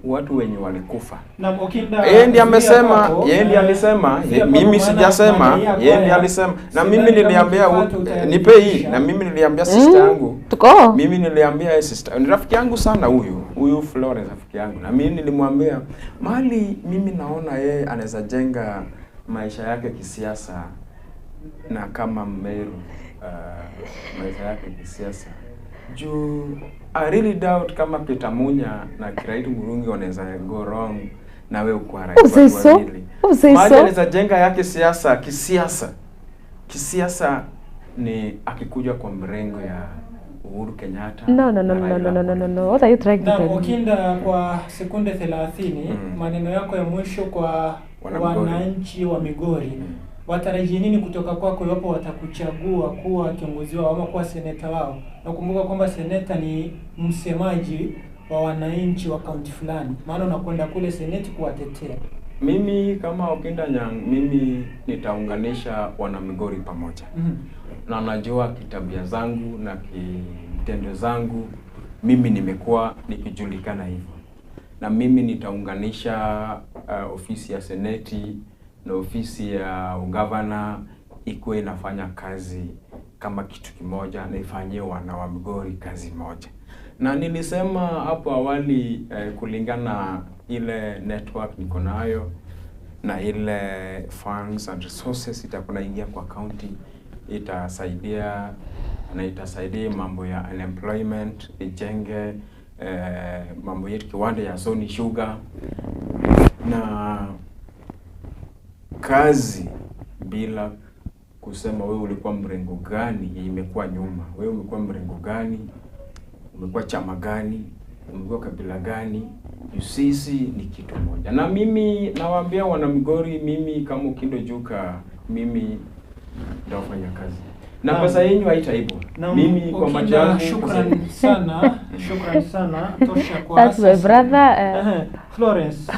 watu wenye walikufa. Na Okinda, yeye ndiye amesema, yeye ndiye alisema, mimi sijasema, yeye ndiye alisema. Na mimi niliambia nipe hii, na mimi niliambia sister yangu. Mimi niliambia sister, ni rafiki yangu sana huyu Florence rafiki yangu. Na mimi nilimwambia mali mimi naona yeye anaweza jenga maisha yake kisiasa na kama Meru maisha yake kisiasa. Juu I really doubt kama Peter Munya na Kiraitu Murungi wanaweza go wrong na wewe uko right. Mali anaweza jenga yake siasa kisiasa. Kisiasa ni akikuja kwa mrengo ya Uhuru Kenyatta. No. What are you trying to tell me? Okinda, kwa sekunde 30, maneno yako ya mwisho kwa wananchi wa Migori. Watarajie nini kutoka kwako iwapo watakuchagua kuwa kiongozi wao ama kuwa seneta wao? Nakumbuka kwamba seneta ni msemaji wa wananchi wa kaunti fulani, maana unakwenda kule seneti kuwatetea. Mimi kama Okinda Nyang, mimi nitaunganisha wana Migori pamoja. Na najua kitabia zangu na kitendo zangu, mimi nimekuwa nikijulikana hivyo. Na mimi nitaunganisha ofisi ya seneti na ofisi ya ugavana ikuwe inafanya kazi kama kitu kimoja, na ifanyie wana wa Migori kazi moja. Na nilisema hapo awali kulingana ile network niko nayo na ile funds and resources itakuwa ingia kwa county, itasaidia na itasaidia mambo ya unemployment, ijenge mambo yetu kiwanda ya Sony Sugar na kazi bila kusema wewe ulikuwa mrengo gani, imekuwa nyuma. Wewe umekuwa mrengo gani, umekuwa chama gani, umekuwa kabila gani, sisi ni kitu moja. Na mimi nawaambia wana Migori, mimi kama Okinda Ojuka, mimi ndafanya kazi. Na pesa yenu haitaibwa. Mimi kwa macho yangu. Shukrani sana, shukrani sana. Tosha kwa That's my brother. Florence,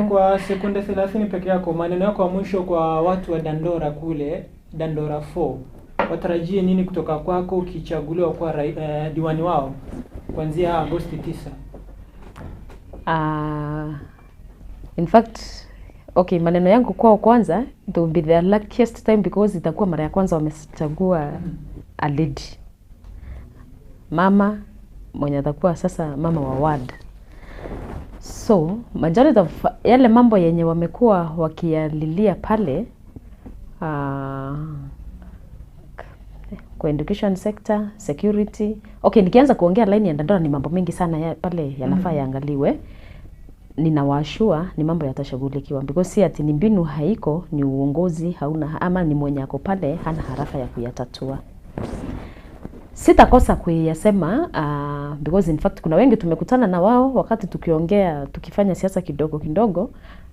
kwa sekunde 30 peke yako, maneno yako ya mwisho kwa watu wa Dandora kule, Dandora 4. Watarajie nini kutoka kwako ukichaguliwa kwa diwani wao kuanzia Agosti 9? In fact, okay, maneno yangu kwao kwanza, it will be their luckiest time because itakuwa mara ya kwanza wamechagua a lady. Mama mwenye atakuwa sasa mama wa ward. So, majority of yale mambo yenye wamekuwa wakialilia pale kwa education sector, security. Okay, nikianza kuongea line ya Dandora ni mambo mengi sana ya pale yanafaa yaangaliwe. Ninawashua ni mambo yatashughulikiwa because si ati ni mbinu haiko, ni uongozi hauna ama ni mwenye ako pale hana haraka ya kuyatatua. Sitakosa kuyasema because in fact kuna wengi tumekutana na wao wakati tukiongea tukifanya siasa kidogo kidogo,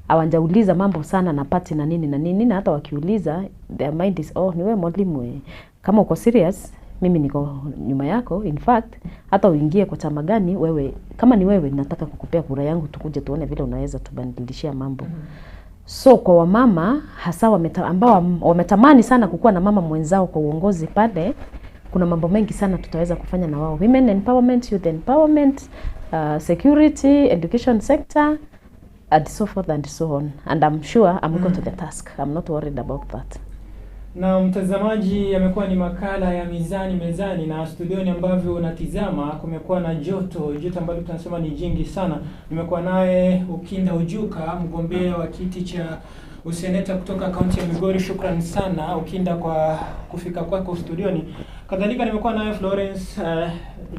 hawajauliza mambo sana na party na nini na nini, na hata wakiuliza their mind is oh, ni wewe mwalimu, kama uko serious mimi niko nyuma yako. In fact hata uingie kwa chama gani wewe, kama ni wewe nataka kukupea kura yangu, tukuje tuone vile unaweza tubadilishia mambo. So kwa wamama hasa ambao wametamani sana kukuwa na mama mwenzao kwa uongozi pale, kuna mambo mengi sana tutaweza kufanya na wao. Women empowerment, youth empowerment, security, education sector and so forth and so on. And I'm sure I'm equal to the task. I'm not worried about that. Na mtazamaji, yamekuwa ni makala ya Mizani Mezani, na studioni ambavyo unatizama kumekuwa na joto ambalo tunasema ni jingi sana. Nimekuwa naye Okinda Ojuka, mgombea wa kiti cha useneta kutoka kaunti ya Migori. Shukrani sana Okinda kwa kufika kwako studioni. Kadhalika nimekuwa naye Florence,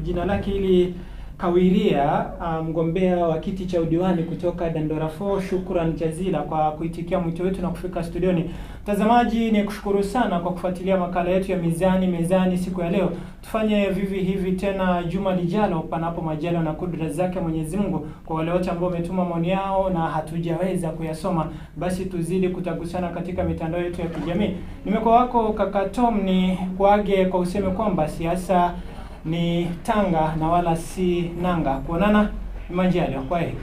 jina lake ili Kawiria, mgombea wa kiti cha udiwani kutoka Dandora 4. Shukran jazila kwa kuitikia mwito wetu na kufika studioni. Mtazamaji, ni kushukuru sana kwa kufuatilia makala yetu ya Mizani Mezani siku ya leo. Tufanye vivi hivi tena juma lijalo, panapo majaliwa na kudra zake Mwenyezi Mungu. Kwa wale wote ambao wametuma maoni yao na hatujaweza kuyasoma, basi tuzidi kutagusana katika mitandao yetu ya kijamii. Nimekuwa wako kaka Tom, ni kuage kwa useme kwamba siasa ni tanga na wala si nanga. Kuonana majaliwa, kwa heri.